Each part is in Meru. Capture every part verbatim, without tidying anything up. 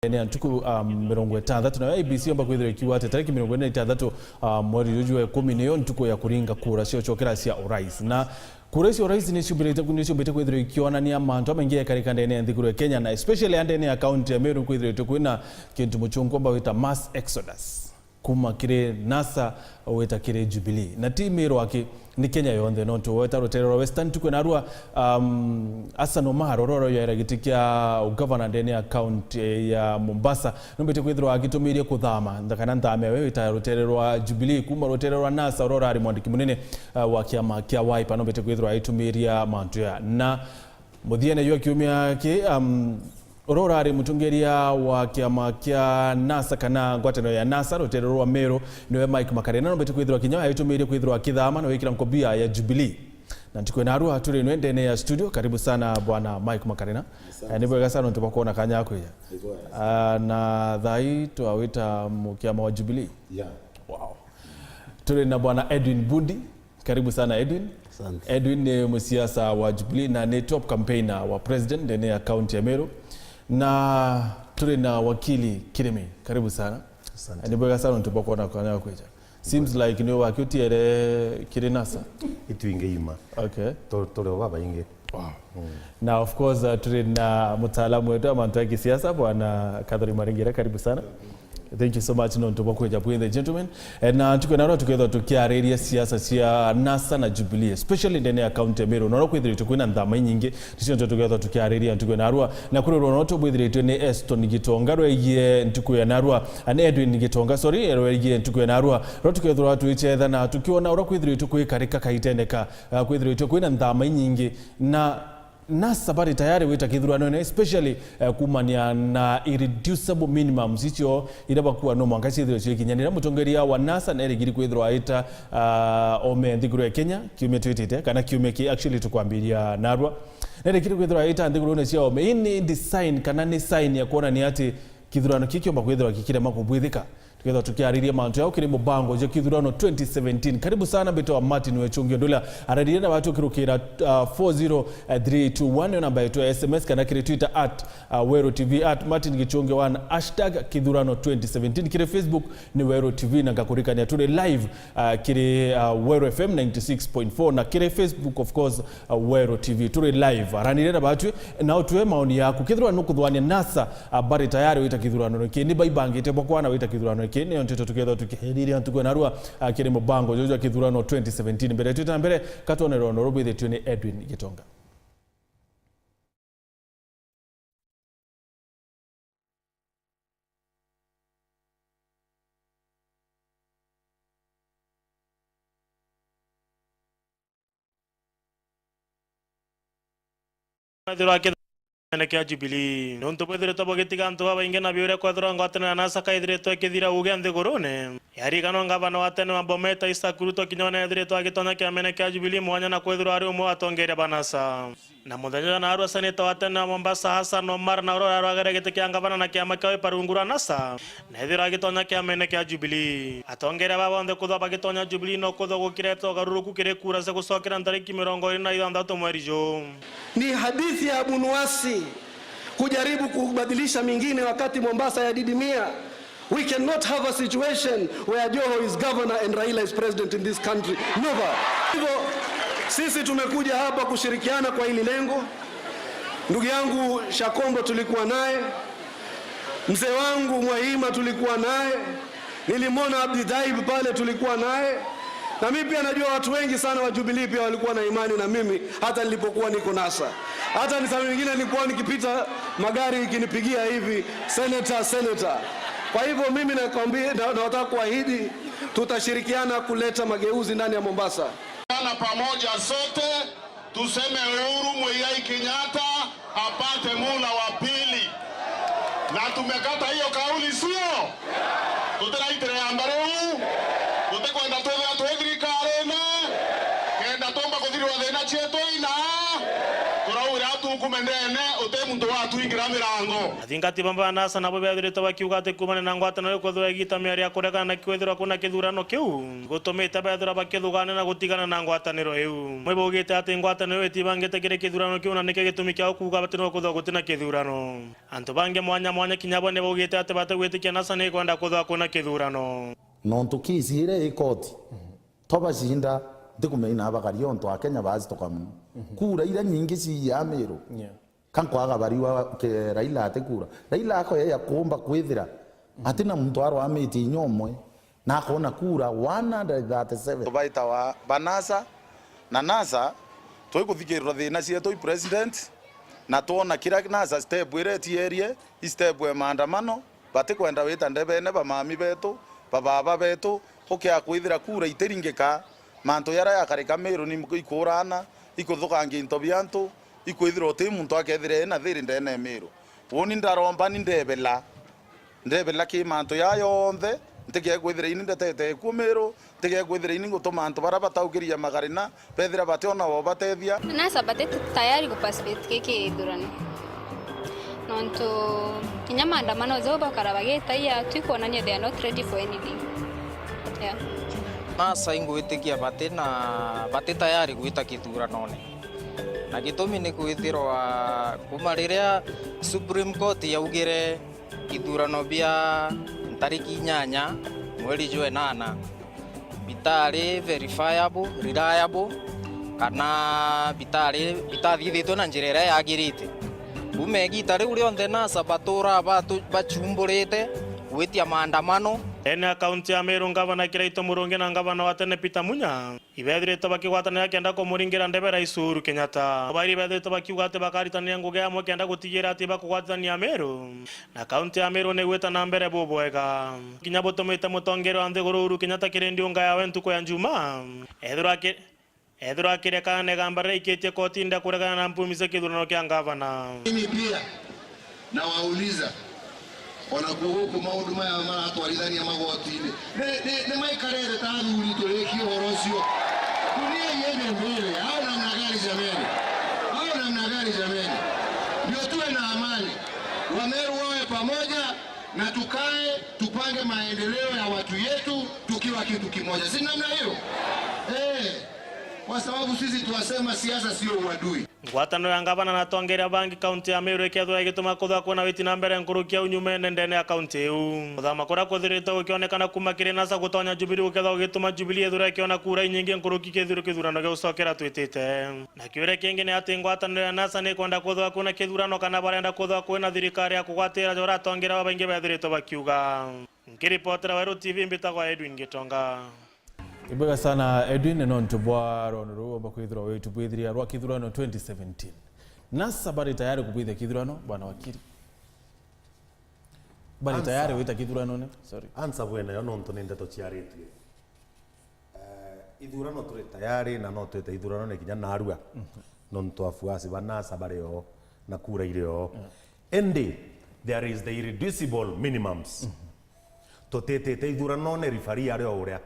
Ni ya ntuku, um, mirongo itantatu, nayo I E B C yomba kwithirwa ikiuga ati tariki mirongo iri na itantatu, um, mweri juju wa ikumi niyo ntuku ya kuringa kura cia ucokera cia urais. Na kura icio urais ni ciumbirite, ni ciumbite kwithirwa ikionania mantu jamaingi jakarika ndene ya nthiguru ya Kenya, na especially ya ndene ya kaunti ya Meru, kwithiritwe kwina kintu muchungu amba gwita mass exodus kuma kiri NASA gwita kiri Jubilee. Na ti Meru aki, ni Kenya yonthe, nontu weta rutere rwa Western, tukwina narua, um, Hassan Omar, uria uroyaira giti kia ugavana ndene ya kaunti ya Mombasa, nombete kwithirwa agitumiria kuthama, nda-, kana nthame we wita rutere rwa Jubilee, kuma rutere rwa NASA, uria urari mwandiki munene, uh, wa kiama kia Wiper, nombete kwithirwa agitumiria mantu ya. Na muthiene jwa kiumia ki, um, uria urari mutongeria wa kiama kia NASA kana ngwataniro ya NASA rutere rwa Meru, niwe Mike Makarina, nombete kwithirwa kinya agitumiria kwithirwa akithama na wikira nkobia ya Jubilee. Na ntuku ya narua turi nwe ndene ya studio. Karibu sana bwana Mike Makarina. Asante. Eh, ni bwega sana nontu bwa kwona kanya ga kwija. Ni bwega. Ah, na thaa ii twawita mukiama wa Jubilee. Yeah. Wow. Turi na bwana Edwin Bundi. Karibu sana Edwin. Asante. Edwin ni musiasa wa Jubilee na ni top campaigner wa president ndene ya kaunti ya Meru. Na turi na wakili Kirimi. Karibu sana. Asante. Eh, ni bwega sana nontu bwa kwona kanya ga kwija. Seems like niwe waki utiere kiri NASA. Itwingi ima. Okay. Tu-, turi o babaingi. Wow. Mm. Na of course, uh, turi na mutaalamu wetu wa mantu ya kisiasa, bwana Catherine Maringira, karibu sana. Thank you so much nontu bwa kwija bwinthe, gentlemen. Eh, na ntuku ya narua tukethwa tukiariria siasa cia NASA na Jubilee, especially ndene ya kaunti ya Meru. Na uria kwithiritwe kwina nthama inyingi, nicio ntuku tukethwa tukiariria ntuku ya narua. Na kuri rwono tubwithiritwe ni Eston Gitonga rwegie ntuku ya narua, and Edwin Gitonga, sorry, rwegie ntuku ya narua. Rwo tukethirwa twichetha na tukiona uria kwithiritwe kwikarika kaitene ka, uh, kwithiritwe kwina nthama inyingi. Na NASA bari tayari wita kithurano-ini, especially, uh, kumania na irreducible minimums icio iria bakua no mwanka ciithirwe ciikinyanira. Mutongeria wa NASA nerigiri kwithirwa aita, uh, ome nthiguru ya Kenya kiumia twitite, kana kiumia ki actually tukwambiria narua. Nerikire kwithirwa ita nthigurune cia ome. Ii ni design kana ni sign ya kwonania ati kithurano kii kiomba kwithirwa gikirema kubwithika. Tukethwa tukiariria mantu jau kiri mubango jwa kithurano twenty seventeen. Karibu sana, mbitwa Martin Wechungi, undu uria araririe na watu ukirukira, uh, four zero three two one, yo namba yetu ya S M S, kana kiri Twitter at, uh, Weru T V, at Martin Gichunge one, hashtag kithurano twenty seventeen. Kiri Facebook ni Weru T V, na ngakurikania turi live, uh, kiri, uh, Weru F M ninety six point four, na kiri Facebook, of course, uh, Weru T V. Turi live. Aranire na batwi, na utue maoni yaku. Kethirwa nukuthwania NASA, uh, bari tayari wita kithurano ki, ni baibangite bwa kwana wita kithurano ki, niyo nteto tukethwa tukihiriria ntuku ya narua, uh, kiri mubango juju jwa kithurano twenty seventeen. Mbere twita mbere, katwone rono rubwithitwe ni Edwin Gitonga. Ethirwa akithana kia Jubilee. Nontu bwithiritwe bugitiga antu babaingi na biuria kwethirwa ngwataniro ya NASA kaithiritwe ikithira uuge nthigurune. Yariganwa ngavana wa tene wa Bomet Isaac Ruto kinya one ethiritwe agitonya kiamene kia Jubilee mwanya na kwithirwa ari umwe wa atongeria ba NASA. Na muthenya jwa narua seneta wa tene wa Mombasa Hassan Omar na uria urarwagaria giti kia ngavana na kiama kia Wiper rungu rwa NASA, na ethirwa agitonya kiamene kia Jubilee. Atongeria baba bonthe kuthwa bagitonya Jubilee no kuthwa gukirete ugaruruku kiri kura cia gucokera ntariki mirongo iri na ithanthatu mweri juu. Ni hadithi ya abunuwasi kujaribu kubadilisha mingine wakati Mombasa yadidimia. We cannot have a situation where Joho is governor and Raila is president in this country. Never. Hivyo, sisi tumekuja hapa kushirikiana kwa hili lengo. Ndugu yangu Shakombo tulikuwa naye, mzee wangu Mwahima tulikuwa naye, nilimwona Abdi Dhaib pale tulikuwa naye. Na mimi pia najua watu wengi sana wa Jubilee pia walikuwa na imani na mimi hata nilipokuwa niko NASA. Hata ni saa nyingine nilikuwa nikipita magari ikinipigia hivi, "Senator, Senator." Kwa hivyo mimi nakwambia, na, nataka kuahidi tutashirikiana kuleta mageuzi ndani ya Mombasa. Kana pamoja sote tuseme Uhuru Muigai Kenyatta apate muhula wa pili. Na tumekata hiyo kauli, sio? Tutiraitire ya mbere uu. Tutikwenda twithira twi thirikarine. Kenda tumba kuthirwa thina cietu ina. Turaugire atu Kume ndene, uti muntu watwingira mirango. Athingati bamwe ba NASA nabo beethiritwe bakiuga ati kuumania na ngwataniro ikwithirwa igita miario ya kuregana na kwithirwa kuna kithurano kiu, gutumite beethirwa bakithugania na gutigana na ngwataniro iu. Bamwe baugite ati ngwataniro iu itibangite kiri kithurano kiu na nikio gitumi kiao kuuga ati no kwithirwa gutina kithurano. Antu bangi mwanya mwanya kinya bo ni baugite ati batigwitikia NASA ni ikwenda kwithirwa kuna kithurano. Nontu kesi iria i koti, twabacinda, ntikumenya bakari ontu Akenya baacituka mono. Kura iria nyingi ciiya Meru. Yeah. Ka nkwaga bariwa ke Raila ati kura. Raila akoya ya kuumba kwithira atina muntu arwamitie inya umwe, na akona kura one hundred thirty-seven. Tubaitawa ba NASA, na NASA twikuthikirirwa thina cietu i president, na twona kira NASA step iria etierie, i step ya maandamano, batikwenda wita ndebene ba mami betu, ba baba betu, ukia kwithira kura itiringika, mantu jaria jakarika Meru ni ikuurana, ikuthukangia into bia antu, ikwithira uti muntu akethira ena thiri ndene ya Meru. Uuni ndaromba ni ndebela, ndebela ki mantu jaa jonthe, ntige kwithira ini ndetete ikuo Meru, ntige kwithira ini ngutuma antu baria bataukiria magarina, bethira bationa wobatethia. NASA bati tayari ku participate giki githurano. Nontu kinya maandamano jau bakara bagitaia, twikwonania they are not ready for anything. Yeah. NASA ingwitikia bati na, bati tayari gwita kithuranone. Na gitumi ni kwithirwa kuma riria Supreme Court yaugire ithurano bia ntariki inyanya mweri jwa enana bitari verifiable, reliable, kana bitari, bitathithitwe na njira iria yagirite. Kuma igita riu rionthe NASA batura batu-, bachumburite gwitia maandamano. Ene a kaunti ya Meru, Ngavana Kiraitu Murungi na Ngavana wa tene Peter Munya, ibethiritwe bakigwatanira kenda kumuringira ndebe Rais Uhuru Kenyatta. Abairi bethiritwe bakiuga ati bakaritanira ngugi amwe kenda gutigira ati bakugwatithania Meru, na kaunti ya Meru ni igwita na mbere bubwega. Kinya butumite mutongeria wa nthiguru Uhuru Kenyatta kiri ndiunga yawe ntuku ya Njumaa, ethirwa aki-, ethirwa akirekana na igamba riria aikitie kotini ria kuregana na mpumi cia kithurano kia ngavana. Mimi pia nawauliza, wanakuwa huku maundu maya maratwarithania magotini. Ni, ni, ni maikarete ta athuri turiki uhoro ucio. Dunia iende mbele. Au namna gani jameni? Au namna gani jameni? Ndio tuwe na amani. Wameru wawe pamoja na tukae tupange maendeleo ya watu yetu tukiwa kitu kimoja. Si namna hiyo? Eh, kwa sababu sisi tuwasema siasa sio uadui. Ngwataniro ya ngavana na atongeria bangi kaunti ya Meru ikethirwa igituma kuthwa kwina witi na mbere nkuruki au nyumene ndene ya kaunti iu. Kuthama kuria kuthiritwe gukionekana kuma kiri NASA gutonya Jubilee gukethirwa gugituma Jubilee ithirwa ikiona kura inyingi nkuruki kithiro kithurano gia gucokera twitite. Na kiuria kingi ni ati ngwataniro ya NASA ni ikwenda kuthwa kwina kithurano kana barenda kuthwa kwina thirikari ya kugwatira ja uria atongeria babaingi bethiritwe bakiuga. Nkiripotera Weru T V mbitagwa Edwin Gitonga. Ibwega sana Edwin, nontu bwa rwono ruu omba kwithirwa witubwithiria rwa kithurano twenty seventeen. NASA bari tayari kubwithia kithurano, bwana wakili? Bari tayari gwita kithuranone? Sorry. Ansa bwene yo nontu ni ndeto ciaritue. Eh, ithurano turi tayari na no twite ithuranone kinya narua. Nontu afuasi ba NASA bari o na kura iri o. Indi there is the irreducible minimums. Tutitite ithuranone, rifari ari o uria.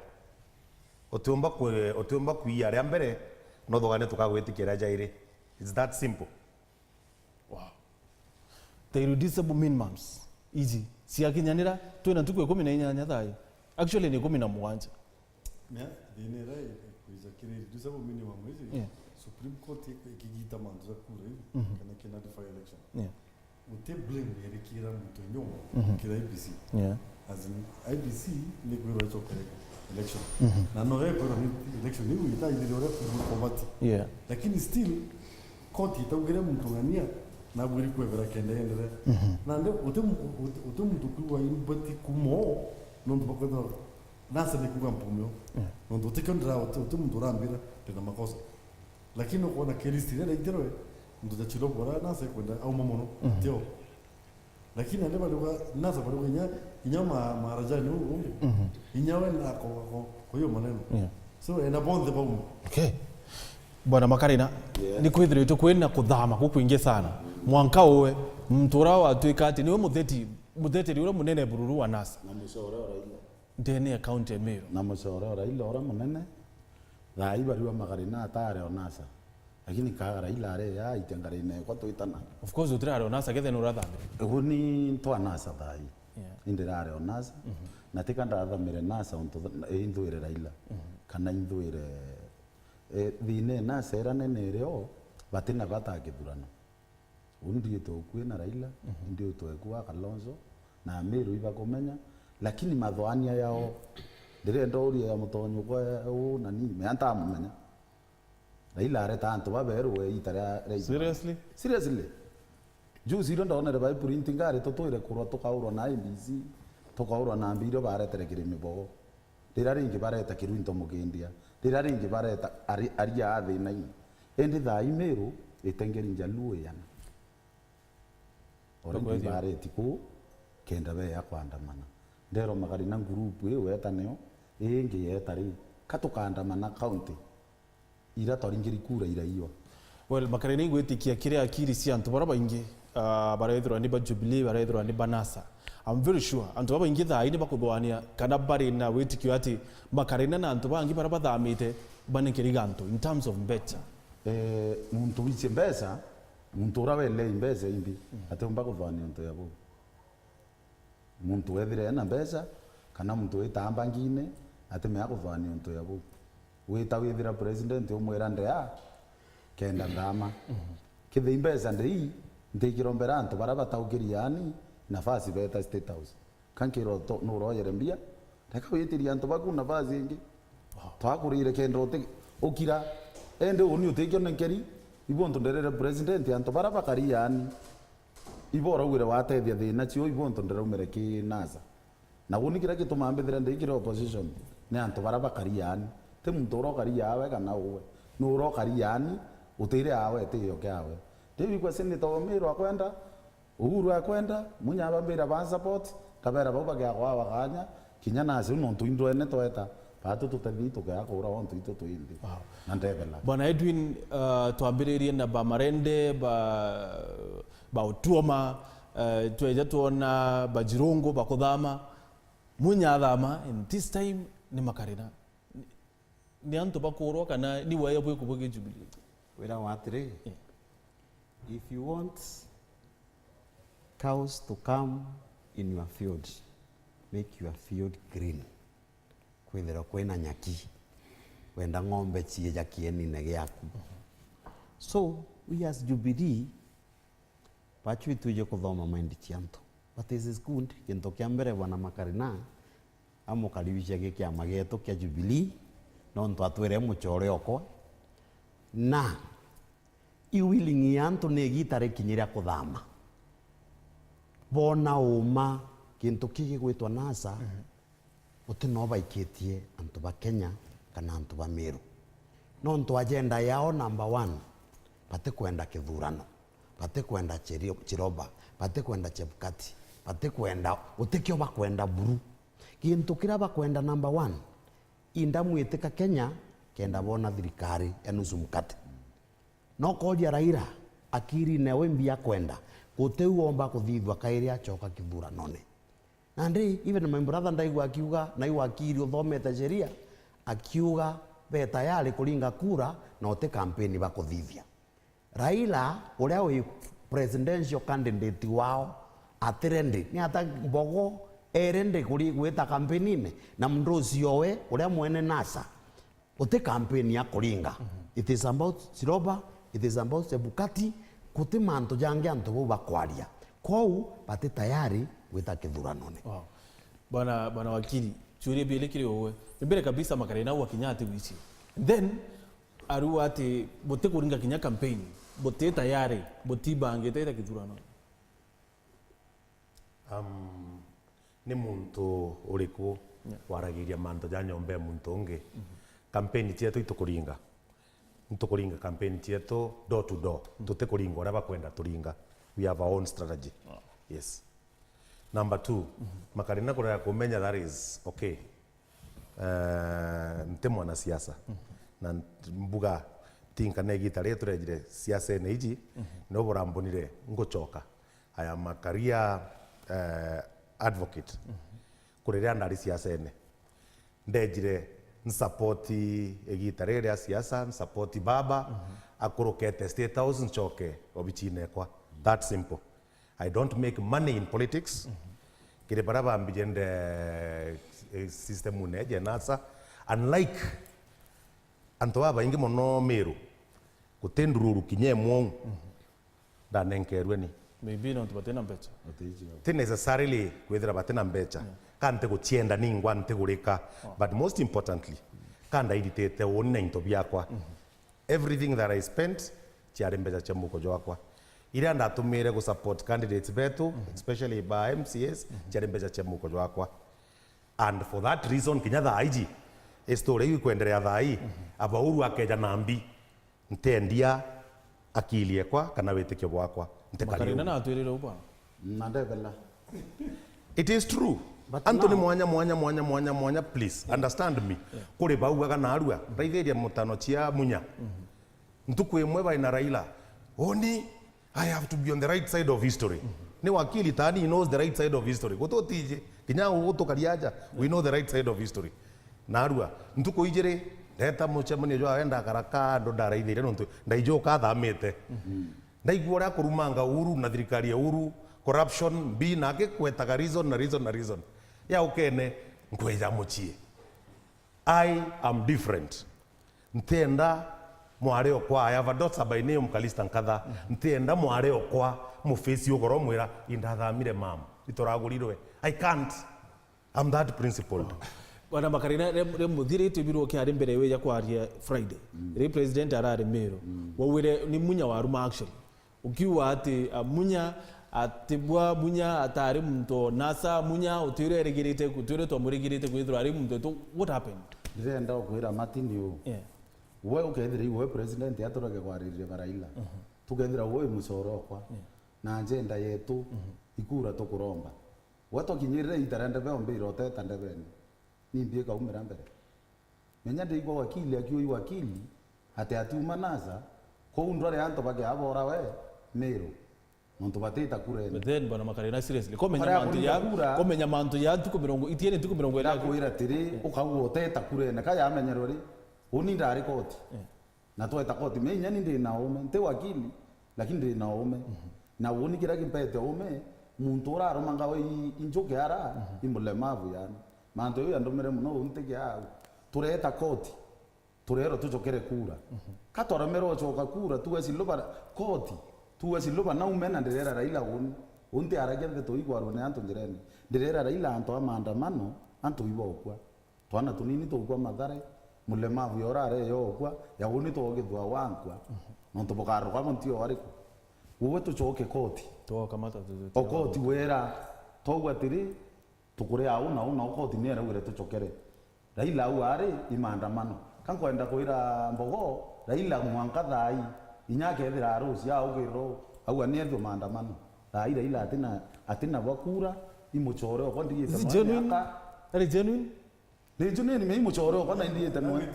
Utiumba kwi-, utiumba kwiya aria mbere, no thugane tukagwitikia aria jairi. It's that simple. Wow. The irreducible minimums iji ciakinyanira, twina ntuku ikumi na inyanya thayu. Actually, ni ikumi na mugwanja. Mea, thina iria ikwija kiri irreducible minimum iji, yeah, Supreme Court ik-, ikigita mantu ja kura iu, mhm, kana ki nullify election. Yeah. Guti blame irikira muntu inyuma, mhm, kira I B C. Yeah. As in, I B C ni kwirwa icoka election. Mhm. Na no yekwirwa ni election iu itaithire uria kubati. Yeah. Lakini still, court itaugire muntu ng'ania nabwiri kwebera kenda yendere. Mhm. Nandi uti mu-, uti, uti muntu kwigua imbati kumo, nontu bakwethirwa NASA ni kuga mpumio. Yeah. Nontu utikio ndira, uti, uti muntu urambira ndina makosa. Lakini ukwona case iria ndaitirwe, muntu ja Chilobo uria NASA ikwenda auma mono, mhm, tio. Lakini ande bariuga, NASA bariuga inya, inya ma-, maharajani uu ungi. Mhm. Inya we na ako, ako, kwa hiyo maneno. Yeah. So, enda bonthe baume. Okay. Bwana Makarina, yes, ni kwithiritwe kwina kuthama kukwingi sana. Mwanka uwe, muntu uria watwika ati niwe mutheti, mutheteri uria munene bururu wa NASA. Na mucore o Raila. Ndene ya county ya Meru. Na mucore o Raila uria munene. Thaa ii bariuga Makarina atari o NASA. Lakini kaga Raila are ya aite ngarine kwa twitana. Of course, utirari o NASA kethe nurathamire. Uni ntwa NASA thai. Yeah. Indi rare o NASA. Na tika ndathamire NASA untu th- inthuire Raila. Kana inthuire, eh, thine NASA era nene iri o, batina bata kithurano. Uni ndiitwe ukui na Raila, ndiitwe kua Kalonzo, na Amiru ibakumenya, lakini mathoania yao, ndirenda uria ya mutonyo kwa u na ni, mea ntamumenya. Raila areta antu baberu we ita ria, ria Seriously? Seriously. Juzi irio ndonere bai printing ngari tutwire kurwa tukaurwa na I B C, tukaurwa na mbi irio baretere kiri mibogo. Rira ringi bareta kiru into mukindia. Rira ringi bareta ari, aria athina i. Indi thaa i Miru itengeri Njaluo iana. Already Tukwethia. Bareti kuu kenda beya kwandamana. Ndero magari na ngurupu iu weta nio, ii ingi yeta ri, ka tukandamana county ira twaringiri kura iraiwa. Well, Makarina igwitikia kiri akiri cia antu bara baingi, ah, barethirwa ni ba Jubilee, barethirwa ni ba NASA. I'm very sure antu babaingi thaa ii ni bakuthwania kana bari na witikio ati Makarina na antu bangi bara bathamite banenkeri gantu in terms of mbeca. Eh, muntu wicie mbeca, muntu ura welei mbeca imbi, atiumba kuthwania untu ya buu. Muntu wethire ena mbeca, kana muntu witaga mbangine, atimea kuthwania untu ya buu. Wita withira president umwira ndea, kenda nthama. Kithei mbeca ndei, ntikirombera antu bara bataukiri yaani nafasi beta State House. Ka nkirwa to-, nuroyere mbia, reka witirie antu baku nafasi ingi. Twakurire kenda uti-, ukira. Indi uni utikio nenkeri, ibo untu nderere president, antu bara bakari yaani. Ibo uraugire watethia thina cio, ibo untu ndiraumire ki NASA. Na uni kiria gitumaa mbithire ndi kiri opposition, ni antu bara bakari yaani. Ti muntu ura ukari yawe kana uwe. Ni ura ukari yaani, utire awe, ti yo kiawe. Riu igwe senator wa Miru akwenda, Uhuru akwenda, Munya abambira ba support, kabera bau bagiakwawa kanya, kinya nasi nontu indwene tweta, batu tutethii tugeakura ontu itu twinthi. Wow. Na ndebela. Bwana Edwin, uh, twambiririe na ba Marende, ba, ba Otuoma, uh, tweja twona ba Jirongo, ba kuthama. Munya athama, and this time ni Makarina. Ni antu bakurwa kana ni waya bwiku bwa Jubilee? Wira wa atiri, yeah. If you want cows to come in your field, make your field green. Kwithirwa kwina nyaki, wenda ng'ombe ciija kienine giaku. So, we as Jubilee, Bachu itwije kuthoma mind cia antu. But it is good, kintu kia mbere, Bwana Makarina amukaribisha gi kiama gietu kia Jubilee, nontu atwire mucore okwa. Na i willing ya antu ni igita rikinyi ria kuthama. Bona uma kintu ki gigwitwa NASA, Guti no baikitie antu ba Kenya kana antu ba Miru. Nontu agenda yao number one, batikwenda kithurano, batikwenda Chiri-, Chiroba, batikwenda Chebukati, batikwenda, gutikio bakwenda buru. Gintu kiria bakwenda number one, indamwitika Kenya kenda bona thirikari ya nusu mkate. No koria Raila, akirine we mbi akwenda, gutiu omba kuthithua kairi acoka kithuranone. Nandi, even my brother ndaigua akiuga, na i wakiri uthomete sheria, akiuga be tayari kuringa kura na uti kampeni bakuthithia. Raila, uria wi presidential candidate wao, ati ready. Ni ata Mbogo e ready kuri-, gwita kampenine? Na mndu ucio we, uria mwene NASA, Uti campaign ya kuringa. It is about Chiroba, it is about Chebukati, guti mantu jangi antu bau bakwaria. Kwou bati tayari gwita kithuranone. Wow. Bwana, bwana wakili, ciuria biili kiri uwe. Mbere kabisa Makarina au akinya ati wici. Then, ariuga ati buti kuringa kinya campaign, buti tayari, butibangite ita kithurano. Um, ni muntu uriku Yeah. waragiria mantu ja nyomba ya muntu ungi? Kampeni cietu itukuringa. Nitukuringa kampeni cietu door to door. Tutikuringa uria bakwenda turinga. We have our own strategy. Yes. Number two, Makarina kurega kumenya that is okay. Eh, nti mwanasiasa. Na mbuga tinka na igita riria turejire siasene iji, no burambonire ngucoka. I am a career, eh, advocate. Kuri riria ndari siasene, ndejire Nsupport igita riri ria siasa, nsupport baba, akurukete State House, ncoke obichine ekwa. That simple. I don't make money in politics. Kiri baria bambije nde, eh, system une eje nasa. Unlike antu babaingi mono Meru, guti ndururu kinya imwe uu ndanenkerwe ni. Maybe nontu batina mbecha. Ti necessarily kwithira batina mbecha. Ka ntiguchienda ningwa ntigurika. But most importantly, ka ndairitite uni na into biakwa. Everything that I spent ciari mbecha cia muko jwakwa. Iria ndatumire gu support candidates betu, especially ba M C As, ciari mbecha cia muko jwakwa. And for that reason, kinya thaa iji, story iu ikwenderea thaa ii, aba Uhuru akeja na mbi, ntendia akili ekwa kana witikio bwakwa, ntikari Makarina uu. Natwirire uba. Na ndebela. It is true. But antu ni now mwanya, mwanya, mwanya, mwanya, mwanya, please understand me. Kuri baugaga narua, raithiria mutano cia Munya. Ntuku imwe bai na Raila, oni, I have to be on the right side of history. Ni wakili tani, he knows the right side of history. Gututiji, kinya gutukaria aja, we know the right side of history. Narua, ntuku ijiri, ndeta mucemanio jwa wenda karaka, ndo ndaraithiria nontu, ndaijuka athamite. Ndaigua uria kurumanga Uhuru na thirikari ya Uhuru, corruption, mbi, na akikwetaga reason na reason na reason. Ya ukene, nkweja mucii. I am different. Ntienda mwari okwa, I have a daughter by name Kalista Nkatha. Ntienda mwari okwa mufesi ugoro mwira, indathamire mam, itoragurirwe. I can't. I'm that principled. Bwana Makarina, ri, ri muthiri twibirwo kiari mbere wija kwaria Friday. Ri president arari Meru. Waugire ni Munya waruma actually. Ukiuga ati, ah, Munya, ati bwa Munya atari muntu o nasa, Munya utwire erigirite, utwire twamurigirite kwithirwa ari muntu wetu. What happened? Ndirenda ukwira Martin uu. Yeah. We ukethira iwe president aturage kwaririria ba Raila. Tukethira we mucore okwa. Yeah. Na agenda yetu, ikura tukuromba. We twakinyirire ita ria ndebe ombire uteta ndebene. Ni mbi ikaumira mbere. Menya ndiigua wakili akiui wakili, ati atiuma nasa, kou ndwari antu bakiabora we, Meru. Nontu batita kurene. But then, Bwana Makarina, seriously, komenya mantu ya, komenya mantu ya ntuku mirongo, itiene ntuku mirongo iri. Ndakwira atiri, ukauga uteta kurene, ka yamenyerwe ri, uni ndari koti. Yeah. Na tweta koti, me inya ni ndi na uume, nti wakili, lakini ndi na uume. Na uni kiria kimpete uume, muntu urarumanga we i, i njuki ara, i mulemavu yani. Mantu jau yandumire mono, uu ntigia au. Tureta koti, turerwa tucokere kura. Ka twaremerwa ucoka kura, tuwe siluba koti, tuwe siluba naume na ndirera Raila uni. Uu ntiaragia nteto ikwarwa ni antu njirene. Ndirera Raila antu a maandamano, antu ibokua. Twana tunini tukua Mathare, mulemavu ya urare yokua, ya uni twogithua wankua, nontu bukaruka bo ntio ariku. Uwe tucoke koti. Twokamata tu-, tu-, o koti wera, twauga atiri, tukuri au na au, na koti ni eraugire tucokere. Raila au ari i maandamano. Ka nkwenda kwira Mbogo, Raila mwanka thaa ii, inya akethira arucia augirwo, au ani ethio maandamano. Thaa ii Raila atina, atina bwa kura, i mucore okwa ndigite. Is it genuine? That is genuine? Ni genuine, me i mucore okwa na indiite mwe.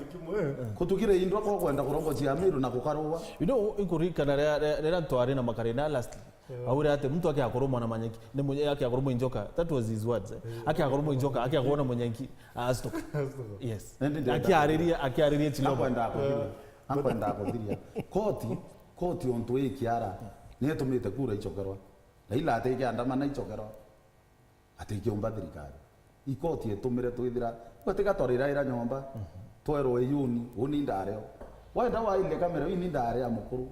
Kutukire indwa kwa kwenda kurongocia Meru na kukarua. You know, inkuririkana riria, riria, riria ntwari na Makarina lastly. Yeah. Aure ati muntu akiakurumwa na manyeki, ni mu-, akiakurumwa injoka. That was his words, eh. Yeah. Akiakurumwa injoka, akiakurumwa na manyeki, astoka. Astoka. Yes. Indi ndenda akiariria, akiariria Chiloba. Nakwenda kuthiria. Nakwenda kuthiria. Koti, koti ontu ikiara, ni itumite kura icokerwa. Raila atikiandamana icokerwa. Atikiumba thirikari. Ikoti itumire twithira, we tiga twariraira nyomba, twerwe iyuni, uni ndareo. Wenda waile kamera, uni ndare ya mukuru.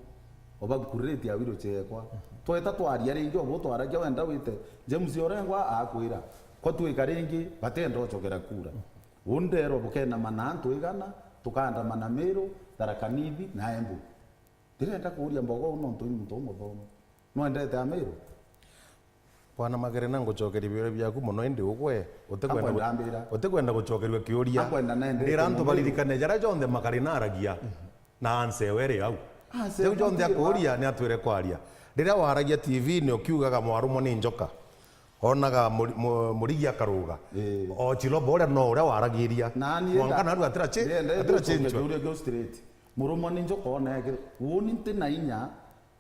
Oba kuriritie awiro chekwa. Tweta twaria ringi, obo twaragia wenda wite. James Orengwa akwira, kwa twika ringi, batenda ocokera kura. Uni nderwa bukenama na antu igana, tukaandamana Meru, Tharaka Nithi, na Embu. Ndirenda kuuria Mbogo nontu ni muntu umuthomu. Nwendete Amiru? Bwana Magerena, ngucokeria biuria biaku mono, indi ugwe utikwenda gu-, Akwenda ambira. Utikwenda gucokerua kiuria. Akwenda nendete. Ndira antu mono. Baririkane jaria jonthe Magerena aragia, na answer we iri au. Answer we iri au. Riu jonthe akuuria ni atwire kwaria. Riria waragia T V-ini ukiugaga mwarumwa ni njoka, onaga muri-, mu-, murigi akaruga. Ii. O Chiloba uria no uria waragiria. Nani enda-, mwanka narua atira chi-, nenda atira gucokia chinchwa. Kiuria kiu straight. Murumwa ni njoka oneke, uuni nti na inya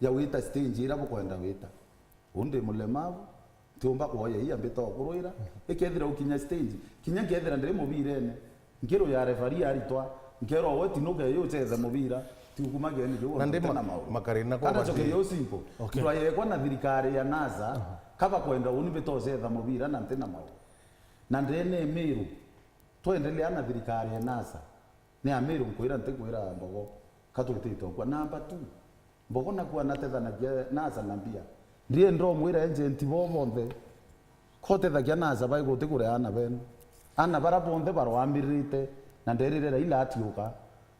ya wita stage iria bukwenda wita. Uu ndi mulemavu, ntiumba kwoya iya mbita okuruira, ikethira ukinya stage, kinya nkethira ndiri mubirene, Nkiru ya referee aritwa, nkerwa we tinuke yu uchethe mubira, ti ukuma geni kiu. Na ndi ma-, makarina kwa. Kana choke yo simple. Okay. Ndwa yekwa na thirikari ya NASA, kaba kwenda uni bito uchetha mubira na nti na mau. Na ndene Miru, twendelea na thirikari ya NASA. Ni Amiru nkwira, ntikwira Mbogo, ka twitite okwa. Number two, Mbogo naku anatethanagia NASA na mbia. Ndie ndomwira agent bo bonthe, kotethagia NASA bai guti kuria ana benu. Ana bara bonthe barwamiririte, na nderire Raila atiuka.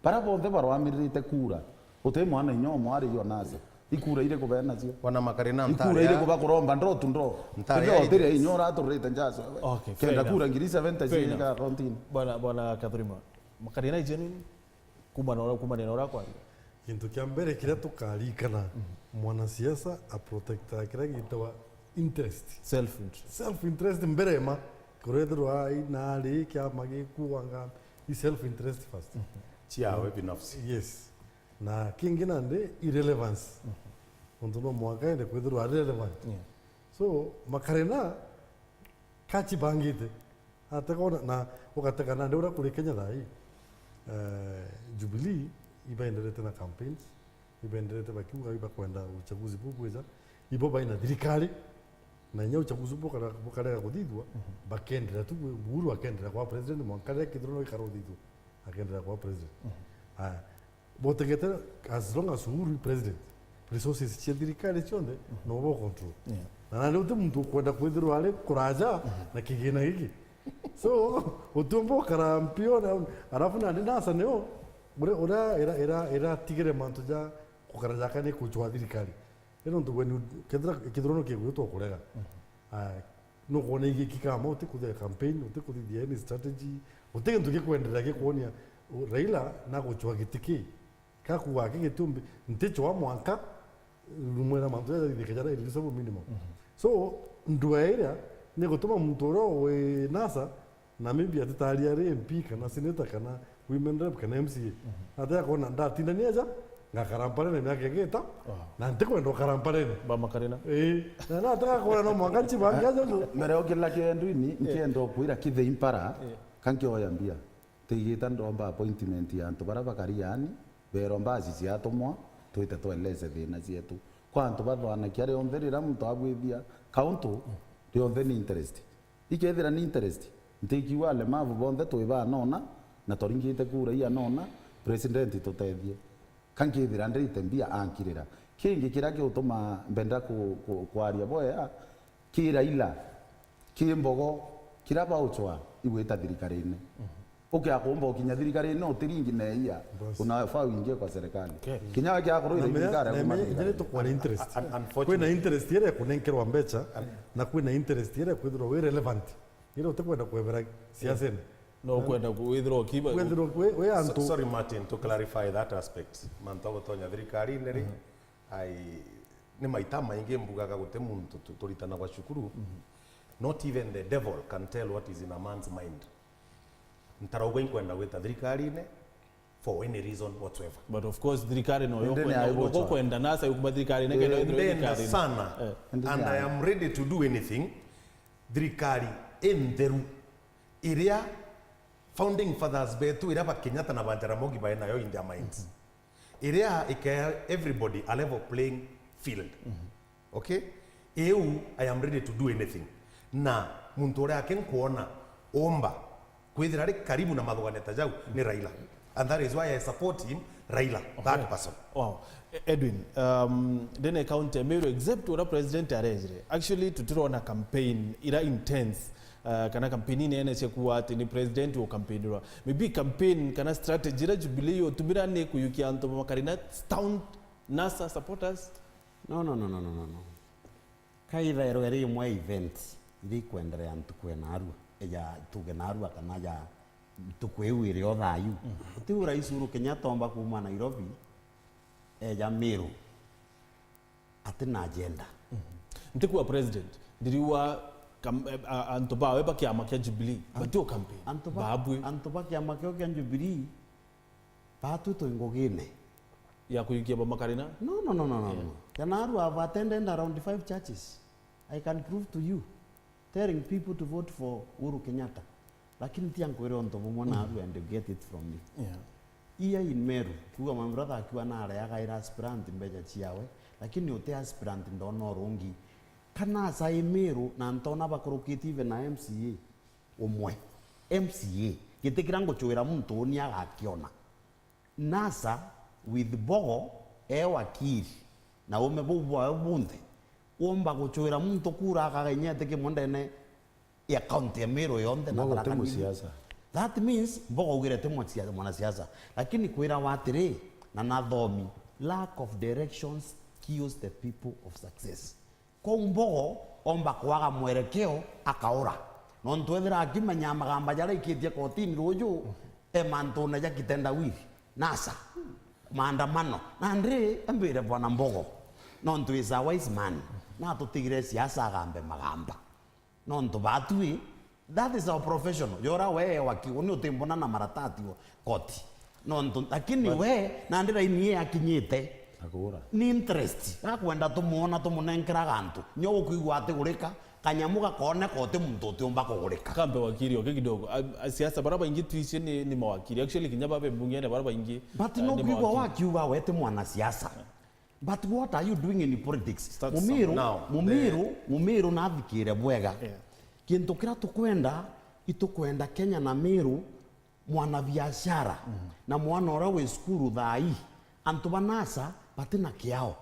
Bara bonthe barwamiririte kura. Uti mwana inya umwe ari yo NASA. Ikura iriku benacio? Wana makarina. Ikura iriku bakuromba? Ndo tu ndo. Ntari ya. Kenda utiria inya uraturite njaso. Okay, fair enough. Kenda kura ngiri seventy. Fair enough. Ciika akaunti-ini. Bwana, bwana Kathurima, makarina ijeni? Kuma na uria, kuma na uria kwaria. Kintu kia mbere kiria tukarikana, mwanasiasa a protectaga kiria gitawa interest. Self interest. Self interest mbere ma. Kurethirwa ai nari kiama gikuanga, i self interest first. Ciawe binafsi. Yes. Na kingi nandi irrelevance. Muntu no mwanka ende kwithirwa relevant. Yeah. So, makarina kachibangite. Atega ona, na ugatega nandi uria kuri Kenya thaa ii, eh, Jubilee ibaenderete na campaigns, ibaenderete bakiuga ibakwenda uchaguzi bubwija, ibo bai na thirikari, na inya uchaguzi bukara-, bukarega kuthithua, bakendera tu, Uhuru akendera kwa president, mwanka riria kithurano gikara uthithua, akendera kwa president. Aya, botegete, as long as Uhuru i president, resources cia thirikari cionthe no bo control. Yeah. Na nandi uti muntu ukwenda kwithirwa ari kuraja na kigina giki. So, utiumba ukara mpio na, arafu nandi NASA nio uria, uria ira, ira, iratigire mantu ja gukara jaka ni kuchwa thirikari. Ino ntu weni kethira kithurano kigwitwa kurega. Aya, nukwona igiki kama utikuthia campaign, utikuthithia any strategy, uti gintu gikwenderea gikwonia, u-, Raila naguchwa giti ki. Kakuga aki gitumbi, ntichwa mwanka, rumwe na mantu jaja jathithike jara irreducible minimum. So, ndua iria ni gutuma muntu uria wi NASA, na maybe atitaria ari M P kana senator kana women rep kana M C A. Atia kona ndatindania ja, ngakara mparene miaka igita, na ntikwenda ukara mparene. Ba makarina. Ii. Na nataka kuona no mwanka nchibangia jo. Mbere ukila kiendu ini, nkienda ukwira kithe impara, kankioya mbia. Tigita ndomba appointment ya antu bara bakari yani, beromba acici atumwa, twite twaeleze thina cietu. Kwa antu bathwanakia rionthe riria muntu abwithia kauntu, rionthe ni interest. Ikethira ni interest, ntikiuga alemavu bonthe twi ba anona, na twaringite kura i anona, president tutethie. Ka nkethira ndite mbia ankirira. Kingi kiria kiutuma mbenda ku-, ku-, kwaria bwea, ki Raila, ki Mbogo, kiria bauchwa igwita thirikarine. Ukiakumba ukinya thirikarine utiringi na ia, unafaa uingie kwa serikali. Okay. Kinya we kiakorwo ithirikari. Na menya, na menya, inya ni tukwana interest. Un-, unfortunately. Kwina interest iria ikunenkerwa mbecha, na kwina interest iria ikwithirwa wi relevant. Ira utikwenda kwebera siasene. No ukwenda kwithirwa ukiba. Kwithirwa wi, wi antu. So-, sorry Martin, to clarify that aspect. Mantu a gutonya thirikarine ri, ai, ni maita maingi mbugaga guti muntu tu-, turitanagwa cukuru. Not even the devil can tell what is in a man's mind. Ntaraugwa inkwenda gwita thirikarine for any reason whatsoever. But of course, thirikari no yo kwenda, no kwenda NASA yukuma thirikari ne kenda thirikari sana. Eh. And I am ready to do anything. Thirikari intheru iria founding fathers betu, iria ba Kenyatta na ba Jaramogi bae nayo in their minds. Iria ikea everybody a level playing field. Okay? Iu, I am ready to do anything. Na muntu uria aki nkwona umba kwithira ari karibu na mathugania ta jau ni Raila. And that is why I support him, Raila, that person. Wow. E-, Edwin, um, ndene county ya Meru, except ura president arejire. Actually, tutirona campaign ira intense, uh, kana campaign inene cia kuwa ati ni president ukampeinirwa. Maybe campaign kana strategy ira Jubilee yotumira ni kuyukia antu makarina stunt NASA supporters? No, no, no. Kaithairwa iri imwe ya events iria ikwenderea ntuku ya narua, ya ntuku ya narua kana ya ntuku iu iri o thayu. Utiu Rais Uhuru Kenyatta omba kuuma Nairobi, eja Meru, ati na agenda. Ntikua president, ndiriua kam-, a-, a-, antu bawe ba kiama kia Jubilee, batio campaign. Antu ba, babwe. Antu ba kiama kiu kia Jubilee, batu twi ngugine. Ya kuyukia ba makarina? No, no, no, no, no, no. Ya narua, I've attended around five churches. I can prove to you, telling people to vote for Uhuru Kenyatta. Lakini tia nkwire untu bumwe, mm, narua and you get it from me. Yeah. Here in Meru, kuuga my brother akiuga nareaga ira aspirant mbeca ciawe, lakini uti aspirant ndona urungi. Kana aca i Meru na ntona bakurukitie even na M C A umwe. M C A, giti kiria ngucwira muntu uni agakiona. NASA with Mbogo e wakiri na ume buu bwawe bunthe, umba gucwira muntu kura akagenyete kimwe ndene ya kaunti ya Meru yonthe na Mbogo Tharaka ti Nithi. Musiasa. That means Mbogo augire ti mwanasiasa, mwanasiasa. Lakini kwirawa atiri, na nathomi, lack of directions kills the people of success. Kwou Mbogo omba kwaga mwerekeo, akaura. Nontu ethira akimenya magamba jaria aikitie kotini ruju, e mantune ja kitendawili, NASA, maandamano. Nandi ambire Bwana Mbogo, nontu is a wise man, natutigire siasa agambe magamba. Nontu batwi, that is our professional. Jora we wa kiu, ni utimbona na maratati o koti. Nontu, lakini we, nandi raini ye akinyite. Akura. Ni interest. Akwenda tumwona, tumunenkera gantu. Nyo ukwigua atigurika, kanyamu gakoneka uti muntu utiumba kugurika. Kambe wakiri oke kidogo. A, a, siasa bara baingi twicie ni, ni mawakiri. Actually, kinya babe mbungene bara baingi, but uh, no kwigua wakiuga we ti mwanasiasa. But what are you doing in politics? Start Mumiru, somewhere. Now, Mumiru, the Mumiru nathikire bwega. Yeah. Kintu kiria tukwenda, itukwenda Kenya na Miru, mwana biashara, mm, na mwana uria wi cukuru thaa ii, antu ba NASA bati na kiao.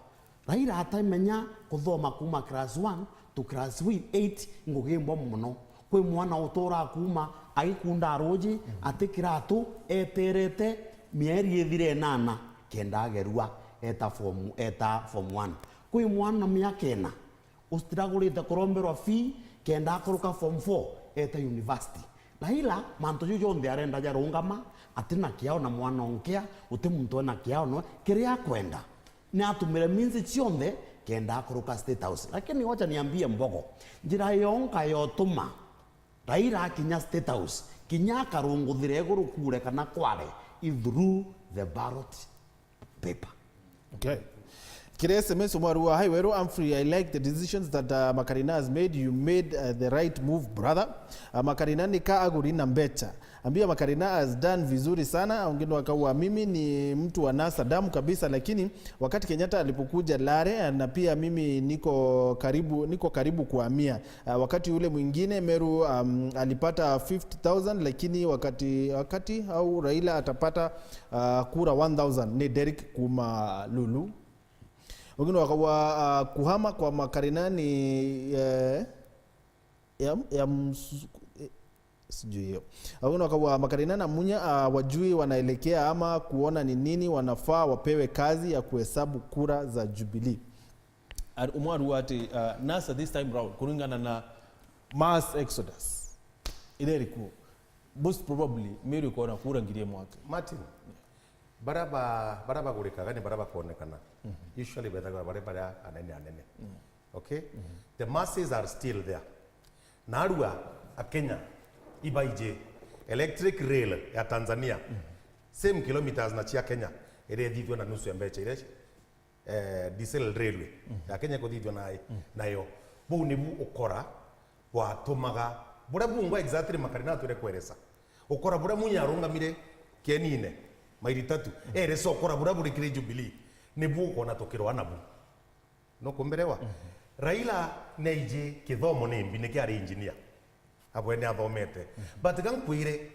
Raila atamenya kuthoma kuma class one to class eight ngugi mbwa mono. Kwi mwana utura kuuma agikunda ruji, mm, ati kiratu, eterete mieri ithire inana kenda agerua eta form, eta form one. Kwi mwana miaka ina ustragurite kuromberwa fee kenda akuruka form four eta university. Raila mantu jau jonthe arenda jarungama, ati na kiao na mwana onkea, uti muntu ena kiao noe, kiria akwenda. Ni atumire means cionthe kenda akuruka State House. Lakini wacha niambie Mbogo, njira yonka yotuma Raila akinya State House, kinya akarunguthira iguru kure kana kware, i through the ballot paper. Okay. Kiri S M S umwaru wa, "Hi Weru, Humphrey, I like the decisions that uh, Makarina has made. You made uh, the right move, brother. Uh, Makarina nika aguri na mbecha." Ambia Makarina has done vizuri sana. Wengine wakaua, mimi ni mtu wa NASA damu kabisa, lakini wakati Kenyatta alipokuja Lare, na pia mimi niko karibu, niko karibu kuhamia. Uh, wakati ule mwingine Meru um, alipata fifty thousand, lakini wakati, wakati au Raila atapata uh, kura one thousand. Ni Derek kuma Lulu. Wengine wakaua, uh, kuhama kwa Makarina ni eh, ya, ya msu- eh, sijui hiyo. Wengine wakaua Makarina na Munya, uh, wajui wanaelekea ama kuona ni nini, wanafaa wapewe kazi ya kuhesabu kura za Jubilee. Ari umwaru ati uh, NASA this time round kuringana na mass exodus iria iri kuo, most probably Meru ikona kura ngiri imwe aki. Martin, bara ba bara bagurikaga ni bara bakonekana. Usually bethagwa bari baria anene anene. Okay? The masses are still there. Narua Akenya ibaije electric rail ya Tanzania, same kilometers na cia Kenya, irethithua na nusu ya mbecha iria eh, diesel railway ya Kenya ikuthithua na, nayo. Buu nibu ukora bwatumaga buria bungwa exactly Makarina atwire kweresa. Ukora buria Munya arungamire kienine mairi tatu, eresa ukora buria buri kiri Jubilee, nibu ukona tukirwa nabu. Nukumberewa? Raila neiji kithomo ni mbi, niki ari engineer. Abwene athomete. But ga nkwire,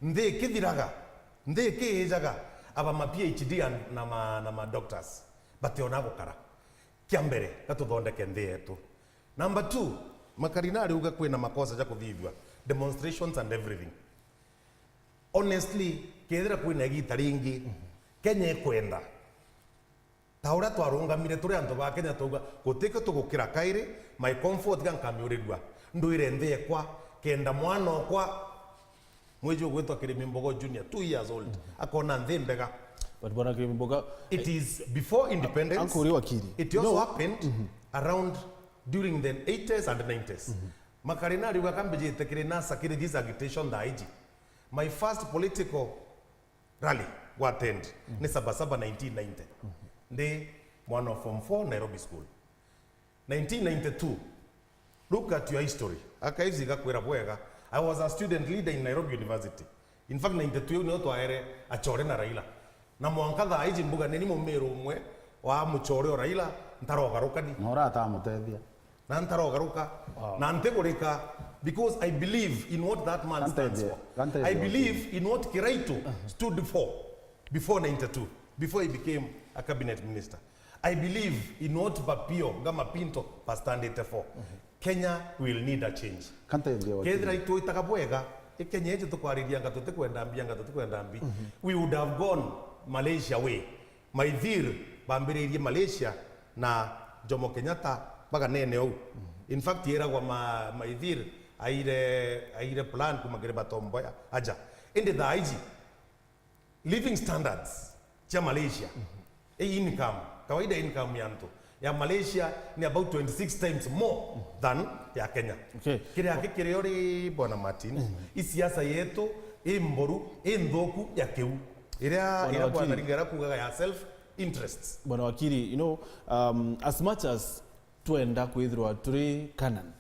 nthi ikithiraga, nthi ikiijaga, aba ma P H D and na ma, na ma doctors bationa gukara. Kia mbere, ga tuthondeke nthi yetu. Number two, Makarina ariuga kwina makosa ja kuthithua, demonstrations and everything. Honestly, kethira kwina igita ringi, Kenya ikwenda ta uria twarungamire turi antu ba Kenya, twauga, gutikio tugukira kairi, my comfort ga nkamiurirua, ndwire nthi ekwa, kenda mwana okwa, mwiji ugwitwa Kirimi Mbogo Junior, two years old, akona nthi mbega. But bwana Kirimi Mbogo, it is before independence. Uncle, uri wakiri. It also happened around, during the eighties and nineties. Makarina ariuga kambijite kiri NASA kiri this agitation thaa iji. My first political rally gwa attend ni Sabasaba nineteen ninety. Ndi mwana wa form four Nairobi School. Nineteen ninety-two, look at your history. Archives igakwira bwega. I was a student leader in Nairobi University. In fact, ninety-two iu nio twaere Achore na Raila. Na mwanka thaa iji mbuga nini mumiru umwe wa Muchore o Raila, ntarogaruka ni. Na urata amutethia. Na ntarogaruka. Wow. Na ntigurika, because I believe in what that man stands for. Kanteithia, kanteithia. I believe in what Kiraitu stood for before ninety-two, before he became a cabinet minister. I believe in what Papio Gama Pinto was standing for. Kenya will need a change. Kanteithia wakili. Kethira itwitaga bwega, i Kenya iji tukwariria anga tutikwenda mbi, anga tutikwenda mbi, we would have gone Malaysia way. Maithir bambiririe Malaysia na Jomo Kenyatta baganene ou. In fact, yeragwa ma-, Maithir aire, aire plan kuma kiri batomboya aja. Indi thaa iji, living standards cia Malaysia, i income, kawaida income ya antu ya Malaysia ni about twenty-six times more than ya Kenya. Okay. Kiria ki kirio ri, Bwana Martin, i siasa yetu i mboru, i nthuku ya kiu. Iria, Bwana iria wakili. Bwana Ringera kugaga ya self interests. Bwana wakili, you know, um, as much as twenda kwithirwa turi Canaan,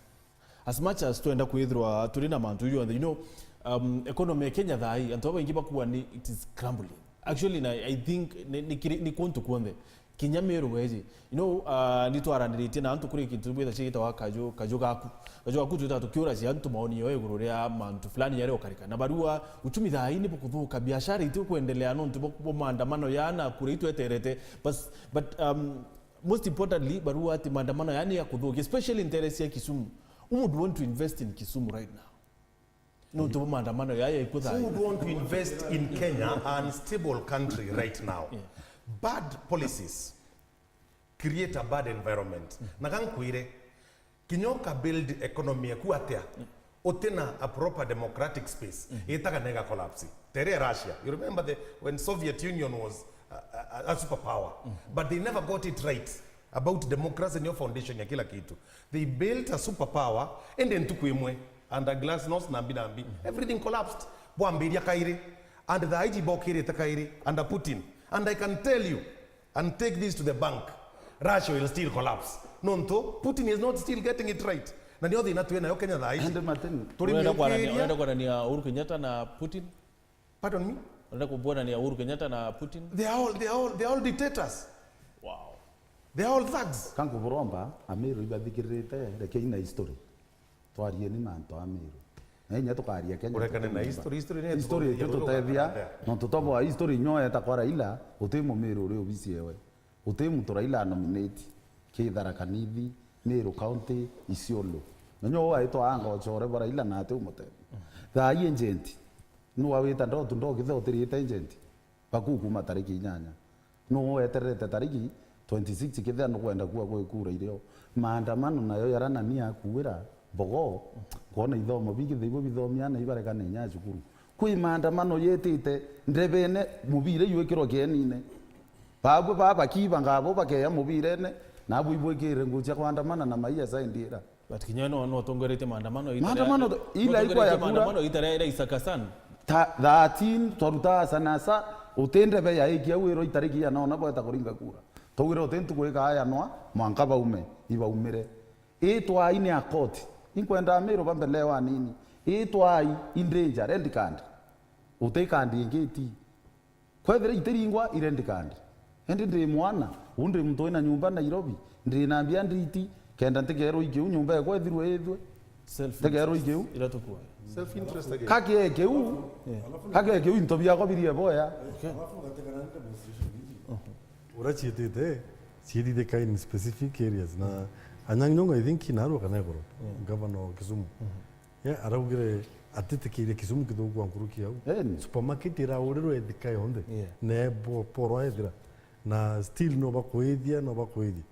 as much as twenda kwithirwa turi na mantu jonthe, you know, um, economy ya Kenya thaa ii, antu babaingi bakuga ni it is crumbling. Actually, na, I think ni, ni, kiri, ni kuntu kuonthe. Kinya Meru weji. You know, uh, ni twaraniritie na antu kuri kintu bwita cigitawa kaju, kaju gaku. Kaju gaku twita tukiuracia antu maoni yo iguru ria mantu fulani yari ukarika. Na barua uchumi thaa ii ni bukuthuka, biashara iti kwendelea nontu bo, bo maandamano yana kura itweterete. But, but, um, most importantly, barua ati maandamano yani ya kuthukia, especially in the area ya Kisumu. Who would want to invest in Kisumu right now? Nontu bo maandamano yaya ikuthaa. Who would want to invest in Kenya, an unstable country right now? Yeah. Bad policies create a bad environment. Na gankwire, kinya uka build economy yaku atia, utina a proper democratic space, itaga na iga collapse. Tere Russia. You remember the, when Soviet Union was a, a, a superpower, but they never got it right about democracy, niyo foundation ya kila kitu. They built a superpower, ende ntuku imwe, under glasnost na mbi na mbi, everything collapsed. Bwambiria kairi, and thaa iji bokirite kairi under Putin. And I can tell you, and take this to the bank, Russia will still collapse. Nontu Putin is not still getting it right. Na niyo thina twi nayo Kenya thaa iji. Ende Martin. Turi Urenda kwarania, miukiria. Urenda kwarania Uhuru Kenyatta na Putin? Pardon me? Urenda kubonania Uhuru Kenyatta na Putin? They are all, they are all, they are all dictators. Wow. They are all thugs. Kankuburomba, Amiru ibathikirite, rekei na history. Twarieni mantu a Miru. Na inya tukaria Kenya. Urekane na tukiumba. History, history ni history itutethia, no tutoboa history nyo eta kwa Raila, uti Mumiru uri obisi ewe. Uti muntu Raila anominate. Ki Tharaka Nithi, Miru County, Isiolo. Na nyo waitwa anga ochore bo Raila na ati umutethia. Thaa ii agent. Nu wawita ndotu ndokithe utirite agent. Baku kuma tariki inyanya. Nu wetererete tariki twenty-six kethira nukwenda kua gwi kura irio. Maandamano nayo yaranania akuira mbogo, kwona ithomo bikitheibo bithomia na ibarekane inya cukuru. Kwi maandamano yetite ndebene mubire iwikirwa kienine. Babwe baba kiba ngabo bakeya mubirene, nabwe ibwikire nguo cia kwandamana na maia saindira. But kinya no, no tongeretie maandamano ita Maandamano ria, to-, ila no ikwa ya tongeretie kura. Maandamano ita ria, ria Isaka San. Ta-, thirteen, twaruta sanasa, utindebe ya iki au iro itariki ya nona bweta kuringa kura. Twaugire uti ntuku ikaa ya nwa, mwanka baume, ibaumire. Itwai ni a court. Inkwenda Amiru bambelewa nini. Itwai in danger, red card. Uti card ingi iti. Kwethira itiringwa, irendikandi. Indi ndi mwana, u ndi muntu wina nyumba Nairobi, ndi na mbia nditi, kenda ntikerwa ikiu nyumba ekwa ithirwe ithwe. Self interest. Ntikerwa ikiu. Ira tukua. Self interest again. Kake kiu, yeah, kake kiu into biakwa birie boya. Okay. Alafu katika na demonstration hizi. Ura ciitite, ciithithika in specific areas. Na Anyang' Nyong'o, I think, narua kana Ekuru, yeah, governor wa Kisumu. Mhm. Ye araugire atitikiria Kisumu kithukua nkuruki au. Eni. Supermarket iraurirwe ithika yonthe. Yeah. Ne bo-, porwa ethira. Na still no bakuithia, no bakuithia.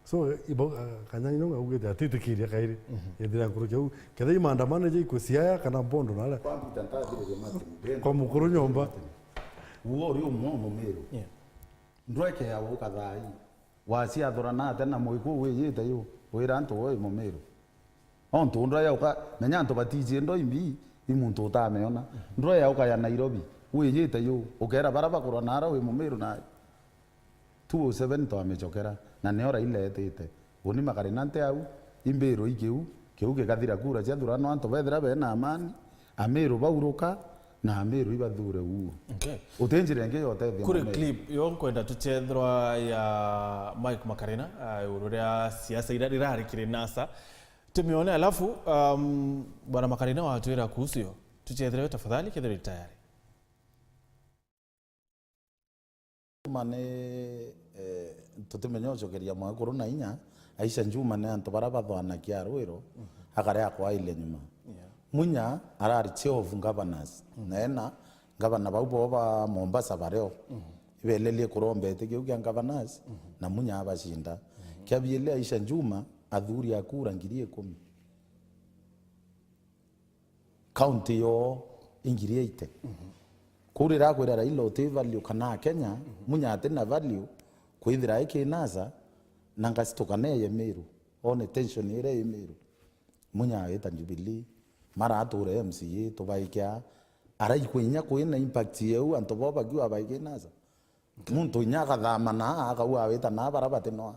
So, ibo, ah, Kanyanya nyo augite atitikiria kairi. Mhm. Ethira nkuruki au. Ketha i maandamano je ikwe Siaya kana Bondo na aria. Kwa Peter Ntathire Martin, Brenda. Kwa mukuru nyomba. Uo uri umwe Mumiru. Yeah. Ndweke ya uka thaa ii. Waciathurana atia na mwiku wiyite yu? Wira antu woi Mumiru. Ontu ndwa yauka, menya antu batiji ndo imbi, i muntu utameona. Ndwa yauka ya Nairobi, wiyite yu? Ukera bara bakurwa nara wi Mumiru nayo. Two oh seven twamicokera, na nio Raila etite. Uni makari na nte au, imbiru ikiu, Kiu gikathira kura ciathuranwa, antu bethira bena amani, Amiru bauruka, na Amiru ibathure Uhuru. Okay. Uti njira ingi ya utethia Kuri Amiru. Clip yo nkwenda tuchethirwa ya Mike Makarina, ah, iguru ria siasa ira rirari kiri NASA. Tumione, alafu, um, Bwana Makarina watwira kuhusu yo. Tuchethire yo tafadhali, kethira uri tayari. Juma ni, eh, tutimenya ucokeria mwekuru na inya, Aisha Juma ni antu baria bathwanagia Rwiro, akarea kwaile nyuma. Yeah. Munya arari chief of governors, na ena gavana bau bo ba Mombasa bario. Ibelerie kuromba iti kiu kia governors, na Munya abacinda. Kia biili, Aisha Juma athuri a kura ngiri ikumi. County yoo ingiri eighty. Kuu rirakwira Raila uti value kana Akenya, Munya ati na value, kwithira ai ki NASA, na ngacituka neye Miru, one tension iria i Miru. Munya agita Jubilee, mara ature M C A, tubaikia, araikwa inya kwina impact yeu, antu bo bakiuga bai ki NASA. Muntu inya akathama na akauga awita na bara batinoa,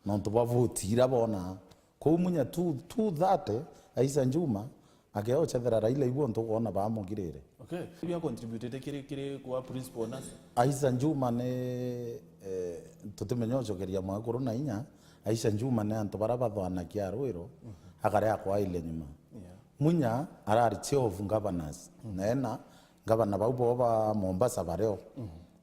nontu bwa vote ira bona. Kou Munya two, two thirty, Aisha Juma, akeocethera Raila ibu untu ukwona bamugirire. Okay. Bia contributete kiri, kiri kwa principal nurse? Aisha Juma ni, eh, tutimenya ucokeria mwekuru na inya, Aisha Juma ni antu bara bathwanagia Rwiro, akarea kwaile nyuma. Yeah. Munya arari chief of governors, na ena gavana bau bo ba Mombasa bario.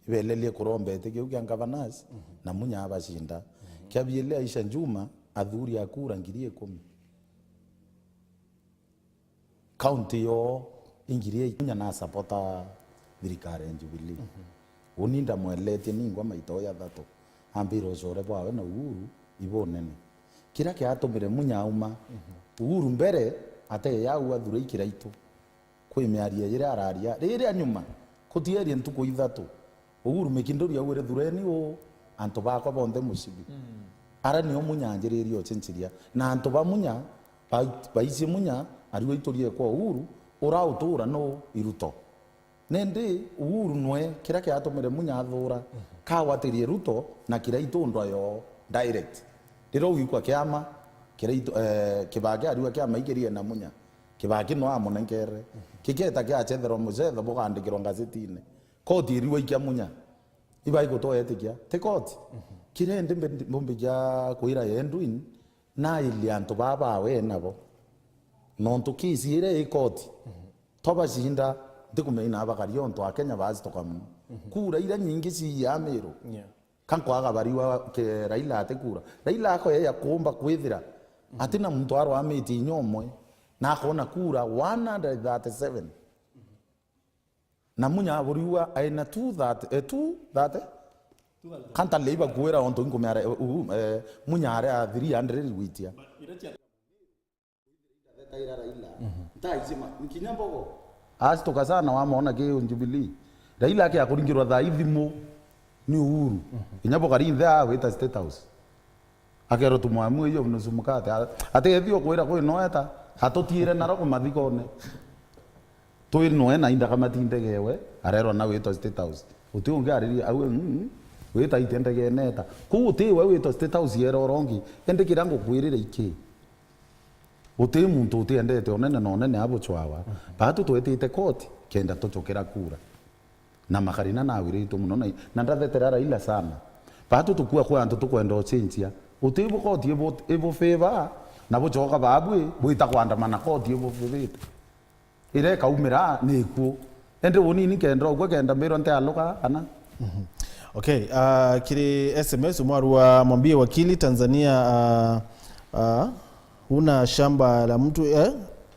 Ibelerie kuromba iti kiu kia governors, na Munya abacinda. Kia biili, Aisha Juma athuri a kura ngiri ikumi. County yoo ingiri eight. Munya na supporta thirikari ya Jubilee. Uni ndamweletie ningwa maita o jathatu. Ambira ucore bwawe na Uhuru ibunene. Kiria kiatumire Munya auma, Uhuru mbere ate yau athure ikiraitu. Kwi miario iria araria. Riria nyuma, kutierie ntuku ithatu, Uhuru Mikinduri augire, "Thureni uu, antu bakwa bonthe mucibi." Ara nio Munya anjiririe ucinciria. Na antu ba Munya, ba-, baici Munya, ariwa iturie kwa Uhuru, urautura nuu? I Ruto. Nindi Uhuru nwe kiria kiatumire Munya athura, kagwatirie Ruto na Kiraitu ndwa yoo direct. Riria ugikwa kiama, Kiraitu, eh, Kibaki ariwa kiama ikirie na Munya. Kibaki no amunenkerere. Kigeta kiacetherwa mucetho bukandikirwa ngazetine. Koti iriwa ikia Munya. Iba igutwetikia. Ti koti. Kiria indi mbi-, mbumbikia kwira Edwin, na ili antu baa bawe nabo. Nontu kisi iria i koti, to bacinda, ntikumenya bakari ontu Akenya bacitoka mono. Kura iria nyingi ci ya Miru. Yeah. Ka nkwaga bariwa ke Raila ati kura. Raila akoya kuumba kwithira ati na muntu arwamitie inya umwe, na akona kura one hundred thirty-seven. Na Munya aburiwa aina two thirty, eh, two thirty? Kanta leiba kuira ontu inkumea, eh, u-, eh, Munya aria three hundred gwitia. Ntaisima, nkinya mbogo. Asituka sana wamona ki Jubilee. Raila akia kuringirwa thaa ithimu ni Uhuru. Inya bukari nthe awita State House. Akerwa tumwamue hiyo nusu mkate. A-, ati ethi ukwira kwi noeta. Atutiire naro kumathikone. Twi noe na inda kama ti ndege ewe. Arerwa na witwa State House. Uti ungi aririe au, mm, mm. Wita ite ndege eneta. Kuu uti we witwa State House yera urongi. Ende kira ngukwirire iki. Uti muntu utiendete unene na unene abuchwawa. Batu twetite koti, kenda tuchokera kura. Na Makarina nawiritwe mono na, na ndathetera Raila sana. Batu tukua kwa antu tukwenda ucenjia. Uti ibu koti ibu, ibu favor, na buchoka babwi, bwita kwandamana koti ibu favor. Ire kaumira ni ikuo. Ende unini kenda ugwe kenda mbirwa nte aluka kana. Okay, ah, kiri S M S, umwaru wa mwambie wakili Tanzania, ah, ah, una shamba la mtu, eh?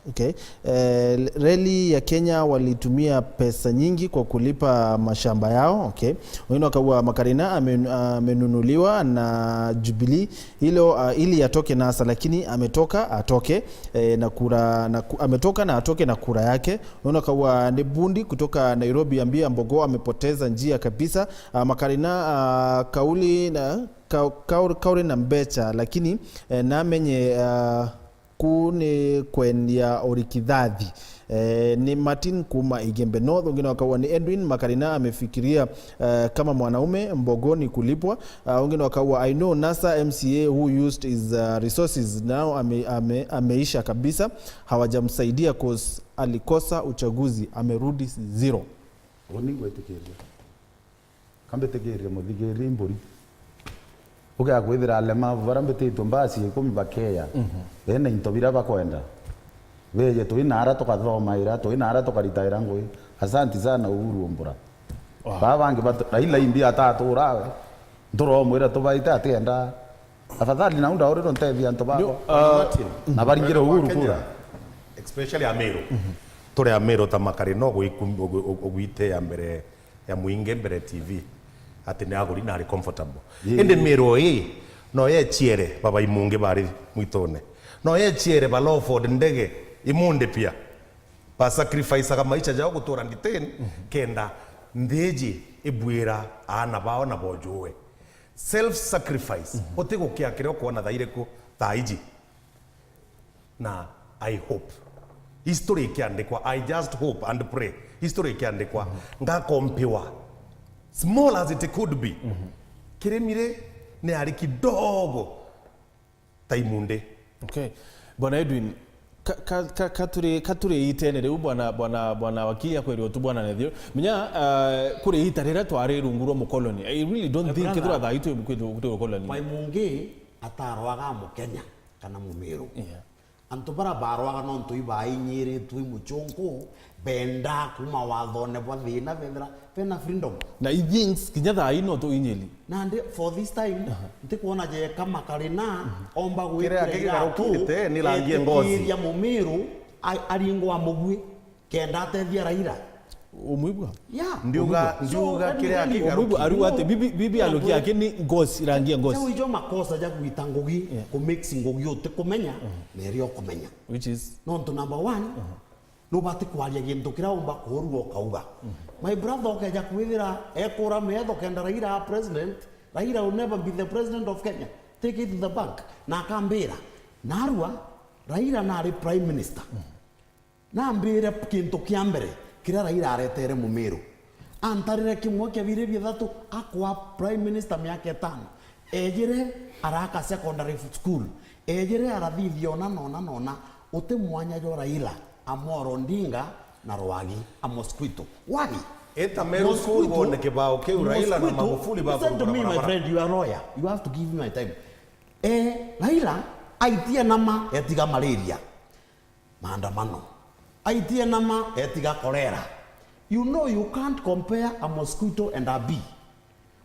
Okay. Eh, reli ya Kenya walitumia pesa nyingi kwa kulipa mashamba yao. Okay. Wengine wakaua Makarina amen-, amenunuliwa na Jubilee ilo, ah, ili atoke NASA, lakini ametoka, atoke, eh, na kura, na ku-, ametoka na atoke na kura yake. Wengine wakaua ni bundi kutoka Nairobi, ambia Mbogo amepoteza njia kabisa. Ah, Makarina, ah, kauli na, ka-, kauri, kauri na mbecha, lakini, eh, namenye, ah, Kuu ni kwendia urikithathi. Eh, ni Martin kuma Igembe North, wengine wakaua ni Edwin Makarina amefikiria, eh, kama mwanaume, Mbogo ni kulipwa. Ah, wengine wakaua, "I know NASA M C A who used his, uh, resources, now ame-, ame-, ameisha kabisa, hawajamsaidia 'cause alikosa uchaguzi, amerudi zero." Uni ngwitikiria. Kambitikiria muthikiri mburi. Ukia kwithira alemavu bara mbititwe mbasi ikumi bakeya. Mhm. Bena into bira bakwenda. Beje twi naara tukathomaira, twi naara tukaritaira ngui. Asanti sana Uhuru Umbura. Wow. Baa bangi batu-, Raila imbi atatura we. Nturomwira tubaite atienda. Afadhali nau ndauriro ntethia antu bakwa. Ndio, uh, Martin, na baringire Uhuru kura. Especially Ameru. Mhm. Turi Ameru ta Makari no gwiku-, ugwi-, ugwite ya mbere ya mwingi mbere ya T V, ati ni aguri na ari comfortable. Ii. Indi Miru ii no yechiere babai mungi bari mwitune. No yechiere ba Lawford ndege imundi pia. Ba sacrificaga maisha jao gutura detain, mhm, kenda nthi iji ibwira aana bao na bojue. Self sacrifice, mhm, uti gukia kiria ukwona thaa iriku thaa iji. Na I hope history ikiandikwa, I just hope and pray history ikiandikwa, mhm, ngakompiwa, small as it could be. Mhm. Kirimire ni ari kidogo ta imundi. Okay. Bwana Edwin, ka, ka, ka, ka turi, ka turi itene riu, bwana, bwana, bwana wakili akweria utu bwana Nethio. Menya, uh, kuri ita riria twari rungu rwa mukoloni. I really don't think brother, kethira thaa ii twi, twi, twi ukoloni. Bai mungi atarwaga Mukenya kana Mumiru. Yeah. Antu bara barwaga nontu ibainyiritwe i muchunku, benda kuma wathone bwa thina, bethira bena freedom. Na i things kinya thaa ii no tuinyiri. Nandi for this time, aha, ntikwona jeka Makarina, mhm, omba gwikira kiria iratu, kigarukite, ni rangi ya ngozi, etikiria Mumiru, a-, aringwa mugwi. Kenda atethia Raila. Umwigua? Yeah. Ndiuga, umwigua? Ndiuga so, let me kiria tell you, kigaruki. Umwigua, ariuga ati, bibi, bibi aluki yake ni ngosi, rangi ya ngosi. Jau ijo makosa ja gwita ngugi, yeah, ku mix ngugi utikumenya, mhm, na iria ukumenya. Which is? Nontu number one, mhm, nubati kwaria gintu kiria umba kurua ukauga. Mhm. My brother ukeja kwithira ekura metho kenda Raila a president, Raila will never be the president of Kenya. Take it to the bank. Na akambira, narua, Raila nari prime minister. Mhm. Nambire kintu kia mbere kiria Raila aretere Mumiru. Antarire kimwe, kiabiri, biathatu, akwa prime minister miaka itano. Ejire araka secondary school. Ejire arathithia ona nona nona. Uti mwanya jwa Raila, Amolo Odinga na rwagi, a mosquito. Wagi. Eta Meru school, mosquito, wone kibao kiu Raila na mosquito, Magufuli listen to me, my friend, you are a lawyer. You have to give me my time. Eh, Raila aitie nama etiga malaria. Maandamano. Aitie nama etiga kolera. You know you can't compare a mosquito and a bee.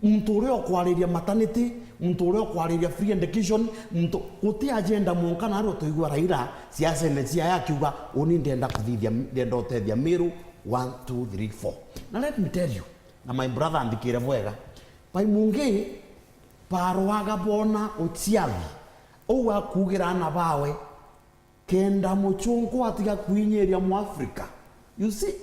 Muntu uria ukwariria maternity, muntu uria ukwariria free education, muntu guti agenda mwanka na aria tuigua Raila siasene ciaye akiuga, "Uni ndenda kuthithia, ndenda utethia Miru one, two, three, four." Na let me tell you, na my brother anthikire bwega, bai mungi barwaga bona uciathi, uu akugira ana bawe, kenda muchunku atiga kwinyiria Mwafrika. You see?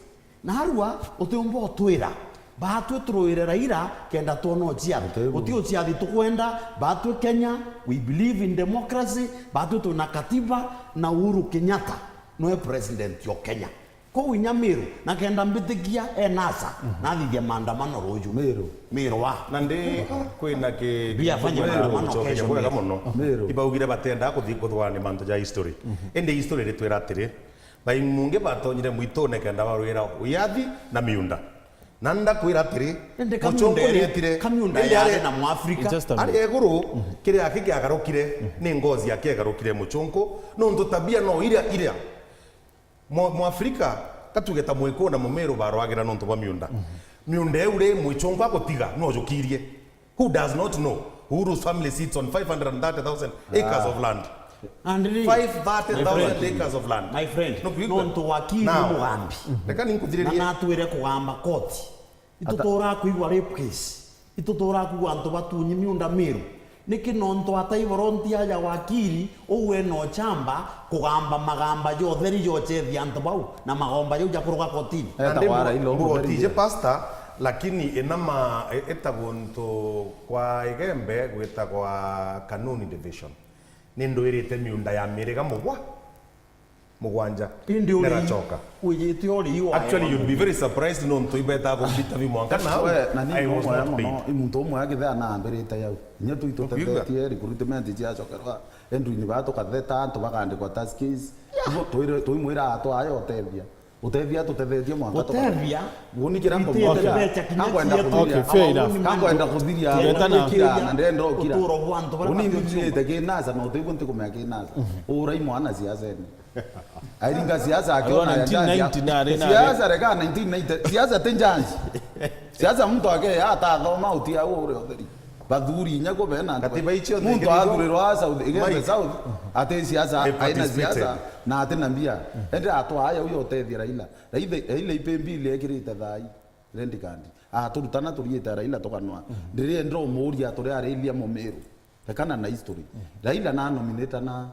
Narua utiumba utwira, batwi turuire Raila kenda twona uciathi. Guti uciathi tukwenda, batwi Kenya, we believe in democracy, batwi twina katiba na Uhuru Kenyatta noe president o Kenya. Kou inya Miru, na kenda mbitikia e NASA, mhm, nathithia maandamano ruju. Miru. Miru wa. Na ndi kwina ki-, Pia afanye maandamano kesho, bwega Miru. Muno. Miru. Ibaugire batenda kuthi kuthwana ni mantu ja history. Mhm. Indi history iritwira atiri, bai mungi batonyire mwitune kenda barwira wiathi na miunda. Na ndakwira atiri, indi muchungu Kamiunda eri-, nietire, Kamiunda indi yari ari na Mwafrika. Just a minute. Ari eguru, mhm, kiria aki kiagarukire, mhm, ni ngozi yake egarukire muchungu, nontu tabia no iria, iria. Mu-, Mwafrika, katuge ta Mwiku na Mumiru barwagira nontu bwa miunda. Mhm. Miunda iu ri, Mwichungu agutiga, no jukirie. Who does not know Uhuru's family sits on five hundred and thirty thousand acres of land? Ah. And really, five hundred thousand acres of land. My friend, no kwigua? Nontu wakili ni mugambi. Now, reka ninkuthiririe. Na natwire kugamba koti. Ituturaa kwigua rape case. Ituturaa kwigua antu batunyi miunda Miru. Niki nontu atai volontia ya wakili, uu ena uchamba kugamba magamba ja utheri ja uchethia antu bau, na magomba jau jakuruga kotini? Etagwa Raila Omolo Odinga. Mugoti je pastor, lakini ina ma, e-, etagwa untu kwa Igembe gwitagwa Kanuni Division. Nindwirite miunda ya miriga mugwa, mugwanja. Indi uri niracoka. Wijite uri wa Actually, you'd be very surprised nontu ibeta kumbita vi mwanka na we, na ni I was umwe not paid. Muno, i muntu umwe akithea na ambirite yau. Inya tu itutethetie recruitment ciacokerwa. Edwin ba tukatheta antu bakandikwa taskis. Ibo twire, twimwira atwa ayo utethia. Utethia tutethetie mwanka tuka- Utethia. Guni kira itete mbecha kinya akwenda cietu. Okay, fair enough. Akwenda kuthiria. Turetana. Kira na ndenda ukira. Uturo bwa antu bara. Guni batio nthirite kinasa na utibwo ntikumea kinasa. Urai mwana siasene. Airinga siasa akiona ya nineteen ninety njanji. Na rĩ, na rĩ. Siasa rega nineteen ninety. Siasa ti njanji. Siasa muntu ake atathoma utia ure utheri. Bathuri inya ko bena. Katiba icio muntu athurirwa South, igende South, ati siasa, aina siasa, na ati na mbia. Ende atwa aya uyo utethia Raila. Raila, Raila ipe mbili ekirite thai. Red card. Aturutana turiite Raila tukanwa. Ndirienda umuria turi ariria mumiru. Rekana na history. Raila na nominate na,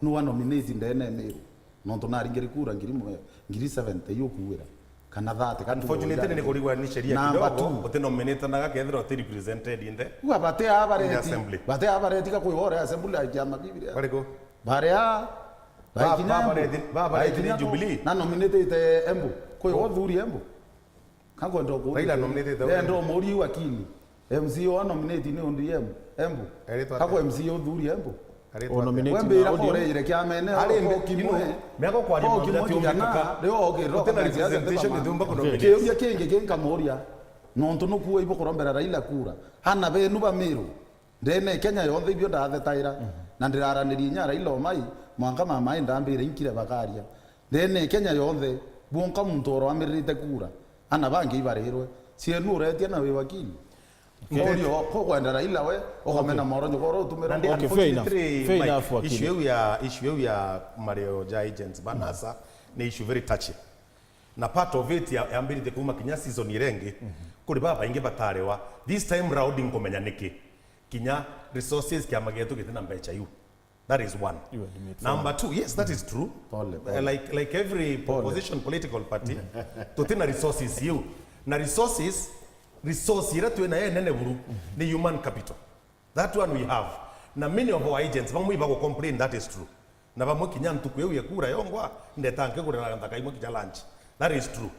no wa nominate ndene Meru. Nontu naringire kura ngiri mwe-, ngiri seventy yukuwira. Kana thirty, kana Unfortunately, ni kurigwa ni sheria kidogo, uti nominate na gakethira uti represented in the, ua bate a bareti, assembly. Bate a bareti ka kwi ore assembly ya kiama Biblia. Bariku? Baria, ba, ba bareti, ba bareti ni Jubilee. Na nominate ite Embu. Kwi o thuri Embu. Kakwenda kuuria. Raila nominated. Ndenda umuuria wakili. M C A wa nominate ni O D M, Embu. Eritwa atia? Kako M C A uthuri Embu. Eritwa atia? Nominate. Wembira na O D M. Kore ire kiamene, ari o mbe-, kimwe. Ino, meko kwaria o mantu kimwe jati kijana, umbikaka. Rio ogirwa. Utina kwa siasa representation, ndibamana. Ndumba ku nominate. Kiuria kingi kinkamuuria. Nontu nukuwa ibo kurombera Raila kura. Ana benu ba Meru. Ndene Kenya yonthe ibio ndathetaira, na ndiraranirie inya Raila omai, mwanka mama ndambire inkire bakaria. Ndene Kenya yonthe, bwonka muntu oroamirite kura, ana bangi ibarirwe. Cienu uretia na wi wakili. Okay. Mborio, ko kwenda Raila we, ukamena moro nyugo oro utumira. Na ndi, okay, fair enough. Unfortunately, fair enough, Mike, wakili. Issue iu ya, issue iu ya mario ja agents ba NASA, ni issue very touchy. Na part of it ya-, yambiritie kuma kinya season iria ingi, kuri babaingi batariwa. This time round nkumenya niki. Kinya resources kiama gietu gitina mbecha iu. That is one. You admit. Number two, yes, that is true. Pole, pole. Eh, like, like every opposition political party, tutina resources iu. Na resources, resource iria twina yo nene buru ni human capital. That one we have. Na many of our agents, bamwe ibagu complain, that is true. Na bamwe kinya ntuku iu ya kura yongwa, ndeta nkigurira nthaka imwe kinya lunch. That is true.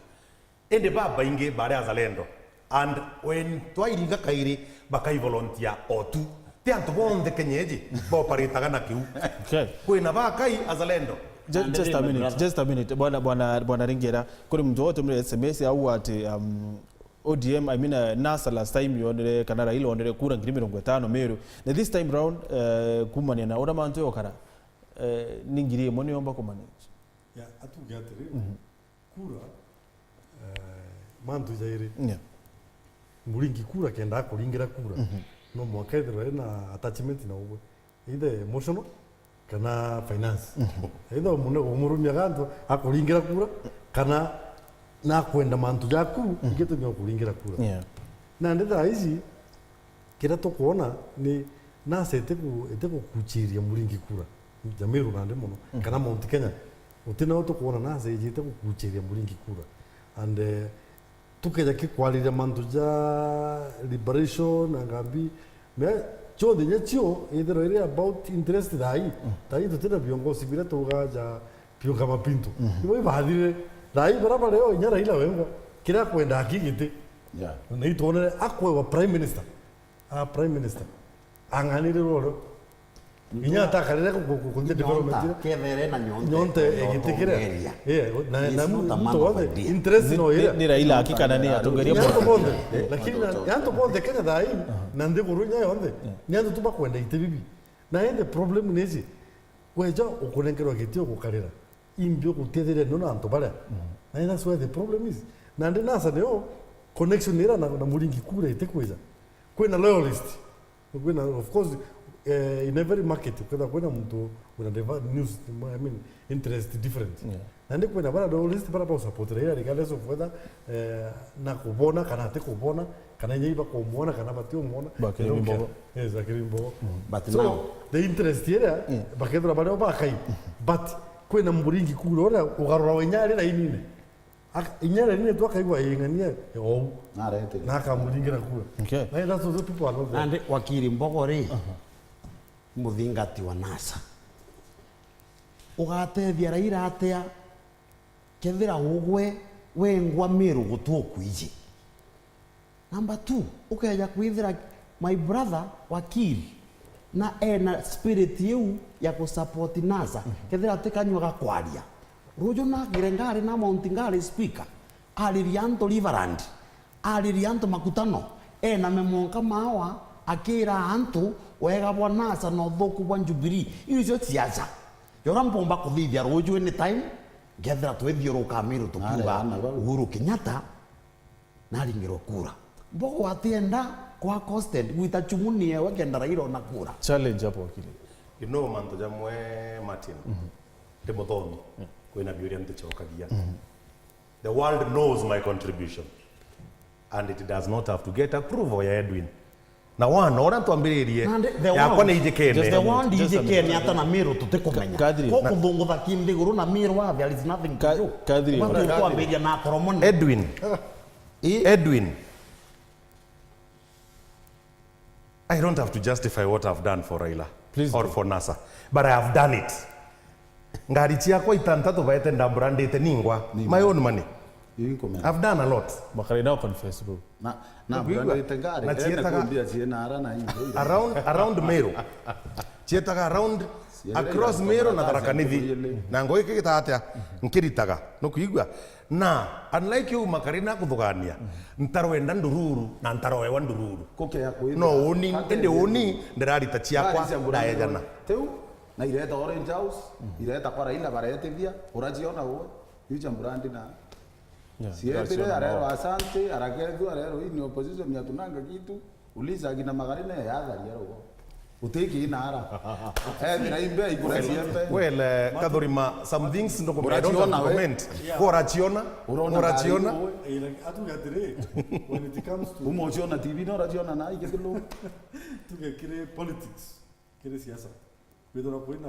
Indi babaingi bari azalendo. And when twairinga kairi, bakai volunteer o tu. Ti antu bonthe Kenya iji baoparitaga na kiu. Okay. Kwina bakai azalendo. Ju-, just a minute, just a minute. Bwana, bwana, bwana Ringera, kuri muntu wote mri S M S au ati, um, O D M, I mean, uh, NASA last time yonere, kana Raila onere kura ngiri mirongo itano Meru. Na this time round, uh, kumania na uria mantu yokara, uh, ni ngiri imwe niyo omba kumanage. Ya, atuge atiri, kura, eh, mantu jairi. Yeah. Muringi kura kenda akuringira kura. No mwanka ethirwa ena attachment na ugwe. Either emotional, kana finance. Either umune-, umurumia gantu akuringira kura, kana nakwenda mantu jaku, igitumi okuringira kura. Yeah. Nandi thaa ici, kiria tukwona ni NASA itiku-, itigukuchiria Muringi kura. Jamiru nandi muno. Kana Mount Kenya. Uti nao tukwona NASA ijite gukuchiria Muringi kura. And, eh, tukeja ki kwariria mantu ja liberation na ngambi, me, cionthe inya cio, ithirwa iri about interest thai, thai tutina viongozi biria tuga ja piunga mapinto. Ibo ibathirire. Thai bara bario inya Raila wengwa, kiria akwenda aki giti. Yeah. Na itwonere akwewa prime minister. A prime minister. Ang'anire rworo. Inya atakarire ku-, ku-, ku-, kunthia development ira. Nyonta, kethere na nyonta. Nyonta igiti kiria. Utongeria. Eh, na, na muntu wonthe, interest no ira. Ni, ni Raila aki kana ni atongeria bonthe. Ni antu bonthe. Lakini na, ni antu bonthe Kenya thai, na nthiguru inya yonthe, ni antu tu bakwenda iti bibi. Na indi problem ni ici, weja ukunenkerwa giti ugukarira, imbi ugutithiria no na antu baria. Na that's where the problem is. Na ndi NASA nio connection ira na, na Muringi kura itikwija. Kwina loyalist. Kwina, of course, eh, in every market, kwina, kwina muntu wina diver-, news, I mean, interest different. Yeah. Na ndi kwina bara do list bara ba support Raila regardless of whether, eh, na kubona kana ati kubona, kana inya iba kumwona kana bati umwona. Bakiri mbogo. Yes, bakiri mbogo. But so, now the interest area, bakethira bario bakai. But kwina Muringi kura uria ugarura wenya ari rainine. Ak-, inya riri ni twakaigua ing'ania ou. Narete. Na akamuringira kura. Okay. Na that's what people are not there. Nandi wakiri mbogo ri, muthingati wa NASA. Ugatethia Raila atia kethira ugwe wengwa Miru gutu ukwiji? Number two, ukeja kwithira my brother wakili na ena spirit iu ya kusupport NASA, kethira ti kanyua gakwaria. Ruju nagire ngari na Mount Ngari speaker, ariria antu Riverland, ariria antu makutano, ena memonka mawa, akira antu wega bwa NASA na uthuku bwa Jubilee. Iu icio ciaca. Jora mpomba kuthithia ruju any time, ngethira twithiuruka Miru tukiuga Uhuru Kenyatta naringirwe kura. Mbogo atienda kwa constant, gwita chumu ni ewe kenda Raila ona kura. Challenge hapo wakili. You know, mantu jamwe, Martin, ndi muthomi, kwina biuria nticokagia. The world knows my contribution and it does not have to get approval ya Edwin. Na wana uria twambiririe Nandi, the yakwa world, ni ijikene. Just the world. Just a ijikene minute. Ata na Miru tutikumenya. Ka-, Catherine. Ko kuthungutha ki nthiguru na Miru wa, there is nothing to Ka-, do. Catherine. Watu twambiria na akoromoni. Edwin. Edwin. I don't have to justify what I've done for Raila. Please or do. For NASA. But I have done it. Ngari ciakwa itantatu baete ndabrandite ningwa. Ningwa. My own money. I've done a lot. Makari now confess, bro. Na, na Nikuigua? Brandite ngari. Na cietaga kumbia ciena ara na hiyo. Around, around Meru. Cietaga around, across Meru na Tharaka Nithi. Na ngo iki gitatia nkiritaga. Nukuigua? Na unlike you, Makarina kuthugania, ntarwenda ndururu na ntaroewa ndururu. Kukea kwithira no uni, indi uni ndirarita ciakwa ndaejana. Tiu, na ireta Orange House, ireta kwa Raila baretithia, uraciona uwe, iu cia Murandi na. Yeah, uraciona uwe. Siebire arero asante, arakethua arero, hii ni opposition ya tunanga kitu. Uliza akina Magarina ya athari ya rogo. Utiki inara. Eh, mira imbe ikura siembe. Well, eh, Kathurima, some things ndo kumenya, I don't have to comment. Uraciona we? Yeah. Uraciona? Uraciona? Atuga atiri, when it comes to umo uciona T V no uraciona na igitulu. Tuge kiri politics, kiri siasa. Kwithirwa kwina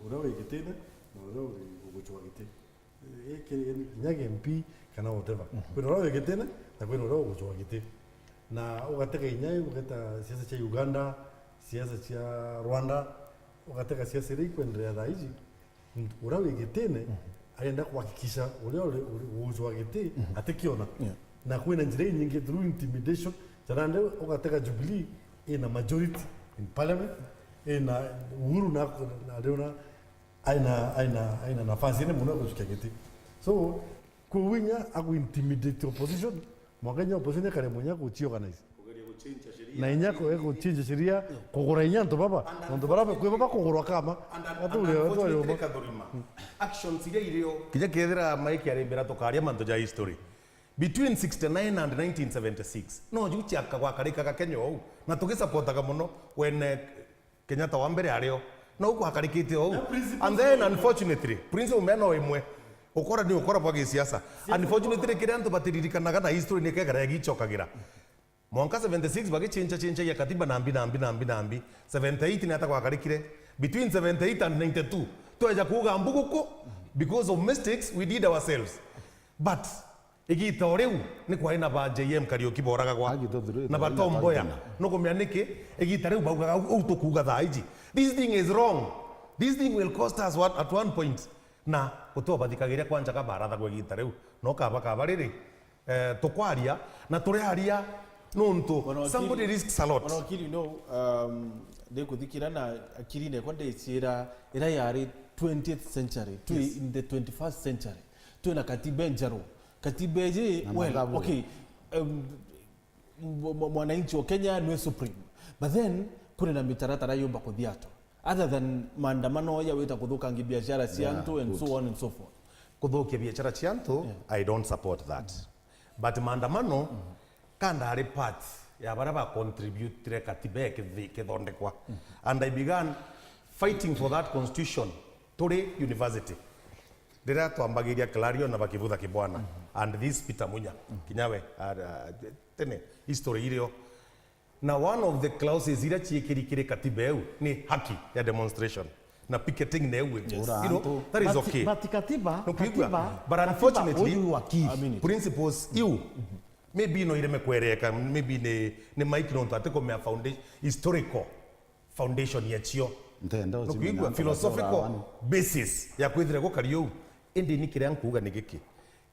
uria wi gitine na uria uri ugucwa giti. Eh, ki-, kinya ki M P kana whatever. Mhm. Kwina uria wi gitine na kwina uria ugucwa giti. Na ugatega inya ugeta siasa cia Uganda, siasa cia Rwanda, ugatega siasa iria ikwenderea thaa iji, uria wi gitine, mhm, arenda kuhakikisha uria uri, uri ugucwa giti, mhm, atikiona. Yeah. Na kwina njira inyingi through intimidation, jarande ugatega Jubilee ina majority in parliament, ina Uhuru na, na, na, aina, aina, aina nafasi nene mono ya gucukia giti. So, kwi winya agu intimidate opposition, mwanka inya opposition ikare mwinya guciorganize. Na inya ku-, guchinja sheria, kugura inya antu baba, antu bara kwi baba kugurwa kama. Unfortunately, Kathurima, actions iria irio. Kinya kethira Mike arimbira tukaria mantu ja history. Between sixty-nine and nineteen seventy-six, no ju ciaka gwakarikaga Kenya ou, na tugisupportaga mono when, eh, Kenyatta wa mbere ario. No gwakarikite ou. And then, unfortunately, principle mea no imwe. Ukora ni ukora bwa gisiasa. Unfortunately, kiria antu batiririkanaga na history ni kegara gicokagira. Mwanka seventy-six bagichincha chinchagia katiba nambi, nambi, nambi, nambi. Seventy-eight ni ata gwakarikire? Between seventy-eight and ninety-two, tweja kuuga mbuguku because of mistakes we did ourselves. But igita o riu ni kwari na ba J M Kariuki boragagwa na ba Tom Mboya. Nukumenya niki? Igita riu baugaga, "Uu tukuuga thaa iji. This thing is wrong. This thing will cost us what, at one point." Na guti ubathikagiria kwanja ka barathagwa igita riu. No kaba kaba riri, eh, tukwaria, na turiaria nuntu somebody risks a lot. Bwana wakili, you know, um, ndikuthikira na akili nekwa ndicira ira yari twentieth century, twi in the twenty-first century. Twina katiba njeru. Katiba iji, well, okay, um, mw-, mw-, mwananchi wa Kenya nwe supreme. But then, kuri na mitaratara yumba kuthiatwa. Other than maandamano ya wita kuthukangia biashara cia antu and so on and so forth. Kuthukia biashara cia antu, yeah, I don't support that. But maandamano, mm, kandari part ya baria ba contributire katiba ikithi-, ikithondekwa. Mm. And I began fighting for that constitution turi university. Riria twambagiria Clarion na bakibutha Kibwana, mm, and this Peter Munya, mm, kinya we, ah, ah, tene, history irio. Na one of the clauses iria ciikiri kiri katiba iu ni haki ya demonstration. Na picketing na iu, yes, you know, that is okay. But katiba, nukwigua? Katiba, but unfortunately, principles iu, maybe no ireme kwereka, maybe ni, ni Mike nontu atikumenya founda-, historical foundation yacio. Ntenda ucimenya. Nukwigua philosophical basis ya kwithira gukari uu. Indi ni kiria nkuuga ni giki.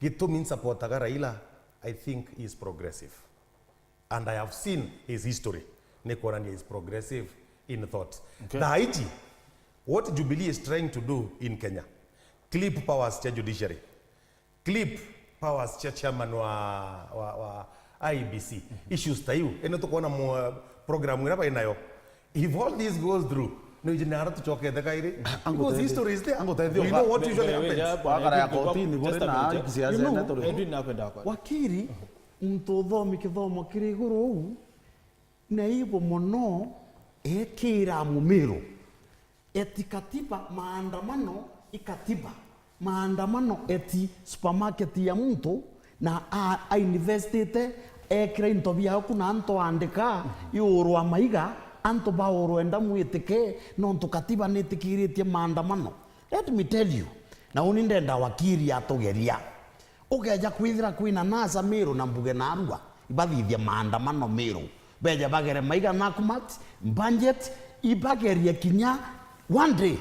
Gitumi nsupportaga Raila, I think he is progressive. And I have seen his history. Ni kuonania he is progressive in thought. Okay. Thaa iji, what Jubilee is trying to do in Kenya, clip powers cia judiciary, clip powers cia chairman wa, wa, wa I E B C, issues ta iu. Ino tukwona mu, program ira bai nayo. If all this goes through, no iji nara tucokete kairi. Because history is there. We know what usually happens. Wakara ya kotini buri na haki cia Senate. Edwin, nakwenda kwa. Wakiri, muntu uthomi kithomo kiri iguru uu, na ibo mono, ekira mumiru. Eti katiba, maandamano i katiba. Maandamano eti supermarket ya muntu, na a, a investite, ekira into biao ku na antu aandika, iurwa maiga, antu baurwa enda mwitike, nontu katiba nitikiritie maandamano. Let me tell you, na uni ndenda wakiri atugeria. Ukeja kwithira kwina NASA Meru na Mbuge na Arua, ibathithia maandamano Meru. Beja bagere maiga Nakumatt, Mbanjet, ibagerie kinya one day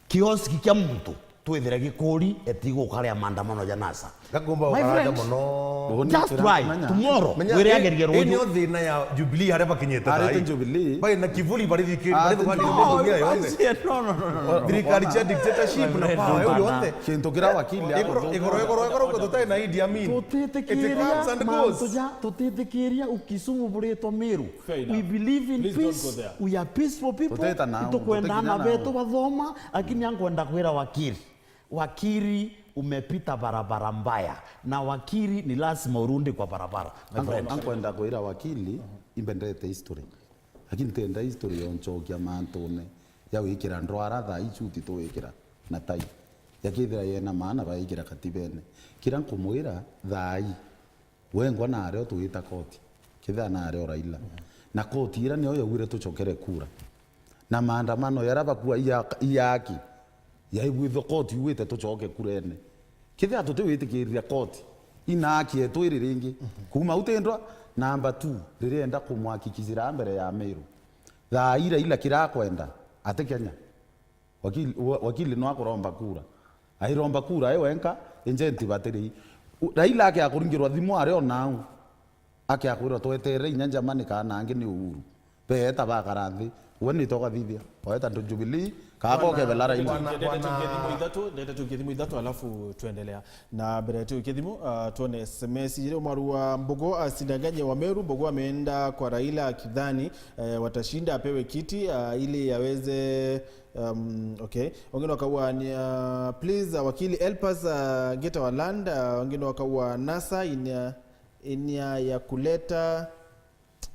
kioski kia muntu twithire gikuri eti gukaria maandamano ja NASA. Gakumba. My friend, just try tomorrow, wire agerie ruju. Menya, ii nio thina ya Jubilee aria bakinyite thaa ii. Arete Jubilee. Bai na kivuli bari thikiri, bari thukani ndunia yonthe. No, no, no, no, no. Thirikari cia dictatorship na power yonthe. Kintu kira wakili igoro, igoro, igoro, igoro, tutari na Idi Amin. Tutitikiria mantu ja, tutitikiria ukisumu buritwa Meru. Fair enough. We believe in peace. Please don't go there. We are peaceful people. Itukwenda ana betu bathoma, lakini ankwenda kwira wakiri. Wakiri, umepita barabara mbaya. Na wakiri ni lazima urudi kwa barabara. My friend. Ankwenda kwira wakili, imbendete history. Lakini ntenda history yonchokia mantune ya wikira ndwara thaa ici uti tuwikira na tai. Yakithira yena maana baikira katibene. Kira nkumwira thaa ii, wengwa na ario twita koti. Kithira na ario Raila. Na koti ira nio yaugire tuchokere kura. Na maandamano yara bakua iya, iya aki. Yaigwithwa koti iugite tuchoke kurene. Kethira tutiwitikirira koti, ina aki yetu iri ringi. Kuma u tindwa, namba two, rirenda kumwakikishira mbere ya Meru. Thaa ira ila kirakwenda, ati Kenya. Wakili, wa-, wakili no akuromba kura. Airomba kura e wenka, agent batiri. U-, Raila ake akuringirwa thimu ari o nau. Ake akwirwa tweterere inya Germany kana angi ni Uhuru. Beeta bakara nthi, we ni togathithia. Oeta ndo Jubilee, kaka ukebela Raila. Bwana, ndete tukie thimu ithatu, ndete tukie thimu ithatu, alafu tuendelea. Na mbere ya tukie thimu, ah, tuone S M S iri. Mwaru wa Mbogo, ah, Sidanganye wa Meru, Mbogo ameenda kwa Raila akidhani, eh, watashinda apewe kiti, ah, ili yaweze, um, okay. Wengine wakaua ni, ah, please, ah, wakili, help us, ah, get our land. Ah, wengine wakaua NASA in, ah, in, ah, ya kuleta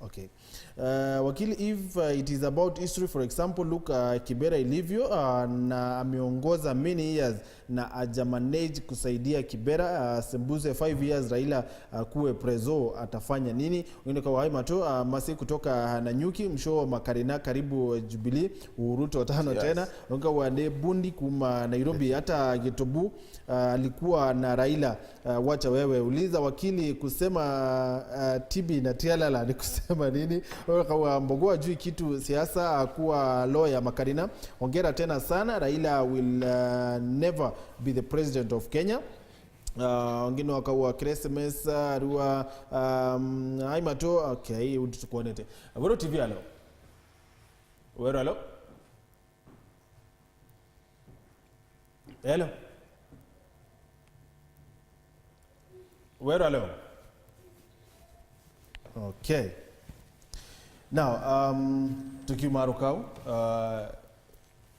Okay. Uh, wakili, if, uh, it is about history, for example, look, uh, Kibera ilivyo, uh, na ameongoza many years na aja manage kusaidia Kibera, uh, sembuse five years Raila, uh, kuwe preso, atafanya nini? Wengine kwa Waimato, uh, Masi kutoka Nanyuki, Msho Makarina, karibu, uh, Jubilee, Uhuru Ruto tano tena. Wengine kwa Nde Bundi kuma Nairobi, hata Gitobu, uh, alikuwa na Raila. Uh, wacha wewe, uliza wakili kusema, uh, T B na Tialala ni kusema nini? Wewe kawa Mbogo ajui kitu siasa, uh, kuwa lawyer Makarina. Ongera tena sana, Raila will, uh, never be the president of Kenya. Uh, wengine wakaua Christmas, uh, Arua, um, Aimato, okay, undi tukuonete. Weru T V, alo. Weru, alo. Hello. Weru, hello. Okay. Now, um, tukiuma rukau, uh,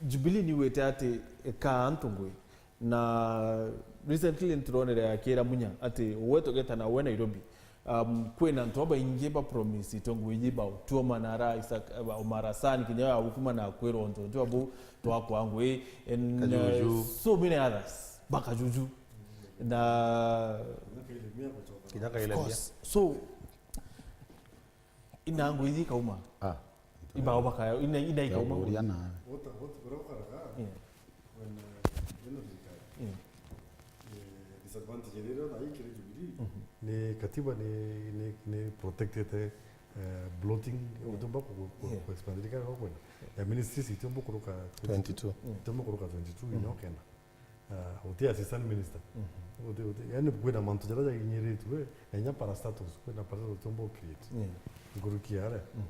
Jubilee niwite ati ikaa antu ngui. Na recently nituronere akira Munya ati we tugeta na we Nairobi. Um, kwina antu babaingi ba promise to ngui ji ba utua manara Isaac, ba Omar Hassan, kinya ya ukuma na kwira untu, untu abu twakwa ngui, and, uh, so many others, baka juju. Na kinya kailemia. Of course. So, ina ngui ji kauma. Ah. Ibao baka, ina, ina ikauma. Uria na. Wote, wote, bora ukaraga. Yeah. When, uh, ino thirikari. Yeah. Eh, disadvantage iri rio thaa ii kiri Jubilee, ni katiba ni, ni, ni protectete eh, bloating, utiumba ku, ku, ku, yeah, ku expand thirikari kwa kwenda. Ya ministries itiumba kuruka twenty-two. Twenty-two. Mm. Itiumba kuruka twenty-two, mm, inya ukenda. Ah, uti assistant minister. Mhm. Uti, uti, yani kwina mantu jaria jakinyiritue, na inya parastatals, kwina parastatals utiumba create. Yeah. Nkuruki ya aria. Mhm.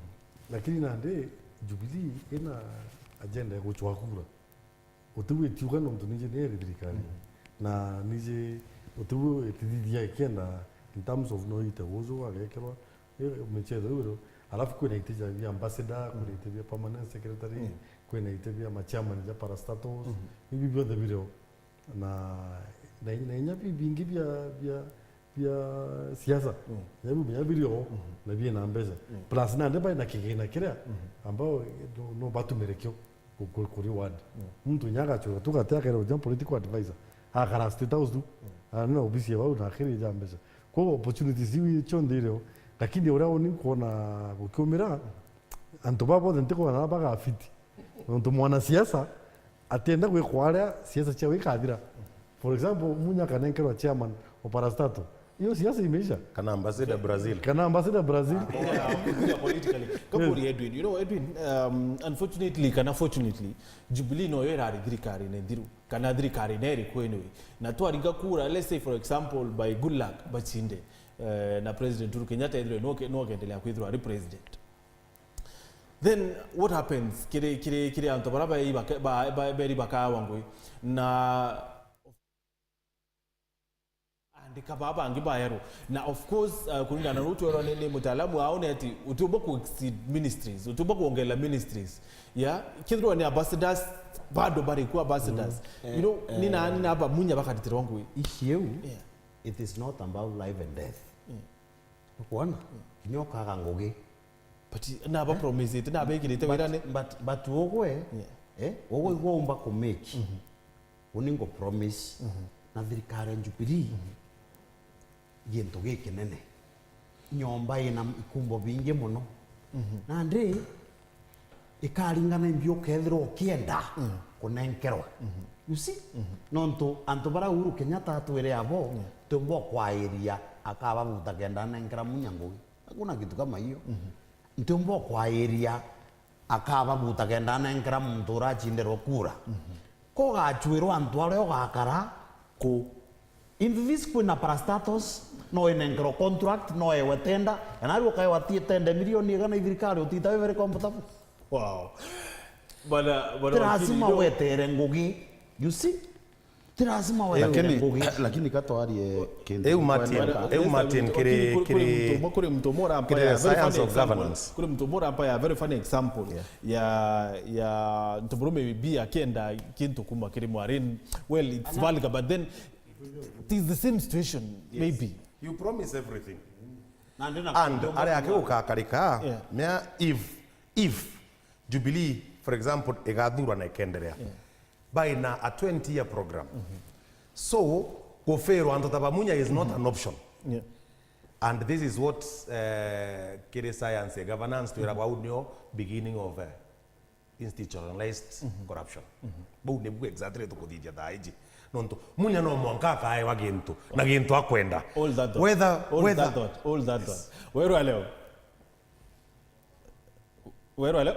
Lakini nandi Jubilee ina agenda ya gucwa kura. Utiu itiuga nontu nije ni eri thirikari. Mhm. Na nije utiu itithithia ikienda in terms of no ite uju agekirwa, eh, michetho iu irio. Alafu kwina iti ja bia ambassador, kwina, mm, iti bia permanent secretary, mm, kwina iti bia ma chairman ja parastatals. Mhm. Ibi bionthe birio. Na, na, na inya bibingi bia, bia, bia siasa. Mm. Inya biu binya birio, mhm, na biina mbeca. Mm. Plus nandi bai na kigina kiria, mhm, ambao no, no batumire kio ku, ku, ku reward. Mm. Muntu inya agachura tu gati akaira uja political advisor. Akara State House tu. Mm. Ana obisi ya bau na akiri ja mbeca. Kwa opportunities iu cionthe irio. Lakini uria uni nkwona gukiumira, antu baba bonthe ntikwona bagafiti. Nontu mwanasiasa atienda gwikwa aria siasa ciawe ikathira. For example, Munya akanenkerwa chairman o parastatal. Hiyo siasa imeisha. Kana ambassador Brazil. Kana ambassador Brazil. Politically. Kaburia Edwin, you know, Edwin, um, unfortunately, kana fortunately, Jubilee noyo irari thirikari ne nthiru, kana thirikari ne iriku anyway. Na twaringa kura, let's say for example, by good luck, bachinde, eh, na President Uhuru Kenyatta ethirwe no ke-, no kendelea kwithirwa ari president. Then what happens? Kiri, kiri, kiri antu bara beri baka-, ba, ba, beri bakawa ngui. Na andika baa bangi bayarwo. Na of course, uh, kuringana na uu twerwa ni, ni mutaalamu wao ni ati utiumba ku exceed ministries, utiumba kuongerera ministries. Yeah, kethirwa ni ambassadors, bado bari ku ambassadors. Mm. You know, eh, ni na, ni na aba Munya bakaritirwa ngui. Issue iu, yeah, it is not about life and death. Mm. Ukwona? Mm. Kinya ukaga ngugi. But naba promisite, naba ekirite wirane. But, but ugwe, yeah, eh, ugwe igwe umba ku make. Mhm. Uni ngu promise. Mhm. Na thirikari ya Jubilee, mhm, gintu gikinene. Nyomba ina ikumbo bingi muno. Mhm. Nandi, ikaringana imbi ukethirwa ukienda, mm, kunenkerwa. Mhm. You see? Mhm. Nontu antu bara Uhuru Kenyatta atwire abo, yeah, tiumba kwairia akababuta kenda anenkera Munya ngugi. Hakuna kitu kama hiyo. Mhm. Ntiumba kwairia akababuta kenda anenkera muntu uracinderwa kura. Mhm. Ko gachwirwa antu aria ugakara ku. In this kwina parastatus, no inenkerwa contract, no ewe tender, na nawe ukaewa ti tender milioni igana i thirikari, utita we very comfortable. Wow. Bana, bana. Ti lazima wetere ngugi. You see? Ti lazima wetere ngugi. Lakini, lakini katwarie kintu. Eu Martin, eu Martin, kiri, kiri, kiri the science of governance. Kuri muntu umwe urampa ya very funny example. Yeah. Ya, ya ntuburume bibi akienda kintu kuma kiri mwarin. Well, it's vulgar, but then it is the same situation, yes, maybe. You promise everything. And aria akigukakarika, yeah, mea if, if Jubilee, for example, igathurwa na ikenderea, yeah, baina a twenty year program. Mm-hmm. So, gufirwa antu ta ba Munya is not, mm-hmm, an option. Yeah. And this is what, eh, kiri science ya governance twiragwa, mm-hmm, au nio beginning of, eh, institutionalized, mm-hmm, corruption. Mm-hmm. Bau nibu exactly tukuthithia thaa iji. Nontu Munya no mwanka akaewa gintu, na gintu akwenda. Hold that thought. Whether, hold whether that thought. Hold that, yes, thought. Weru wa leo. Weru wa leo.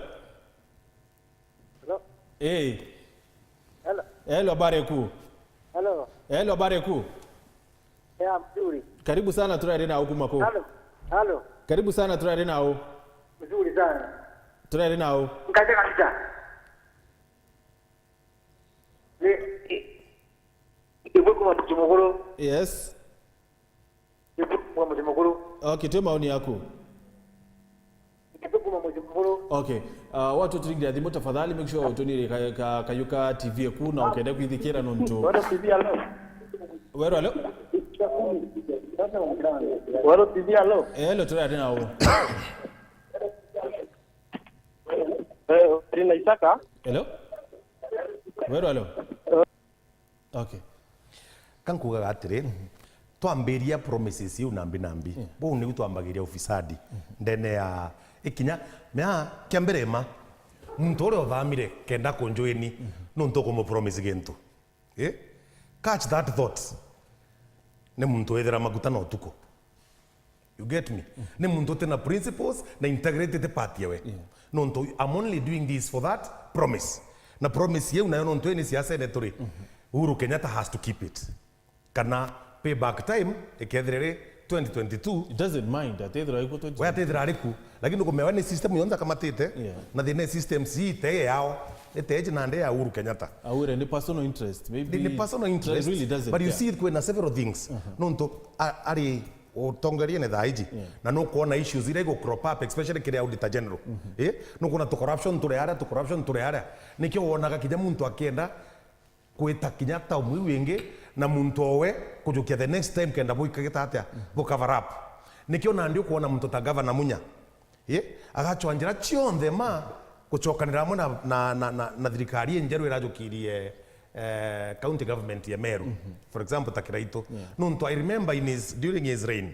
Hello? Eh. Hello? Hello, habari kuu? Hello? Hello, habari kuu? Yeah, mzuri. Karibu sana, turari nau kuma kuu? Hello? Hello? Karibu sana, turari nau? Mzuri sana. Turari nau? Nkaje kabisa. Ni, i, igwe kuma Mucimukuru. Yes. Igwe kuma Mucimukuru. Okay, twe maoni yaku. Igwe kuma Mucimukuru. Okay. Uh, watu turingira thimu, tafadhali make sure utunire ka, ka, kayuka T V eku na ukende kwithikira nontu. Wero T V, hello. Wero, hello. Wero T V, hello. Hello, turari nau? Eh, ndina Isaka. Hello? Wero, hello? Eh. Okay. Ka nkugaga atiri, mhm, twambiria promises iu nambi nambi. Mm. Buu niu twambagiria ufisadi. Mhm. Ndene ya ikinya, mea kia mbere ma, muntu uria uthamire kenda kunjoini, mhm, nuntu ukumu promise gintu. Eh? Catch that thought. Ni muntu withira maguta na utuku. You get me? Ni muntu utina principles na integrity ti part yawe. Nontu, I'm only doing this for that promise. Na promise yeu nayo nontu ni siasa ene turi. Uhuru Kenyatta has to keep it. Kana payback time ikethira ri twenty twenty-two. It doesn't mind, atethira iko twenty twenty-two. We atethira ariku. Lakini nukumenya ni system yonthe akamatite. Yeah. Na thina system si iteye yao. Iteje nande ya Uhuru Kenyatta. Awire ni personal interest. Maybe ni personal interest, it really doesn't, but you see, kwina several things. Nontu a- ari utongeriene thaa iji. Yeah. Na nukwona issues iria igu crop up, especially kiri Auditor General. Eh? Nukwona tu corruption turi aria, tu corruption turi aria. Nikio wonaga kinya muntu akienda kwita kinya tamu iu ingi, na muntu owe kujukia the next time kenda buikagita atia, bu cover up. Nikio nandi ukwona muntu ta Governor Munya, eh, agacwa njira cionthe ma gucokanira amwe na, na, na, na, na thirikari injeru irajukirie, eh, county government ya Meru. For example, ta Kiraitu. Yeah. Nontu I remember in his, during his reign,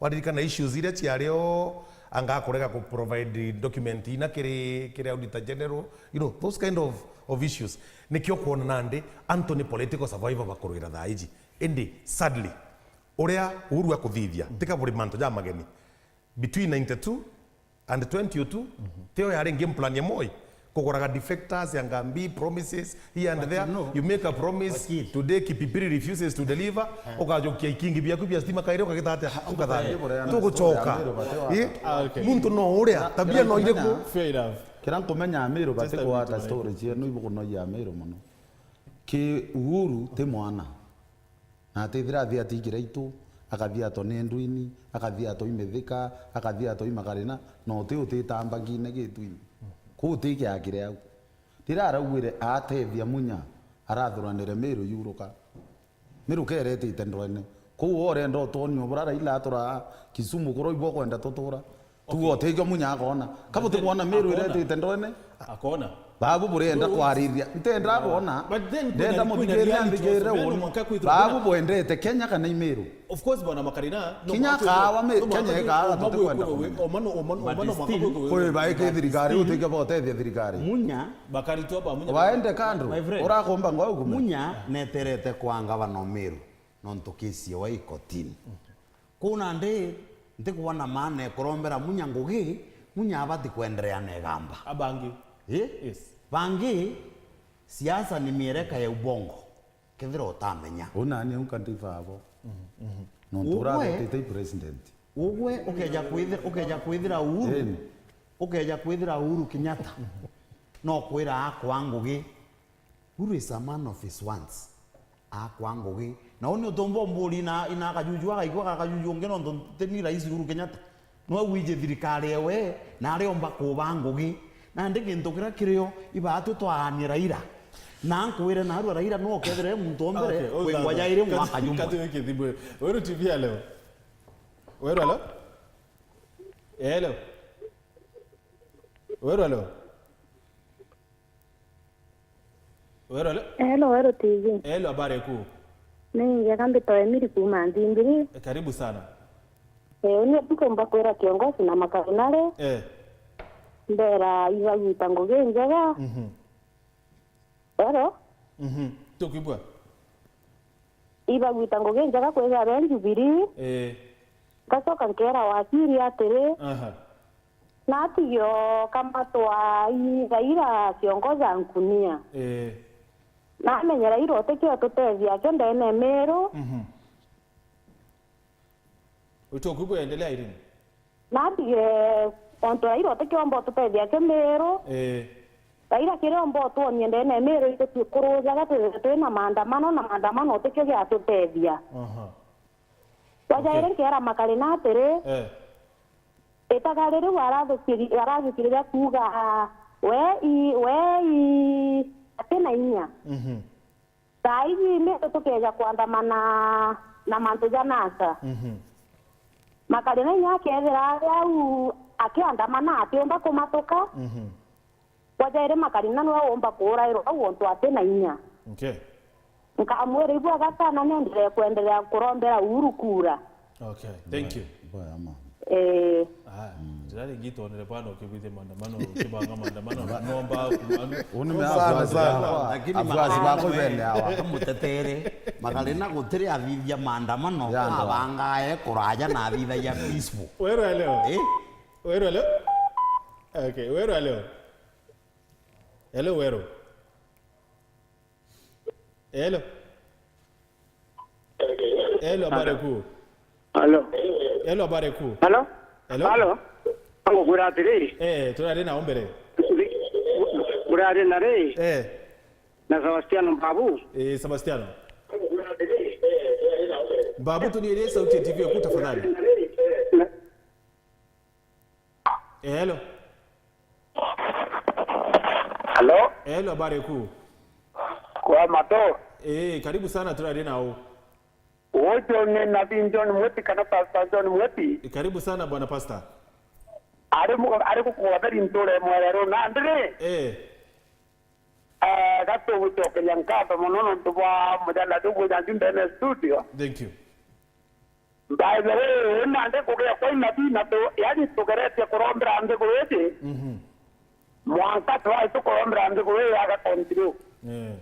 waririkana issues iria ciari o, anga akurega ku provide document ina kiri, kiri Auditor General, you know, those kind of, of issues. Nikio kwona nandi antu ni political survivor bakurwira thaa iji. Indi sadly, uria Uhuru akuthithia, tika buri mantu ja mageni. Between ninety-two and twenty oh two, tio yari game plan ya Moi. Kuguraga defectors, ya ngambi, promises here and there. You make a promise today, Kipipiri refuses to deliver, ukajokia ikingi biaku bia stima kairi ukagita atia? Ukatharia. Tugucoka. Eh? Ah, okay. Muntu no uria, tabia no iriku? Fair enough. Kira nkumenya Amiru batigwata story cienu ibukunoia Amiru muno. Ki Uhuru ti mwana. Na atithira athi atigire itu, akathi atwa ni ndwini, akathi atwa i Mithika, akathi atwa i Makarina, na uti utita mbangine gitwini. Kuu uti kiakire au. Rira araugire atethia Munya, arathuranire Miru yuruka. Miru keretite ndwene. Kuu urenda utwonio bura Raila atura Kisumu kura ibwo kwenda tutura. Tugo utigio Munya akona. Kabuti kwona Miru iretite ndwene. Akona. Babu burenda kwariria. Ntenda kwona. Ndenda muthikirire nthikirire uni. Babu bwendete Kenya kana i Miru? Of course, bwana Makarina, no. Kinya kawa mi Kenya ikaga tuti kwenda kumenya. Omano, omano, omano. Kuri baike thirikari utige botethia thirikari. Munya. Bakaritwa ba Munya. Waende kando. Urakomba ngwa ukume. Munya neterete kwa ngavana Miru. Nontu kesi yawe ikotini. Kuu nandi ntikwona maana ya kurombera Munya ngugi, Munya abati kwenderea na igamba. Abangi. Eh? Yes. Bangi, siasa ni miereka ya ubongo, kethira utamenya. Unani unka ndivabo. Nontu uraretete i president. Ugwe ukeja kwithira, ukeja kwithira Uhuru, ukeja kwithira Uhuru Kenyatta, no kwira akwa ngugi. Uhuru is a man of his words. Akwa ngugi. Na uni utumba umburi ina, ina akajuju agaigua ga kajuju ungi nontu tini rais Uhuru Kenyatta. Nwe wiji thirikari ewe, na ariomba kuba ngugi. Nandi gintu kiria kirio, ibaatwi twaanie Raila. Na nkwire narua Raila no ukethire muntu o mbere kwingwa jairi mwaka jumwe. Kati wiki thimu. Weru T V ya leo. Weru alo? Hello. Weru alo? Weru alo? Hello, Weru T V. Hello, habari kuu? Ni njega, mbitwa Emily kuuma Nthimbiri. Eh, karibu sana. Eh, uni ndikumba kwira kiongozi na Makarina ri. Eh. Mbera ibagwita ngugi njega. Mhm. Hello? Mhm. Tukwigua. Ibagwita ngugi njega kwithira be Jubilee. Eh. Ngacoka nkeera wakiri atiri, aha, natigio kamatwa i Raila akiongoza nkunia. Eh. Namenye Raila utikio tutethia akio ndene Miru. Mhm. Utukwigua, endelea, Irene. Natigire ontu Raila utikiomba ututethia akio Miru. Eh. Raila kiria omba utwonie ndene Miru, itutikurujaga twithire twina maandamano, na maandamano utikio giatutethia. Aha. Wajairi, okay, nkeera Makarina atiri, eh, itagari riu arathukiri-, arathukiriria kuuga, we i, we i, atina inya. Mhm. Thaa iji Miru tukeja kuandamana na mantu ja NASA. Mhm. Makarina inya akethira ari au akiandamana atiumba kumatuka. Mhm. Wajairi Makarina niwe umba kuurairwa au ontu atina inya. Okay. Nkamwira ibwega sana, nenderee kwenderea kurombera Uhuru kura. Okay, thank you. Bwega ma. Eh. Ah, njira ringi itonere bwana ukigwithia maandamano, ukibanga maandamano, nomba kumanu. Uni me Sana, afuasi sana. bakwa, Lakini afuasi maandamano bakwa me- bene awa. Mutetere, Makarina gutiri athithia maandamano, Ya, ndo. abangae kuraja na athithagia peaceful. Weru wa leo. Eh? Weru wa leo? Okay, weru wa leo. Hello, weru. Hello. Hello, habari kuu. Halo. Hello, habari kuu. Halo. Hello. Halo. Ngugwira atiri. Eh, turari na umbere. Ngurari na ri. Eh. Na Sebastiano Mbabu. Eh, Sebastiano. Mbabu, tunierie sauti ya T V yaku tafadhali. Na Eh, hello. Halo? Hello, habari kuu? Kwa mato. Eh, karibu sana, turari nau. Uju ni Nabii John Mweti kana Pastor John Mweti. Eh, karibu sana, bwana pastor. Ari mu-, ari gukutheri nture mwerero nandi ri? Eh. Eh, gatugucokeria nkatho mono nontu bwa mujana juu bwina ju ndene studio. Thank you. By the way, nandi kugia kwa inabii na tu, yani tugeretie kurombera nthiguru iji, Mhm. mwanka twai tukurombera nthiguru iji yaga continue. Eh.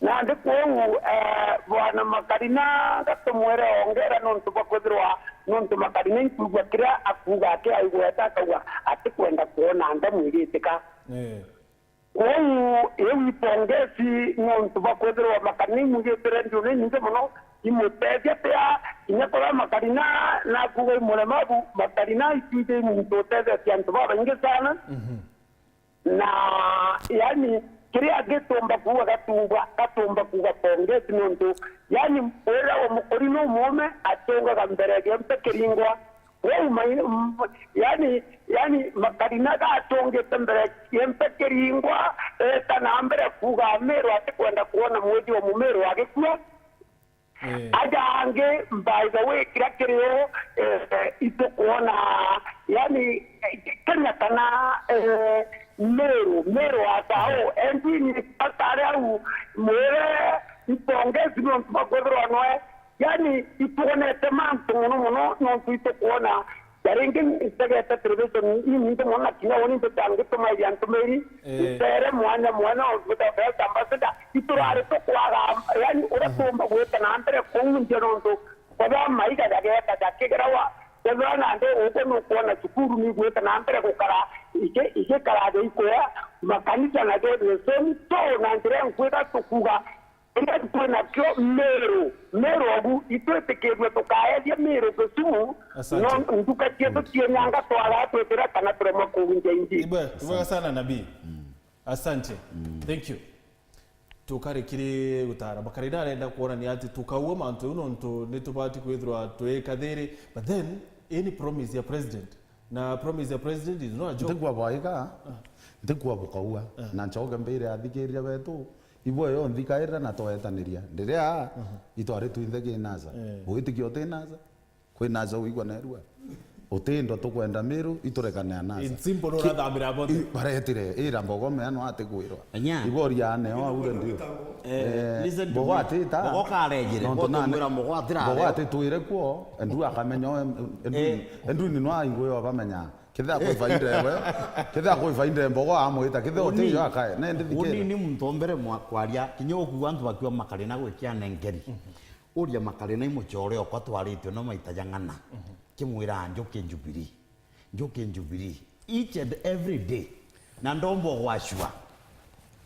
Nandi kwou, eh, bwana Makarina gatumwire ongera nontu bwa kwithirwa, nontu Makarina inkwigua kiria akuuga akiaigweta akauga atikwenda kwona ndamu igitika. Eh. Kwou iu ipongezi nontu bwa kwithirwa Makarina imwigitire ndiune inyingi mono, imutethia pia kinya kuria Makarina nakuuga i muremavu, Makarina itwiji i muntu utethetie antu babaingi sana. Mhm. Na, yani, kiria gitumba kuuga gatumba, gatumba kuuga pongezi nontu, yani, wira wa mukuri nu muume atungaga mbere giompe kiringwa. Wou mai-, m-, yani, yani, Makarina gatungite mbere giompe kiringwa, eta na mbere kuuga Miru atikwenda kwona mwithi wa Mumiru agikua. Eh. Aja angi, by the way, kiria kirio, eh, itukwona, yani, eh, Kenya kana, eh, Miru, Miru atao, N D ni atari au, mwire ipongezi nontu bwa kwithirwa noe, yani, itwonete mantu mono mono, nontu itukwona Jaringi ntegete television inyingi mono, na kinya uni mbitangituma iria ntumiri, Eh. ntere mwanya mwanya of the health ambassador, iturari tukwaga, yani, uria Mhm. tuumba gwita na mbere kuu nje nontu kwethirwa maiga jageta jakigerawa, kwethirwa nandi ugu nukwona cukuru nigwita na mbere gukara, iki-, igikara ja ikuya, makanisa najo the same. So, na njira inkwitha tukuuga, Kiria twinakio Miru, Miru ogu, itwitikirue tukaethia Miru Kisumu, Asante. no nduka cietu cienanga twaga twitira kana turemwa kuunja ingi. Ibwe, ibwega sana, Nabii. Asante. Thank you. Tukari kiri gutara. Makarina arenda kuonania ati tukaua mantu jau nontu nitubati kwithirwa twikathiri, but then, ii ni promise ya president. Na promise ya president is not a joke. Ntikua bwaika, ntikua bukaua. Na ncoke mbire athikiria betu, ibwe yo nthikaira na twetaniria. Ndiria, itwari twinthe ki NASA. Eh. Witikia uti NASA? Kwi NASA wigua nerua? Uti ndo tukwenda Miru, iturekane na NASA. In simple, no Ki-, urathamira bote. I-, baretire, ira Mbogo meano atikwirwa. Enya. Iboria ane o aure ndio. Eh, Eh, listen to Mbogo me. Atita. Mbogo karejire, Nontu nani? Mbogo atira Mbogo areo. Atitwire kuo, endu akamenya o em-, endu, Eh. endu ni no ainguyo bamenya. Kithe akwifainde we. Kithe akwifainde Mbogo amwita. Kithe Uni, utiyo akae. Ne ndithikire. Uni ni muntu mbere mwa kwaria, kinya ukuwa antu bakiwa Makarina gwikia nengeri. Uria Makarina imucore okwa twaritwe no maita jang'ana. Kimwira njuki Jubilee. Njuki Jubilee each and every day. Na ndomba gwacua.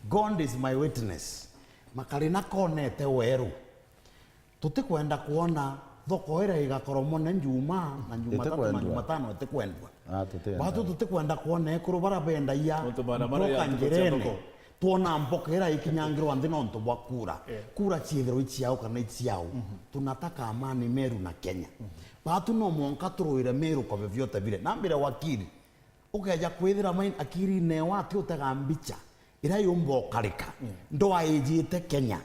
God is my witness. Makarina konete weru. Tutikwenda kwona thoko iria igakorwo mone Njuma na Jumatatu na Itikwendwa. Jumatano itikwendwa. Ah, tutienda. Batu tutikwenda kwona ekuru bara bendagia Nontu maandamano mboka yatukutia njirene. Thoko. Twona mboka iria ikinyangirwa nthi nontu bwa kura. Eh. Kura ciithirwa iciao kana iciao. Tunataka amani Meru na Kenya. Batu no mwanka turwire Meru kwa vyovyote vile. Nambire wakili, ukeja kwithira mai-, akirine ewa ati utega mbicha iria yumba ukarika. Ndwaijite Kenya,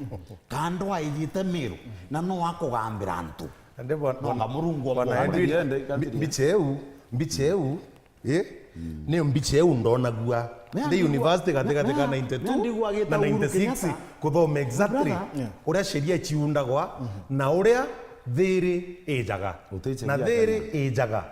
kana ndwaijite Miru, na no akugambira antu. Nonga Murungu Bwana omugambira. Henry, mbi-, mbicha eu, mbicha eu, eh? Niyo mbicha eu ndonagua. Ndi university gati gati ka ninety-two na ninety-six, kuthoma exactly uria sheria ciundagwa na uria thiri ijaga. Na thiri ijaga.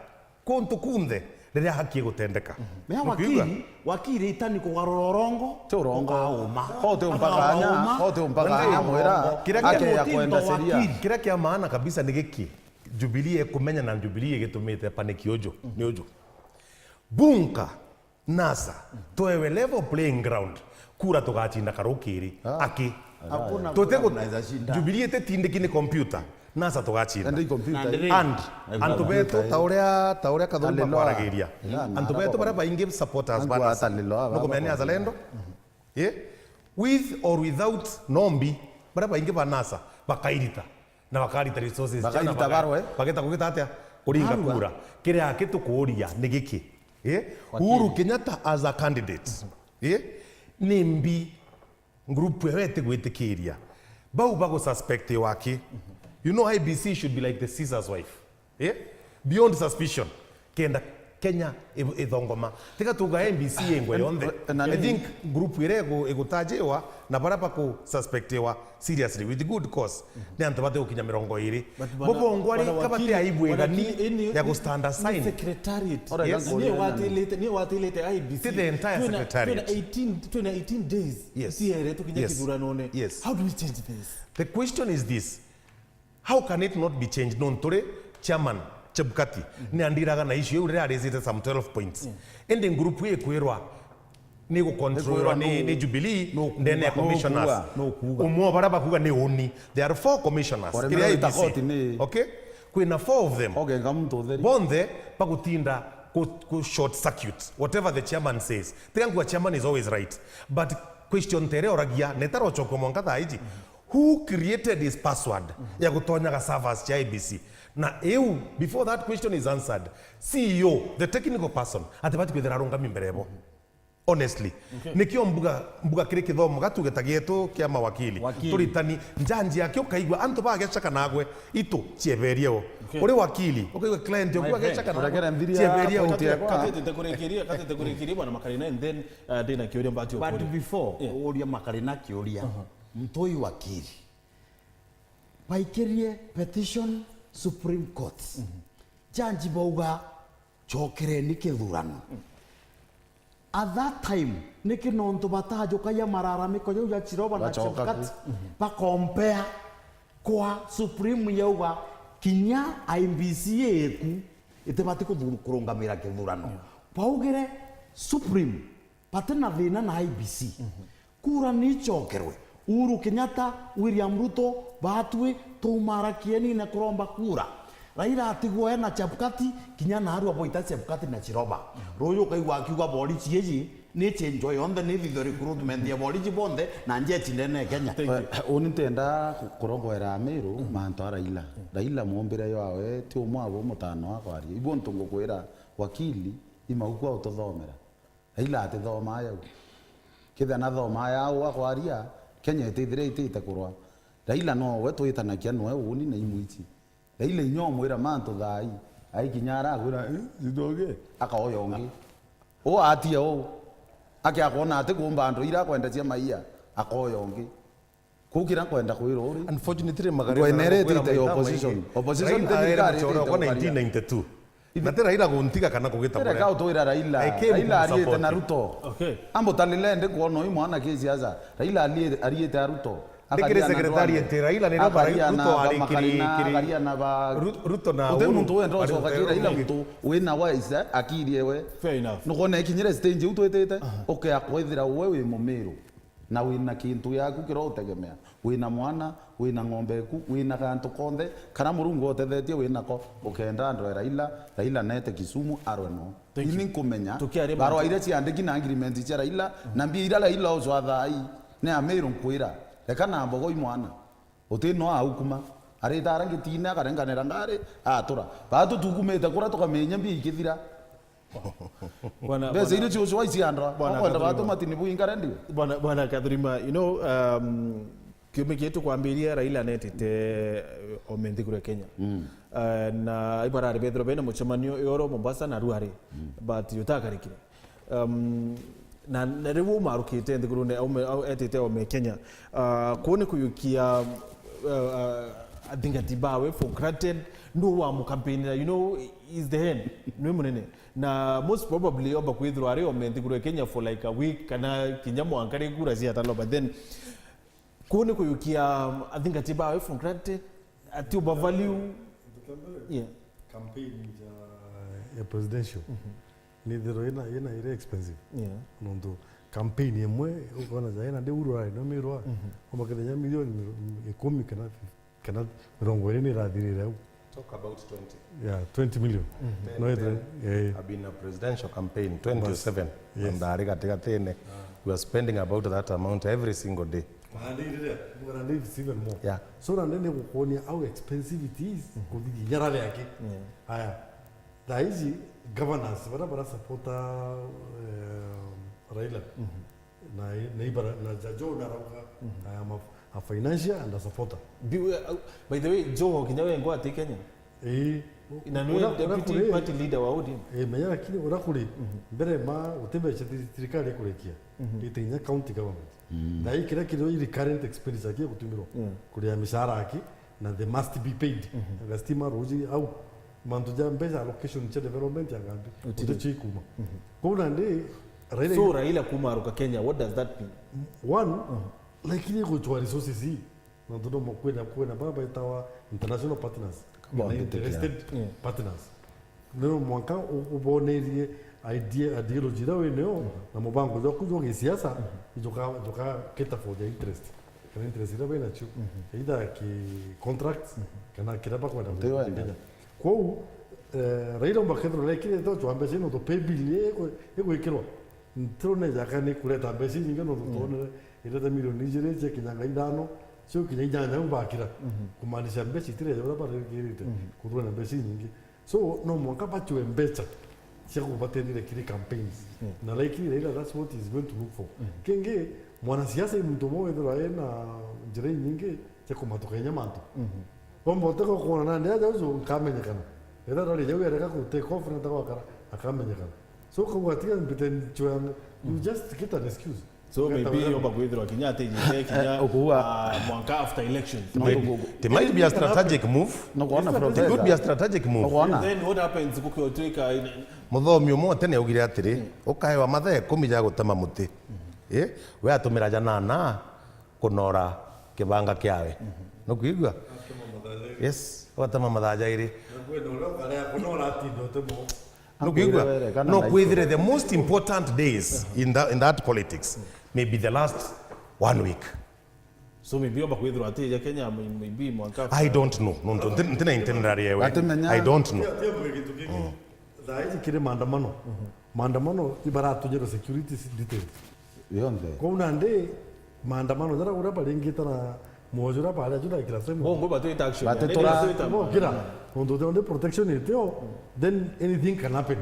kuntu kunthe riria haki igutendeka. Mea Nukiuga? Wakili, wakili itani kugarura urongo, Ti urongo. Ukauma. Ho ti umpakanya, ho ti umpakanya mwira. Kiria kia- Akeya kwenda sheria. Kiria kia maana kabisa ni giki, Jubilee ikumenya na Jubilee igitumite paniki uju, ni uju. Bunka NASA, twewe level playing ground, kura tugacinda karukiri. Ah. Aki. Hakuna Tuti kura gu- mnaweza shinda. Jubilee ititindiki ni computer, NASA tugacinda. Ende computer. And antu betu ta uria ta uria Kathumba kwaragiria. Antu betu baria baingi supporters ba NASA. Nukumenya ni azalendo? Eh? With or without Nombi, baria baingi ba NASA bakairita. Na bakarita resources ciana, bakairita barwe. Bageta kugita atia? Kuringa kura. Kiria kitukuuria ni giki. Eh? Uhuru Kenyatta as a candidate. Eh? Ni mbi group ewe itigwitikiria. Bau bagu suspect waki. You know, I B C should be like the scissors wife. Eh? Beyond suspicion. Kenda Kenya ithongoma. Tiga tuga M B C ingwe yonthe. I think group iria igutajiwa na baria baku suspectiwa seriously with good cause ni antu bati gukinya mirongo iri. Bo bongwa ri kabati aibu igani ya ku stand aside. Secretariat. Ni watilite, ni watilite I B C. Ti the entire secretariat. Twina eighteen, twina eighteen days. Yes. Tiere tukinya kithuranone. Yes. How do we change this? The question is this. How can it not be changed? Nontu ri chairman Chebukati ni andiraga na issue iu riria arizite some twelve points. Indi group ikwirwa ni gucontrolwa ni, ni Jubilee ndene ya commissioners. Umwe wa baria bakuga ni uni. There are four commissioners. Kiria A B C. Okay? Kwina four of them. Bonthe bagutinda ku, ku short circuit whatever the chairman says. Tiga nguga chairman is always right. But question tere oragia, netara uchokwa mwanka thaa iji. Who created his password ya gutonyaga servers cia I B C? Na iu, before that question is answered, C E O, the technical person, atibati kwithira arungami mbere yabo. Honestly. Nikio mbuga, mbuga kiri kithomo gatuge ta gietu kia mawakili. Turitani, njanji yake ukaigua antu bagecaka nagwe, itu cieberie o. Uri wakili, ukaigua client oku agecaka nagwe, cieberie o. Katete kurikiria, katete kurikiria, bwana Makarina, and then, uh, ndina kiuria mbati ukuria. But before, uria Makarina kiuria, Mtoi wakili. Baikirie petition Supreme Court. Judge bauga, "Cokereni kithurano." At that time, niki nontu batajukagia mararamiko jau ja Chiroba na Chebukati, bakompea kwa Supreme yauga, "Kinya I B C iku itibati kuthu-, kurungamira kithurano." Baugire Supreme, bati na thina na I B C. Kura ni icokerwe. Uhuru Kenyatta, William Ruto, batwi, tuumara kienine kuromba kura. Raila atigwe na Chebukati, kinya naarua boita Chebukati na Chiroba. Ruuju ukaigua akiuga boriji iji ni ichenjwa yonthe, ni thithwe recruitment ya boriji bonthe na njechi ndene ya Kenya. Thank you. Eh, uni ntenda ku-, kurongoera Amiru mantu a Raila. Raila mumbire jwawe ti umwe abo mutano akwaria. Ibu untu ngukwira wakili, imauku aututhomera. Raila atithomaa jau. Kethira nathomaa jau akwaria, Kenya itithire itite kurwa. Raila nowe twitanagia noe uuni na imwichi. Raila inya umwira mantu thaa ii, aikinya ara akwira, "Eh, sitoke." Akaoya ungi. U atia u. Ake akoona ati kumba antu ira akwenda cia maia, akaoya ungi. Kuu kiria nkwenda kwira uri, unfortunately, Magarina, ndwene ira itite ya opposition. Opposition ti thirikari itite kwa nineteen ninety-two. Na ti Raila guntiga kana kugita. Reka utwira Raila. Raila ariite na Ruto. Okay. Ambutalile ndi kwona uyu mwana kisiasa. Raila arie-, ariite a Ruto. Ndikiri secretariat, Raila ni Ruto ari kiri, kiri Ruto na uti muntu wenda ucoka ki Raila muntu wina wise, eh, akiri ewe. Fair enough. Nukwona ikinyire stage iu twitite, uke akwithira uwe wi mumiru. Na wina kintu giaku kiria utegemea, wina mwana, wina ng'ombe eku, wina gantu konthe, karia Murungu utethetie winako, ukenda andwe Raila, Raila nete Kisumu, arwe no. Thank you. Ini nkumenya, barua iria ciandiki na agreement cia Raila, na mbia iria Raila ucwa thaa ii, ni Amiru nkwira, reka na mbogo i mwana, uti no aukuma, arita ara ngitine, akarenganira ngari, atura. Batu tukumite kura tukamenya mbia ikithira. Bwana, mbeca iria ciucwa iciandwa, bwana, akwenda Kathurima. Batuma tini bwingare ndio. Bwana, bwana Kathurima, you know, um, kiumia kii tukwambiria Raila netite, eh, ome nthiguru ya Kenya. Mm. Eh, na ibarari bethirwa bena mucemanio Yoro, Mombasa na Ruari. Mm. But jutakarikire. Um, na, na riu umarukite nthigurune, aume, au, etite ome Kenya. Uh, kuu ni kuyukia, uh, uh, athingati bawe for granted, Ndu wa mukampeinira, you know, is the hand. Nwe munene. Na most probably omba kwithirwa ari ome nthiguru ya Kenya for like a week, kana kinya mwanka ri kura ciatalwa, but then kuu ni kuyukia athingati bawe for granted, ati overvalue. Yeah. Campaign ya, ya presidential. Mhm. Ni thiro ina, ina iri expensive. Yeah. Nontu campaign imwe, ukona ja ina ndi uru ari no mirwa. Mhm. Omba kethenya milioni miro-, ikumi kana, kana mirongo iri ni irathirire au. Talk about twenty. Yeah, twenty million. Mhm. Ten, no, it, ten. Yeah. I've been a presidential campaign, twenty-seven. Bas. Yes. And ari gatigatine. Ah. We are spending about that amount every single day. Mahandiriria, mugana ndi even more. Yeah. So, na ndene gukonia how expensive it is, mhm, kuthithia nyarare yake. Yeah. Aya. Thaa ici, governors, bara, bara supporta, eh, Raila. Mhm. Na, na ibara, na ja Joho narauga, mhm, I am a, a financier and a supporter. Bi-, uh, by the way, Joho kinya we ngwa ati Kenya? Ii. Na nwe ura-, ura deputy kuri, party leader wa O D M. Ii, menya lakini ura kuri, mhm, mbere ma, guti mbeca thiri-, thirikari ikurekia. Mhm. Ite inya county government. Mm. Na i kiria kirio i recurrent expenditure kia gutumirwa. Yeah. Kuria mishahara aki, na they must be paid. Mhm. Anga stima, ruji, au. Mantu ja mbeca allocation cia development ya ngambi. Utiri. Uti cio ikuma. Mhm. Kou nandi, Raila. So, Raila kuma aruka Kenya, what does that mean? One, mhm, lakini guchwa resources ii. Nontu no mo-, kwina, kwina bara baitawa international partners, kana interested, yeah, partners. No mwanka u-, ubonerie idea, ideology iria winayo, mhm, na mubango jwaku jwa gisiasa, mhm, ijuka, juka cater for their interest, kana interest iria binacio, mhm, either ki contracts, mhm, kana kiria bakwenda. Ndio, gukithithia. Kenya. Kwou, eh, Raila omba kethirwa rekire ntocho wa mbeca ino, to pay bill iku-, igwikirwa. Ntirone jaka ni kureta mbeca inyingi, no, mm, tutonere ireta milioni ijiri cia kinyanga ithano, cio kinya inyanya u bakira. Mhm. Kumaanisha mbeca itireja uria barigirite, mm, kuthura na mbeca inyingi. So, no mwanka bachwe mbeca cia kubatethia kiri campaigns. Mm. Na likely Raila, that's what he's going to look for. Mm. Kingi, mwanasiasa i muntu umwe withirwa ena njira inyingi cia kumatuka inya mantu. Mhm. Wambote gukorwa nandi aja ucio nkamenyekana. Ethira ndari jau ereka ku take off na takwa akara, akamenyekana. So, ukauga, "Tiga mbite nchwanga." You, mm, just get an excuse. So, maybe yomba kwithirwa kinya ati jite kinya, eh, ukuga, ah, mwanka after elections. No, maybe. It might be a strategic move. No, kuona from there. It could be a strategic move. No, kuona. Then what happens gukiotuika in- Muthomi umwe wa tene augire atiri, mm, ukaewa mathaa ikumi ja gutema muti. Mm. Eh? We atumira janana kunora kibanga kiawe. Mhm. Nukwigua? Yes, ugatema mathaa jairi. Nukwigua? No kwithire the most important days in that, in that politics, maybe the last one week. So maybe omba kwithirwa ati ja Kenya, maybe mwanka. I don't know. No, no, nti-, ntina itinerary yewe. Atimenya. I don't know. Tia, tia mwe gintu kingi. Mm. Thaa ici kiri maandamano. Mhm. Maandamano ibaratunyirwa security details. Yonthe. Kwou nandi, maandamano jara uria baringite na mwoyo uria baria jura kila sehemu. Bongo batwita action. Bate tura- Ndio, ndio, ndio. Bo kira, nontu uti protection itio, then anything can happen.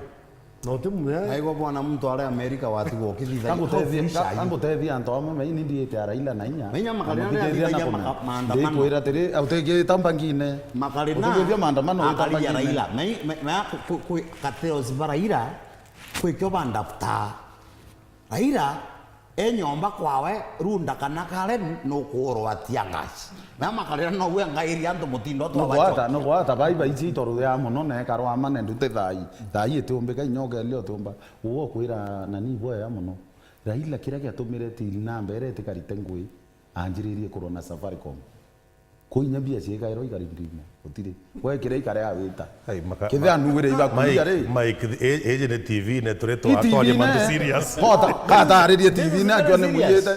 Na uti mumea. Aigwa bwana muntu aria Amerika watigwo ukithitha. Kangutethia, ka-, kangutethia antu amwe, mai ni ndiite a Raila na inya. Menya makarina na kume. Ndikwira atiri, utigita mbangine. Makarina. Utigithia maandamano, utigita mbangine. Raila. Mai, mai, mai, ku-, ku-, ku-, kateo ziba Raila. Kwikio bandapta. Raila, e nyomba kwawe, Runda kana Karen, nukuurwa tear gas. Na makarira no we ngairia antu mutindo twa. Nugwata, nugwata, bai bai ci toru ya muno na ekarwa mane ndute thai. Thai itiumbika inyogeria utiumba. Ugo kwira nani bwega muno. Raila kiria giatumire till number ere itikarite ngui, anjiririe kurwa na Safaricom. Kuu inya mbia ciikairwa ikarindirima, gutiri. Gwekire ikare awita. Ai, maka-, kethira ma-, nugire ibakuria ri. Mike, ri, iji ni T V ne turi twatwaria mantu serious. Kota, kataririe T V ne akiwa ni mwiyite.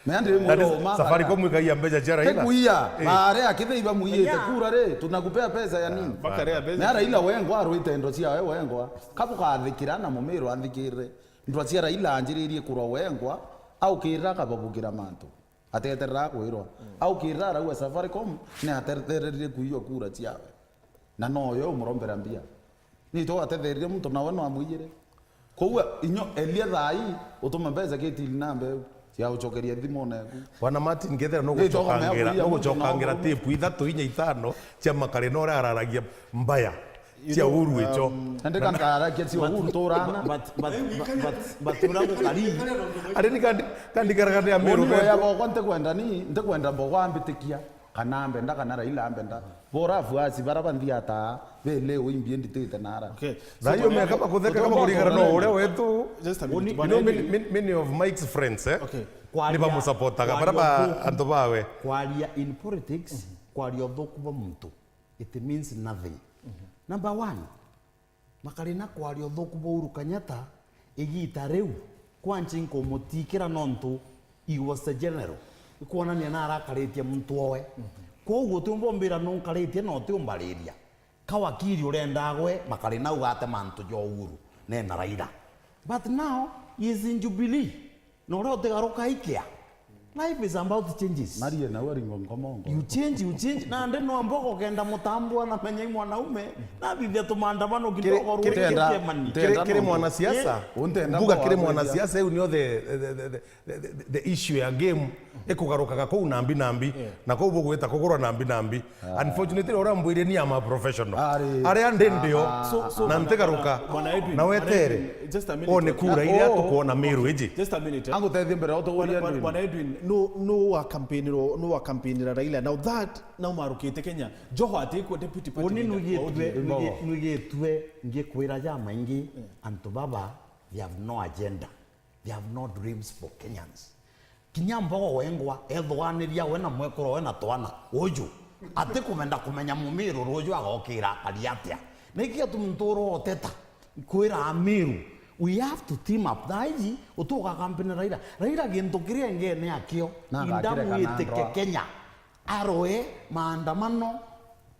Mea ndiri mwira uma. Safaricom ikaia mbeca cia Raila. Tikuia, eh, bare akithe iba mwiyite kura ri, tunakupea pesa ya nini? Bakarea mbeca. Mea Raila wengwa arwite ndo ciawe wengwa. Kabukathikira na mumiro anthikirire. Ndwa cia Raila anjiririe kurwa wengwa, aukirira akababukira mantu. Ateterera kwirwa. Mm. Aukirira arauga Safaricom ni atetererire kuiywa kura ciawe. Na noyo umurombera mbia. Ni to atethererie muntu nawe no amwiyire. Koguo inyo elia thai utuma mbeca ki till number eu cia ucokeria thimone eku. Bwana Martin, ngethera no gucokangira, no gucokangira tape ithatu inya ithano cia Makarina uria araragia mbaya. Cia Uhuru icho. Ende kankarakia cia Uhuru turana. But, but, but, but, but ura gukari. Ari ni kandi, kandi karagate ya Meru. Uyu ya gokwa ntikwenda ni, ntikwenda mbogo ambitikia. Kana ambenda, kana Raila ambenda. Bora afuasi bara banthi ata, be leo imbi nditite nara. Okay. So, Thayo meka makutheka kama kuringana no uria wetu. Just a minute. Bwana Edwin. Many of Mike's friends, eh? Okay. Ni bamusupportaga bara ba antu bawe. Kwaria in politics, kwaria uthuku bwa muntu, it means nothing. Number one, Makarina kwaria uthuku bwa Uhuru Kenyatta igiita riu, kwanci nkumutikira nontu he was the general. Ikwonania narakaritie muntu owe. Kwoguo utiumba umbira nunkaritie na utiumbariria. Ka wakiri urenda agwe, Makarina ugate mantu ja Uhuru, nena Raila. But now, he is in Jubilee. Na uria utigaruka ikia. Life is about changes. Marie nau aringo nkomongo. You change, you change. Nandi no mbogo kenda mutambua na menya i mwanaume, na thithia tumandamano kidogo ruri kemani. Kiri mwanasiasa. Untenda mbuga kiri mwanasiasa, iu nio the, the, the, the, the, the issue ya game ikugarukaga kuu nambi nambi. Na kuu bugwita kugurwa nambi nambi. Unfortunately, uria mbwire ni ama professional. Aria ndi ndio. Na ntigaruka. Na wetere. Just a minute. One kura iria tukwona Meru iji. Just a minute. Angutethie mbere o tuguria Edwin. Bwana Edwin, no no wa campaign ro, no wa campaign ra Raila. Now that, now marukite Kenya. Joho ati kwa deputy party. Uni nwigitwe, nwigitwe ngikwira ja maingi, antu baba, they have no agenda. They have no dreams for Kenyans. Kinya mbogo wengwa ethwaniria we na mwekuru we na twana uju, atikumenda kumenya mumiru ruju agokira akari atia. Na iki atu muntu uroteta kwira amiru, we have to team up. Thaa iji utuga kampeni Raila. Raila gintu kiria engene akio, indamu itike Kenya. Aroe maandamano,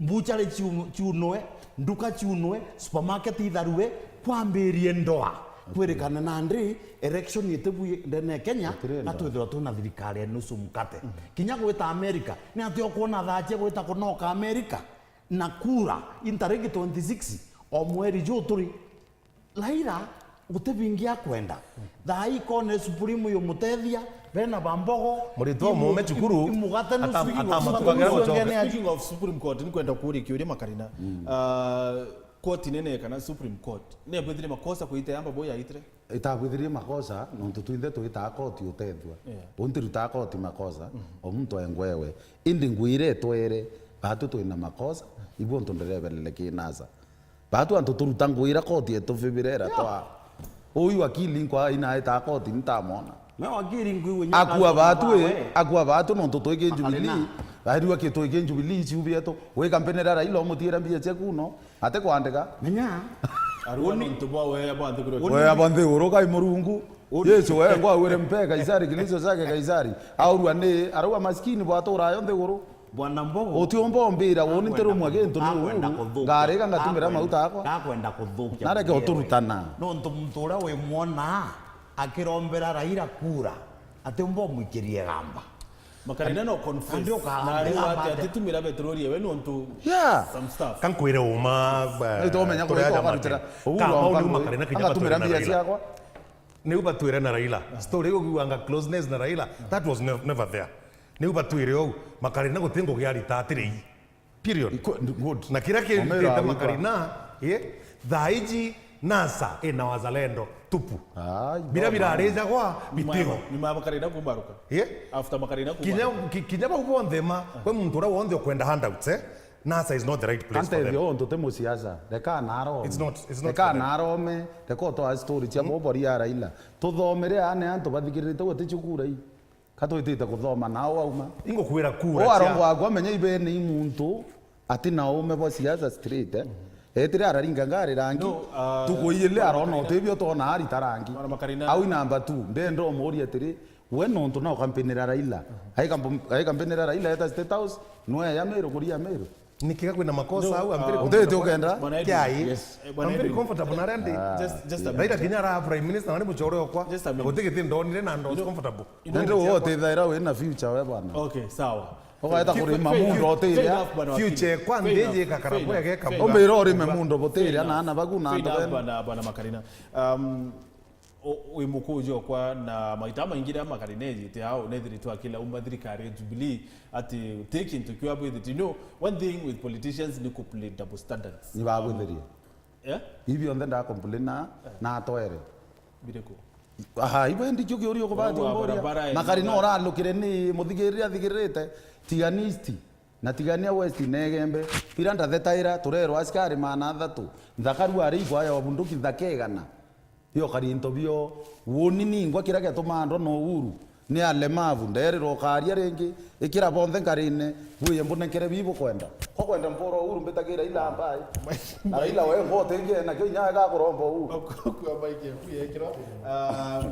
mbuchari ciunwe, nduka ciunwe, supermarket itharue, kwambirie ndoa. Kwirikane nandi election itibu ndene ya Kenya, na twithirwa twina thirikari ya nusu mkate. Kinya gwita America, ni ati ukwona thaa cia gwita kunoka America na kura intariki twenty-six o mweri juu turi Raila, guti bingi akwenda. Thaa ii kone Supreme yumutethia, bena ba mbogo. Muritwa imu-, mume cukuru, imugate nusu. Speaking of Supreme Court, nikwenda kuuria kiuria Makarina. Uh, court nene kana Supreme Court nebwithirie makosa kuita yamba bo yaitire? Itabwithirie makosa, nontu twinthe twitaa koti utethua. Yeah. Untirutaga koti makosa, o muntu aengwewe. Indi ngwire twere, batu twina makosa, ibu untu ndirebelele kinasa. Batu antu turuta ngwira koti etufibirera twa. Uyu wakili nkwa inaeta koti ntamwona. Me wakili nkwigua inya akua batu e, akua batu nontu twiki Jubilee. Airua ki twiki Jubilee ciu bietu. Wika mpenera Raila umutiira mbia ciaku no. Ate kwandika. Menya. Arua nontu bwa weya bwa nthiguru. Weya bwa nthiguru kai Murungu. Yesu we ngwa wire mpe Kaisari kilicho chake Kaisari. Aurua ni arua maskini bwa turayo nthiguru. Bwana Mbogo. Utiumba umbira woni ntirumwa gintu ni uru. Ngariga ngatumira mauta akwa. Gakwenda kuthukia. Nareke uturutana. Nontu muntu uria wi mwona akirombera Raila kura, atiumba umwikirie gamba. Makarina no confess. Andi uka-, na andi ati atitumira petroli ewe nontu some stuff. Kankwire uma. Ndio umenya turia kwa aja kuritira. Kama uni Makarina kinya tumira mbia ciakwa. Niu batwire na Raila. Story iu ukiuganga closeness na Raila, that was nev-, never there. Niu batwire ou, Makarina guti ngugi arita atiri ii. Period. Good. Na kiria kiritite Makarina, ye, thaa iji NASA ina wazalendo tupu. Ai, biria birarijagwa bitigo. Nyuma ya Makarina kumaruka. Ye? After Makarina kumaruka. Kinya, ki-, kinya bau bonthe ma, kwi muntu uria wonthe ukwenda handouts, eh? NASA is not the right place for them. Antethia untu ti musiasa. Reka narome. It's not, it's not for them. Reka narome. Reka utwaa story cia bobori ya Raila. Tuthomere ane antu bathikiririte gwe ticio kura ii. Ka twitite kuthoma nao auma. Ingukwira kura cia. O arongo akwa menya ibene i muntu ati na ume bwa siasa straight, eh. Etire araringa ngari rangi. No, uh, tukuiyile arona utibio tona arita rangi. Bwana Makarina. Au number two, ndenda umuria atiri, we nontu na ukampinira Raila. Aika mbu-, aika mpinira Raila eta State House, nwe ya Meru kuria Meru. Nikiga kwina makosa au, ambiri comfortable. Utete ukenda? Bwana Edwin. Kiai. Yes. Eh, Bwana Edwin. Ambiri comfortable na rendi. Just, just a minute. Raila kinya ara prime minister na ni muchore okwa. Just a minute. Guti giti ndonire na ndo comfortable. Nende wote thaira wina future we bwana. Okay, sawa. Ugaeta kurima mundu otiria. Future kwa ndiji kakara kwa geka. Umbira urime mundu botiria na ana bagu na ndo. Bwana, Bwana Makarina. Um, O-, wi mukuju okwa na maita maingi riria Makarina ejite ao, nethiritwe akilauma thirikari ya Jubilee ati ti kintu kiu abwithite. You know, one thing with politicians ni ku play double standards. Ni babwithirie. Eh? Ibi onthe nda complain na, na atwere. Biriku? Aha, ibo ndi kio kiuria ukubatia umboria. Makarina uralukire ni muthigirire athigiririte, tiga nisti. Na Tigania West na Igembe, biria ndathetaira, turerwa askari maana athatu, nthaka rua ari ikwaya wa bunduki nthaka igana. Biokari into bio, woni ningwa kiria giatumaa ndwa na Uhuru, ni alemavu, nderirwa ukaria ringi, ikira bonthe nkarine, bwiye mbunengere bii bukwenda. Ko kwenda mpora Uhuru mbitagira Raila ambai. Na Raila we ngote ngi na kinya gakuromba Uhuru. Kwa maiki yaku yekirwa. Ah,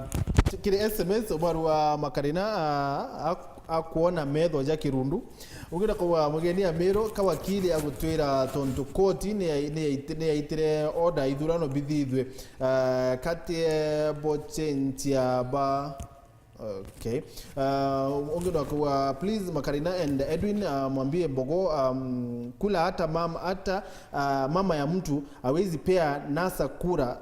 kiri S M S, umwari wa Makarina, ah, ak-, akuona metho ja kirundu. Ugire kuwa mugeni Amiru, kawakili agutwira tontu koti ni ya-, ni yaiti-, ni yaitire order ithurano bithithwe, ah, kati, eh, bochentia ba, okay. Ah, ungi no kuwa, please, Makarina and Edwin, ah, mwambie Mbogo, um, kula hata mam-, hata, ah, mama ya mtu hawezi pea NASA kura.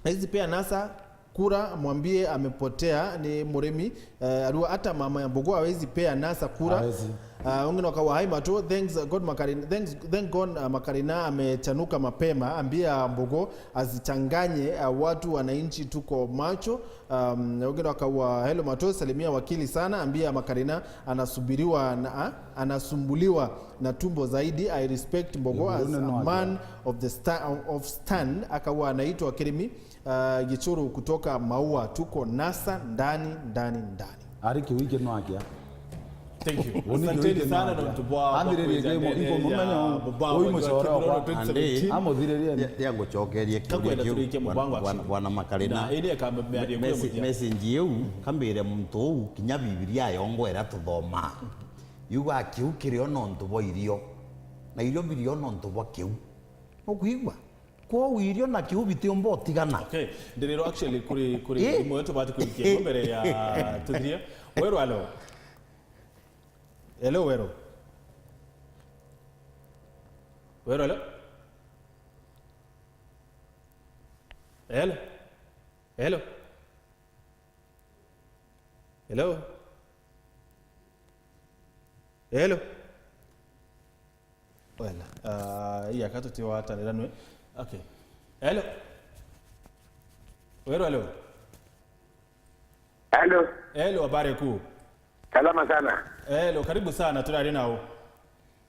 Hawezi pea NASA kura, mwambie amepotea, ni murimi, eh, arua hata mama ya Mbogo hawezi pea NASA kura. Hawezi. Ah, ungi no kawa, hi Mato, thanks, uh, God Makarina, thanks, thank God, uh, Makarina amechanuka mapema, ambia Mbogo azichanganye, uh, watu wananchi tuko macho. Um, ungi no kawa, hello Mato, salimia wakili sana, ambia Makarina anasubiriwa na, ah, anasumbuliwa na tumbo zaidi. I respect Mbogo as a man of the sta-, of stand, akawa anaitwa Kirimi, uh, Gichuru kutoka Maua, tuko NASA ndani, ndani, ndani. Ari kiu iki no akia. Thank you. Woni kiu iki no akia. Asanteni sana nontu bwa, bwa ambiririe kwijanirira game, iko mumenya ya u-, mubango uyu jwa mucoro Kithurano wa twenty seventeen. Ndia ngucokerie kiuria kiu, turikie mubango wa bwana, bwana Makarina. Na indi eka miario kuri mesi-, muthia. Message iu, kambire muntu uu, kinya Bibilia yongo iria tuthomaa. Yuga kiu kirio nontu bwa irio. Na irio birio nontu bwa kiu. Nukwigua? Kwou irio na kiu bitiumba utigana. Okay, ndiriro actually kuri, kuri imwe tubati kurikia mbere ya tuthirie. Weru, hello. Hello, Weru. Weru, hello. Hello. Hello. Hello. Hello. Wena, ah, iya ka tutiwatanira nwe. Okay. Hello. Weru, hello. Hello. Hello, habari kuu? Salama sana. Hello, karibu sana, turari nao.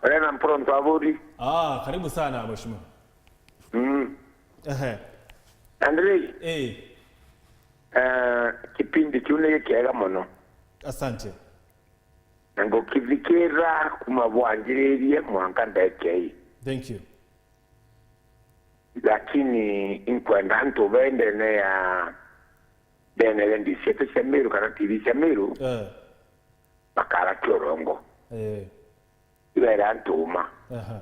Wena Mporo Ntwaburi. Ah, karibu sana, mheshimiwa. Mm. Ehe. Andrei. Eh. Eh, kipindi kiu ni kiega mono. Asante. Na ngukithikira kuma bwanjiririe mwanka ndekei. Thank you. Lakini inkwenda antu be ndene ya, ndene ya ndiciete cia Miru kana T V cia Miru, eh, bakarakia urongo. Eh. Ibaira antu uma. Aha.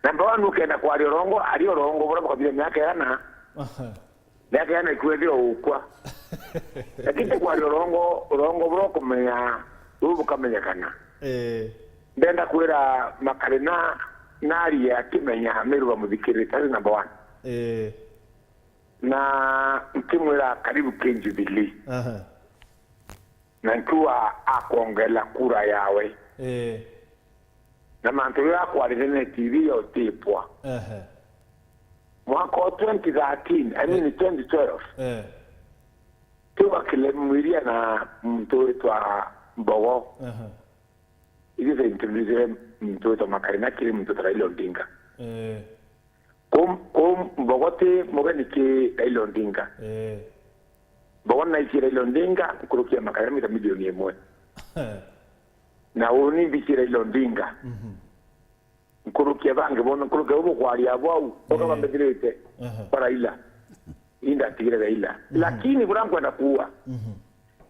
Number one, ukenda kwaria urongo, aria urongo buria bukathira miaka igana. Aha. Miaka igana ikwethira ukwa. Lakini ti kwaria urongo, urongo buria ukumenya, buu bukamenyekana. Eh. Ndenda kwira Makarina naria akimenya Miru bamuthikirite, that is number one. Eh. Na nkimwira karibu ki Jubilee. Aha. Na nkiuga akwongela kura yawe. Eh. Na mantu jaria akwaririe ni T V ya utipwa. Ehe. Mwaka wa twenty thirteen, I mean, eh, twenty twelve. Eh. Kiuga kilemwiria na muntu witwa Mbogo. Ehe. Ithui twaintroducire muntu witwa Makarina kiri muntu witwa Raila Odinga. Eh. Kum-, kum-, Mbogo ti mugeni ki Raila Odinga. Eh. Mbogo naicie Raila Odinga nkuruki ya Makarina mita milioni imwe. Na uni mbicie Raila Odinga. Mhm. Nkuruki ya bangi bono, nkuruki ya ubu kwaria bwau, boka, eh, bambethirite, aha, kwa Raila. Indatigire Raila. Mhm. Lakini buria nkwenda kuuga, mhm,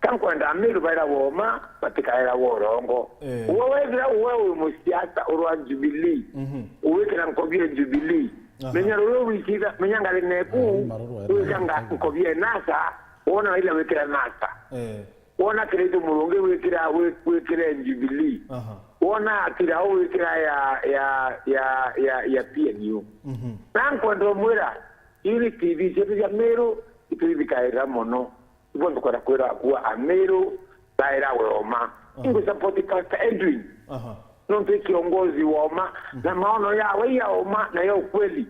ka nkwenda Amiru baira woma, batikaera worongo. Eh. Uwe wethira uwe wi musiasa urwa Jubilee, mhm, uwikira nkobi ya Jubilee. Aha. Menya ruria wikira, menya ngari neku, eh, maruru ya wikanga nkobi ya NASA, wona Raila wikira NASA. Eh. Wona Kiraitu Murungi wikira, wi-, wikira Jubilee. Aha. Wona Kirau wikira ya, ya, ya, ya, ya P N U. Mhm. Na nkwenda umwira, iri T V cietu cia Miru, itwithikaira mono. Ibo ntukwenda kwira kuwa Amiru, baira we oma. Aha. Ingu support Pastor Edwin. Aha. Nontu i kiongozi wa oma, mhm, na maono yawe ya oma na ya ukweli.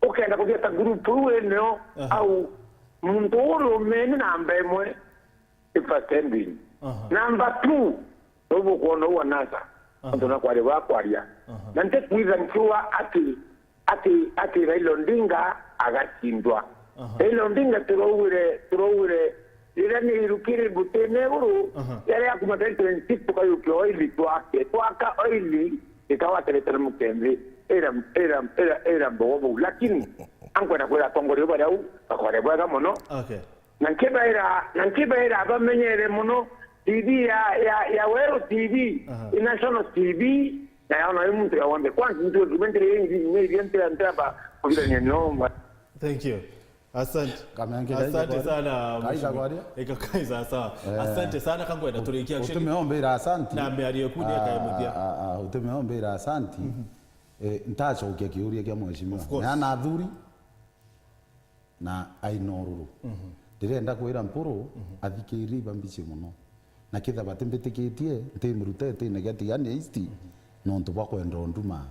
Ukenda kuthia ta group iu ineo, aha, au muntu uri umeni namba imwe, i Pastor Edwin. Aha. Number two, nubu kwona uwa NASA. Aha. Antu na kwaria bwa kwaria. Aha. Na ntikwitha nkiuga ati, ati, ati Raila Odinga agacindwa. Aha. Raila Odinga turaugire, turaugire, riria ni irukiri mbutine iguru, aha, yaria ya kuma twenty twenty-six tukayukia oili twake. Twaka oili, ikagwatanite na mukendi, ira, ira, ira, ira mbogo bau. Lakini, ankwenda kwira atongoria baria au, bakore bwega mono. Okay. Na nkibaira, na nkibaira bamenyere mono T V ya, ya, ya Weru T V, aha, i National T V, na yaona i muntu ya wonthe. Kwanza ndio documentary ingi, ni iria ntira, ntira ba, kuthirania no. Thank you. Asante. Kamenge, asante sana, Mheshimiwa. Ika kai sawa sawa. Eh. Asante sana, kangwenda turikia actually. Utumeombira asante. Na miario yaku ni akaemuthia. Ah, ah, ah, utumeombira asante. Mhm. Eh, ntacokia kiuria kia mheshimiwa. Of course. Neana athuri na aina ururu. Mhm. Ndirenda kwira Mpuru, mhm, athikirie iba mbici mono. Na kitha batimbitikitie, ntimirute itine gia Tigania East, mhm, nontu bwa kwenda unduma.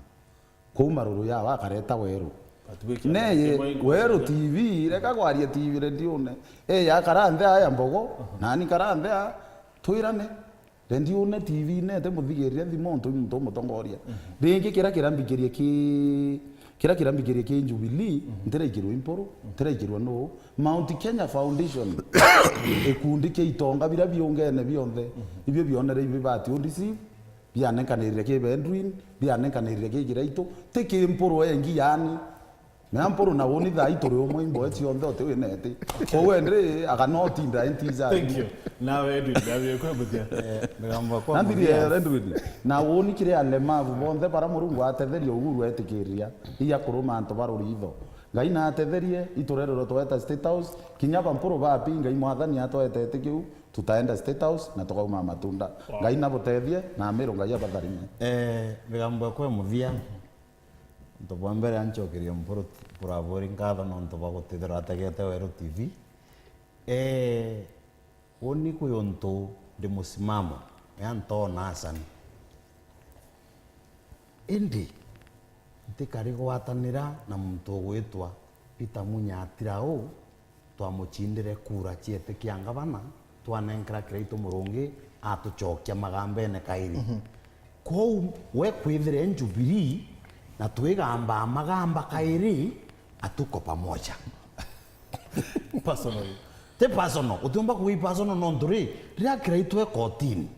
Kuu maruru yao akareta Weru. Neye Weru T V, reka kwaria T V redione. E, yakara nthi aya mbogo, mhm, nani kara nthi aya, twirane. Redione, T V-ine, ti muthigirire thimu untu i muntu umutongoria. Mhm. Ringi, kira kirambikirie ki, kira kirambikirie ki Jubilee, mhm, ntiraikirwe i Mpuru, mhm, ntiraikirwe nuu. Mount Kenya Foundation, ikundi kia itonga biria biungene bionthe, mhm, ibio bionere ibibati u receive, bianenkanirire ki Bedouin, bianenkanirire ki Kiraitu, ti ki Mpuru engi yani. Na Mpuru na uni thaa ii turi umwe, imboe cionthe uti wina iti. Kou endi, aga no tinda entiza. Thank you. Nawe Edwin, nawe kwe muthia. Eh, migamba kwa. Nambiri muthia. Eh, Edwin. Na uni kiri alemavu bonthe bara Murungu atetheria Uhuru etikiria. Iya kuruma antu ba ruritho. Ngai na atetherie, iturererwa tweta State House, kinya ba Mpuru bapi, Ngai mwathani atwetete kiu, tutaenda State House na tukauma matunda. Wow. Ngai na butethie, na Amiru Ngai abatharime. Eh, migamba kwa muthia. Untu bwa mbere, ancokerie Mpuru Buraburi nkatho nontu bwa gutithira ategete Weru T V. Ee, uni kwi untu ndi musimamo, ya ntoona asani. Indi ntikari gwatanira na muntu ugwitwa Peter Munya Atirau, twamucindire kura ciete kia ngavana, twanenkera Kiraitu Murungi, atucokia magambene kairi. Mhm. Kwou we kwithire Jubilee na twigambaa magamba kairi, atuko pamoja. Personal. Ti personal, utiumba kugi personal nontu ri, riria Kiraitu e kotini,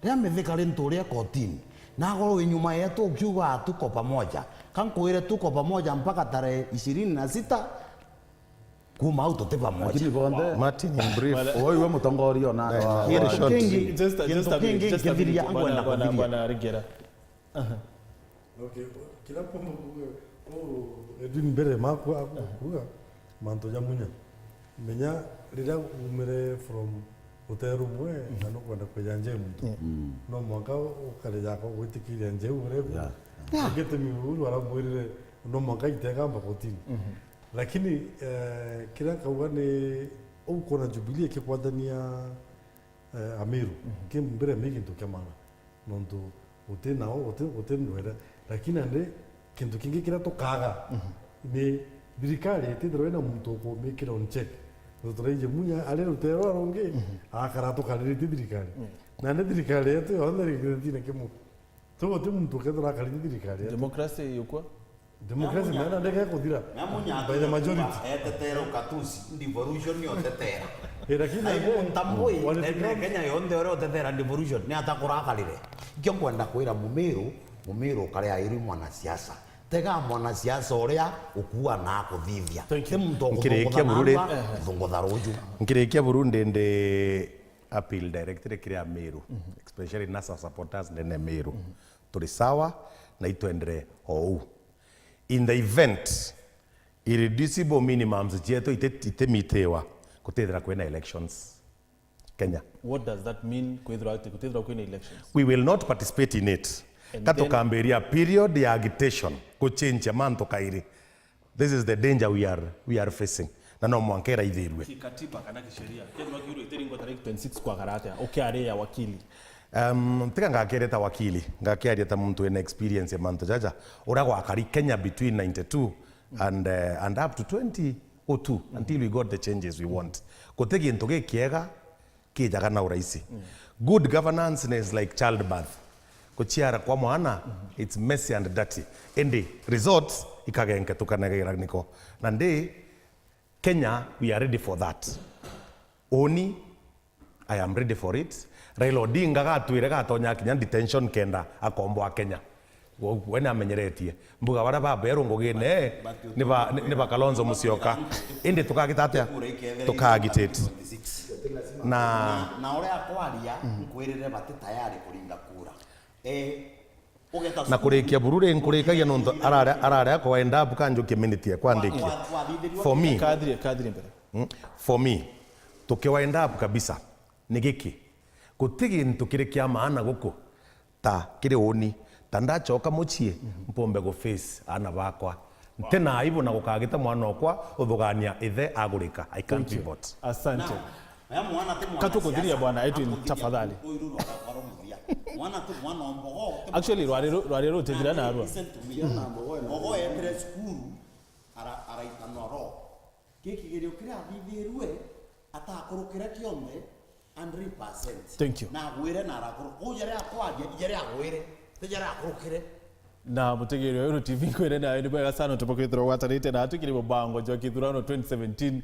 riria Mithika ri ntu ri e kotini, na agoro wi nyuma yetu ukiuga tuko pamoja, ka nkwire tuko pamoja mpaka tarehe ishirini na sita, kuma au tuti pamoja. Lakini bonthe, Martin, in brief. Wala- Oi, we mutongoria ona. Eh, wa- very short. Kingi, just a, kintu just a minute, kingi just a minute, nkiviria bwana, nkwenda bwana, kuthiria. Bwana Rigera. Aha. Okay, kira kumba kuga, ku Edwin mbere makwa akuga, aha, mantu ja Munya. Menya riria umire from uteru mwe, mhm, na nukwenda kwija nje muntu. Yeah. Mm. No mwanka ukare jako gwitikiria nje urebe. Yeah. Yeah. Ngete mi Uhuru aramwirire, no mwanka itega mbakotini. Mhm. Lakini, eh, kiria nkauga ni, ukwona Jubilee ikikwatania, eh, Amiru, mhm, ki mbere mi gintu kia maana. Nontu uti nao, uti, uti ndwere. Lakini andi, kintu kingi kiria tukaga, mhm, ni thirikari itithirwa ina muntu ukumikira on check. Nontu turaiji Munya ari rutere rwa rungi, mhm, akara tukariritie thirikari. Mm. Na andi thirikari yetu yonthe ri gitine kimu. Tu guti muntu ukethirwa akariritie thirikari yetu. Democracy yukwa? Democracy, mena ndeke kuthira. By the majority. Etetera ukatusi, devolution ni otetera. Eh, lakini na ande, ntambui, wale ene Kenya yonthe ore otetera devolution, ni atakurakarire. Ikio nkwenda kwira Mumiru, Mumiru ukare airi mwanasiasa. Tega mwanasiasa uria ukua na akuthithia. Thank you. Ti muntu. Nkirikia buru ri. Thungutha ruju. Nkirikia buru ndi, ndi appeal directly kiri Amiru, mhm, especially NASA supporters ndene Miru. Mhm. Turi sawa na itwendere o uu. In the event irreducible minimums cietu iti-, itimitiwa, kutithira kwina elections Kenya. What does that mean, kwithirwa ati kutithirwa kwina elections? We will not participate in it. And then tukambiria period ya agitation, kuchenjia mantu kairi. This is the danger we are, we are facing. Na no mwanka iraithirue. Kikatiba kana kisheria, kethirwa kiuru itiringwa tarehe twenty-six kwakara atia? Ukiaria wakili. Um, tiga ngakiaria ta wakili, ngakiaria ta muntu wina experience ya mantu jaja. Uria gwakari Kenya between ninety-two and, uh, and up to twenty oh two, until we got the changes we want. Guti gintu gikiega kijaga na urahisi. Mm. Good governance is like childbirth. Kuciara kwa mwana, it's messy and dirty. Indi results ikagenketukanagirira niko. Na ndi Kenya, we are ready for that. Uni, I am ready for it. Raila Odinga gatwire gatonya kinya detention kenda akomboa Kenya. We, we ni amenyeretie. Mbuga baria baberwo ngugine ni ba, ni, ni ba Kalonzo Musyoka. Indi tukagita atia? Tukagitate. Na na uria akwaria, nkwirire bati tayari kuringa kura. Eh, na kurikia buru ri, nkurikagia nontu arari, arari akwa wind up kanjukie minute ya kwandikia. For me, kathire, kathire mbere. Mm, for me, tuki wind up kabisa. Ni giki, guti gintu kiri kia maana guku ta kiri uni, ta ndachoka mucii, mpombe gu face aana bakwa. Nti na aibu na gukagita mwana okwa uthugania ithe agurika. I can't be bought. Asante. Katukuthiria bwana Edwin, tafadhali. Actually, rwari ru-, rwari rutithira narua. Mbogo eetire cukuru, ara-, araitanwa ro. Gikigerio kiria athithirue, atakurukire kionthe, hundred percent. Thank you. Na agwire na arakuru-, uu jari akwaria, jari agwire, ti jari akurukire. Na mutegeeri wa Weru T V, nkwire nawe ni bwega sana, utuba kwithirwa ugwatanite na atu kiri mubango jwa kithurano twenty seventeen.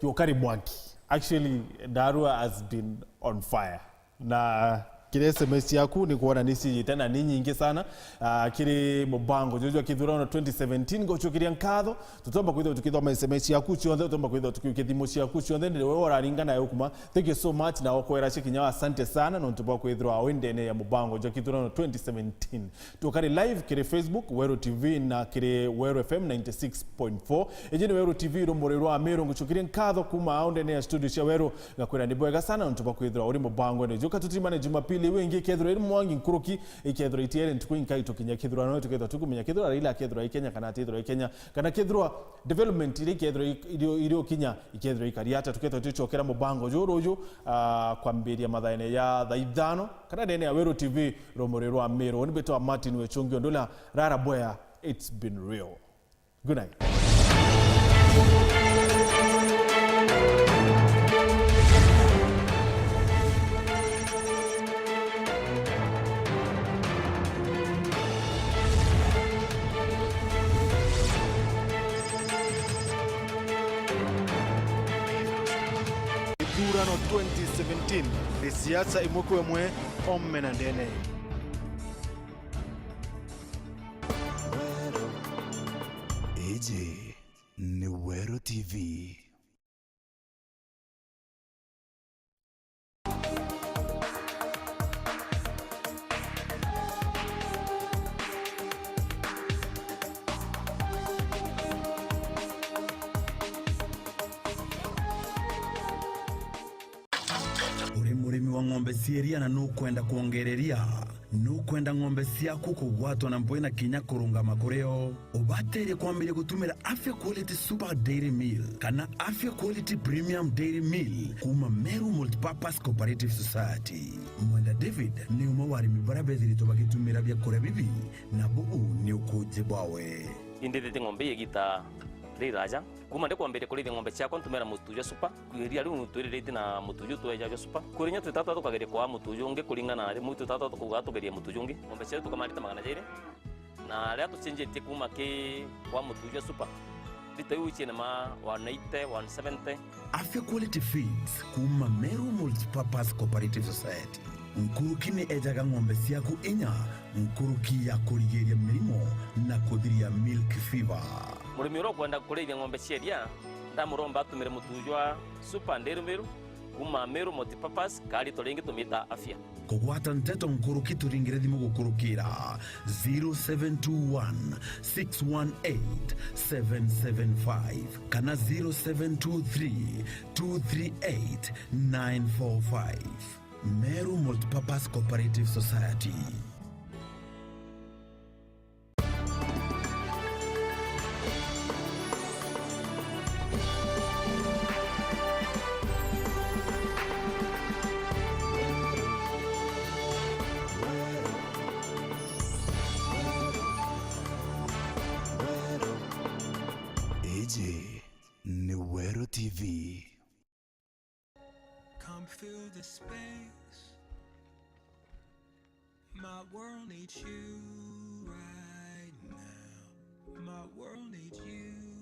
Jukari Mwangi. Actually, Ndarua has been on fire. Na kiri S M S ciaku ni kwona ni cijite na ni nyingi sana. Ah, kiri mubango juju jwa kithurano twenty seventeen, ngocukiria nkatho. Tutomba kwithirwa tukithoma S M S ciaku cionthe, tutomba kwithirwa tukiukia thimu ciaku cionthe, ni we uraringa nayo kuma. Thank you so much, na okwera cikinya asante sana, nontu bwa kwithirwa wi ndene ya mubango jwa kithurano twenty seventeen. Tukari live kiri Facebook, Weru T V, na kiri Weru F M ninety six point four. Iji ni Weru T V, rumuri rwa Meru. Ngucukirie nkatho kuma au ndene ya studio cia Weru, ngakwira ni bwega sana nontu bwa kwithirwa uri mubangone juka. Tutimane Jumapili iu ingi, ikethirwa iri Mwangi nkuruki, ikethirwa itiere ntuku inkai tukinya kithurano, tukethirwa tukumenya kethirwa Raila akethirwa i Kenya kana atithirwa i Kenya, kana kethirwa development iria ikethirwa i-, irio, irio kinya ikethirwa ikari ata, tukethirwa tucokera mubango juru uju, ah, kwambiria mathaene ya thaa ithano, kana ndene ya Weru T V, rumuri rwa Meru. Ni mbitwa Martin Wechungi Ondula, rara bwea, it's been real. Good night. Ithurano twenty seventeen, ni siasa imwe kwa imwe, ome na ndene. Iji ni Weru T V. Uri murimi wa ng'ombe cia iria na nukwenda kwongereria? Nukwenda ng'ombe ciaku kugwatwa na mpwi na kinya kurungama kuri o? Ubaterie kwambiria gutumira Afya Quality Super Dairy Meal kana Afya Quality Premium Dairy Meal kuma Meru Multipurpose Cooperative Society. Mwenda David ni umwe wa arimi baria bethiritwe bagitumira biakuria bibi, na buu ni ukuji bwawe. Indithitie ng'ombe ii igita riraja. Kuma ndikwambiria kurithia ng'ombe ciakwa, ntumira mutu jwa Super. Iria riu twiriritie na mutu ju tweja jwa Super. Kuri inya twitata tukageria kwa mutu jungi kuringana na riu twitata tukauga tugerie mutu jungi. Ng'ombe ciaku tukamarita magana jairi. Na riria tucenjetie kuma ki kwa mutu jwa Super, rita iu ciina ma one eighty, one seventy. Afya Quality Feeds kuma Meru Multipurpose Cooperative Society. Nkuruki ni ejaga ng'ombe ciaku inya nkuruki ya kurigiria mirimo na kuthiria milk fever. Murimi uria ukwenda kurithia ng'ombe cia iria, ndamuromba atumire mutu jwa Super Dairy Meru kuma Meru Multipurpose, kana ritwa ringi tumita Afya. Kugwata nteto nkuruki, turingire thimu gukurukira zero seven two one, six one eight, seven seven five kana zero seven two three, two three eight, nine four five. Meru Multipurpose Cooperative Society. Iji ni Weru T V. Come fill the space. My world needs you right now. My world needs you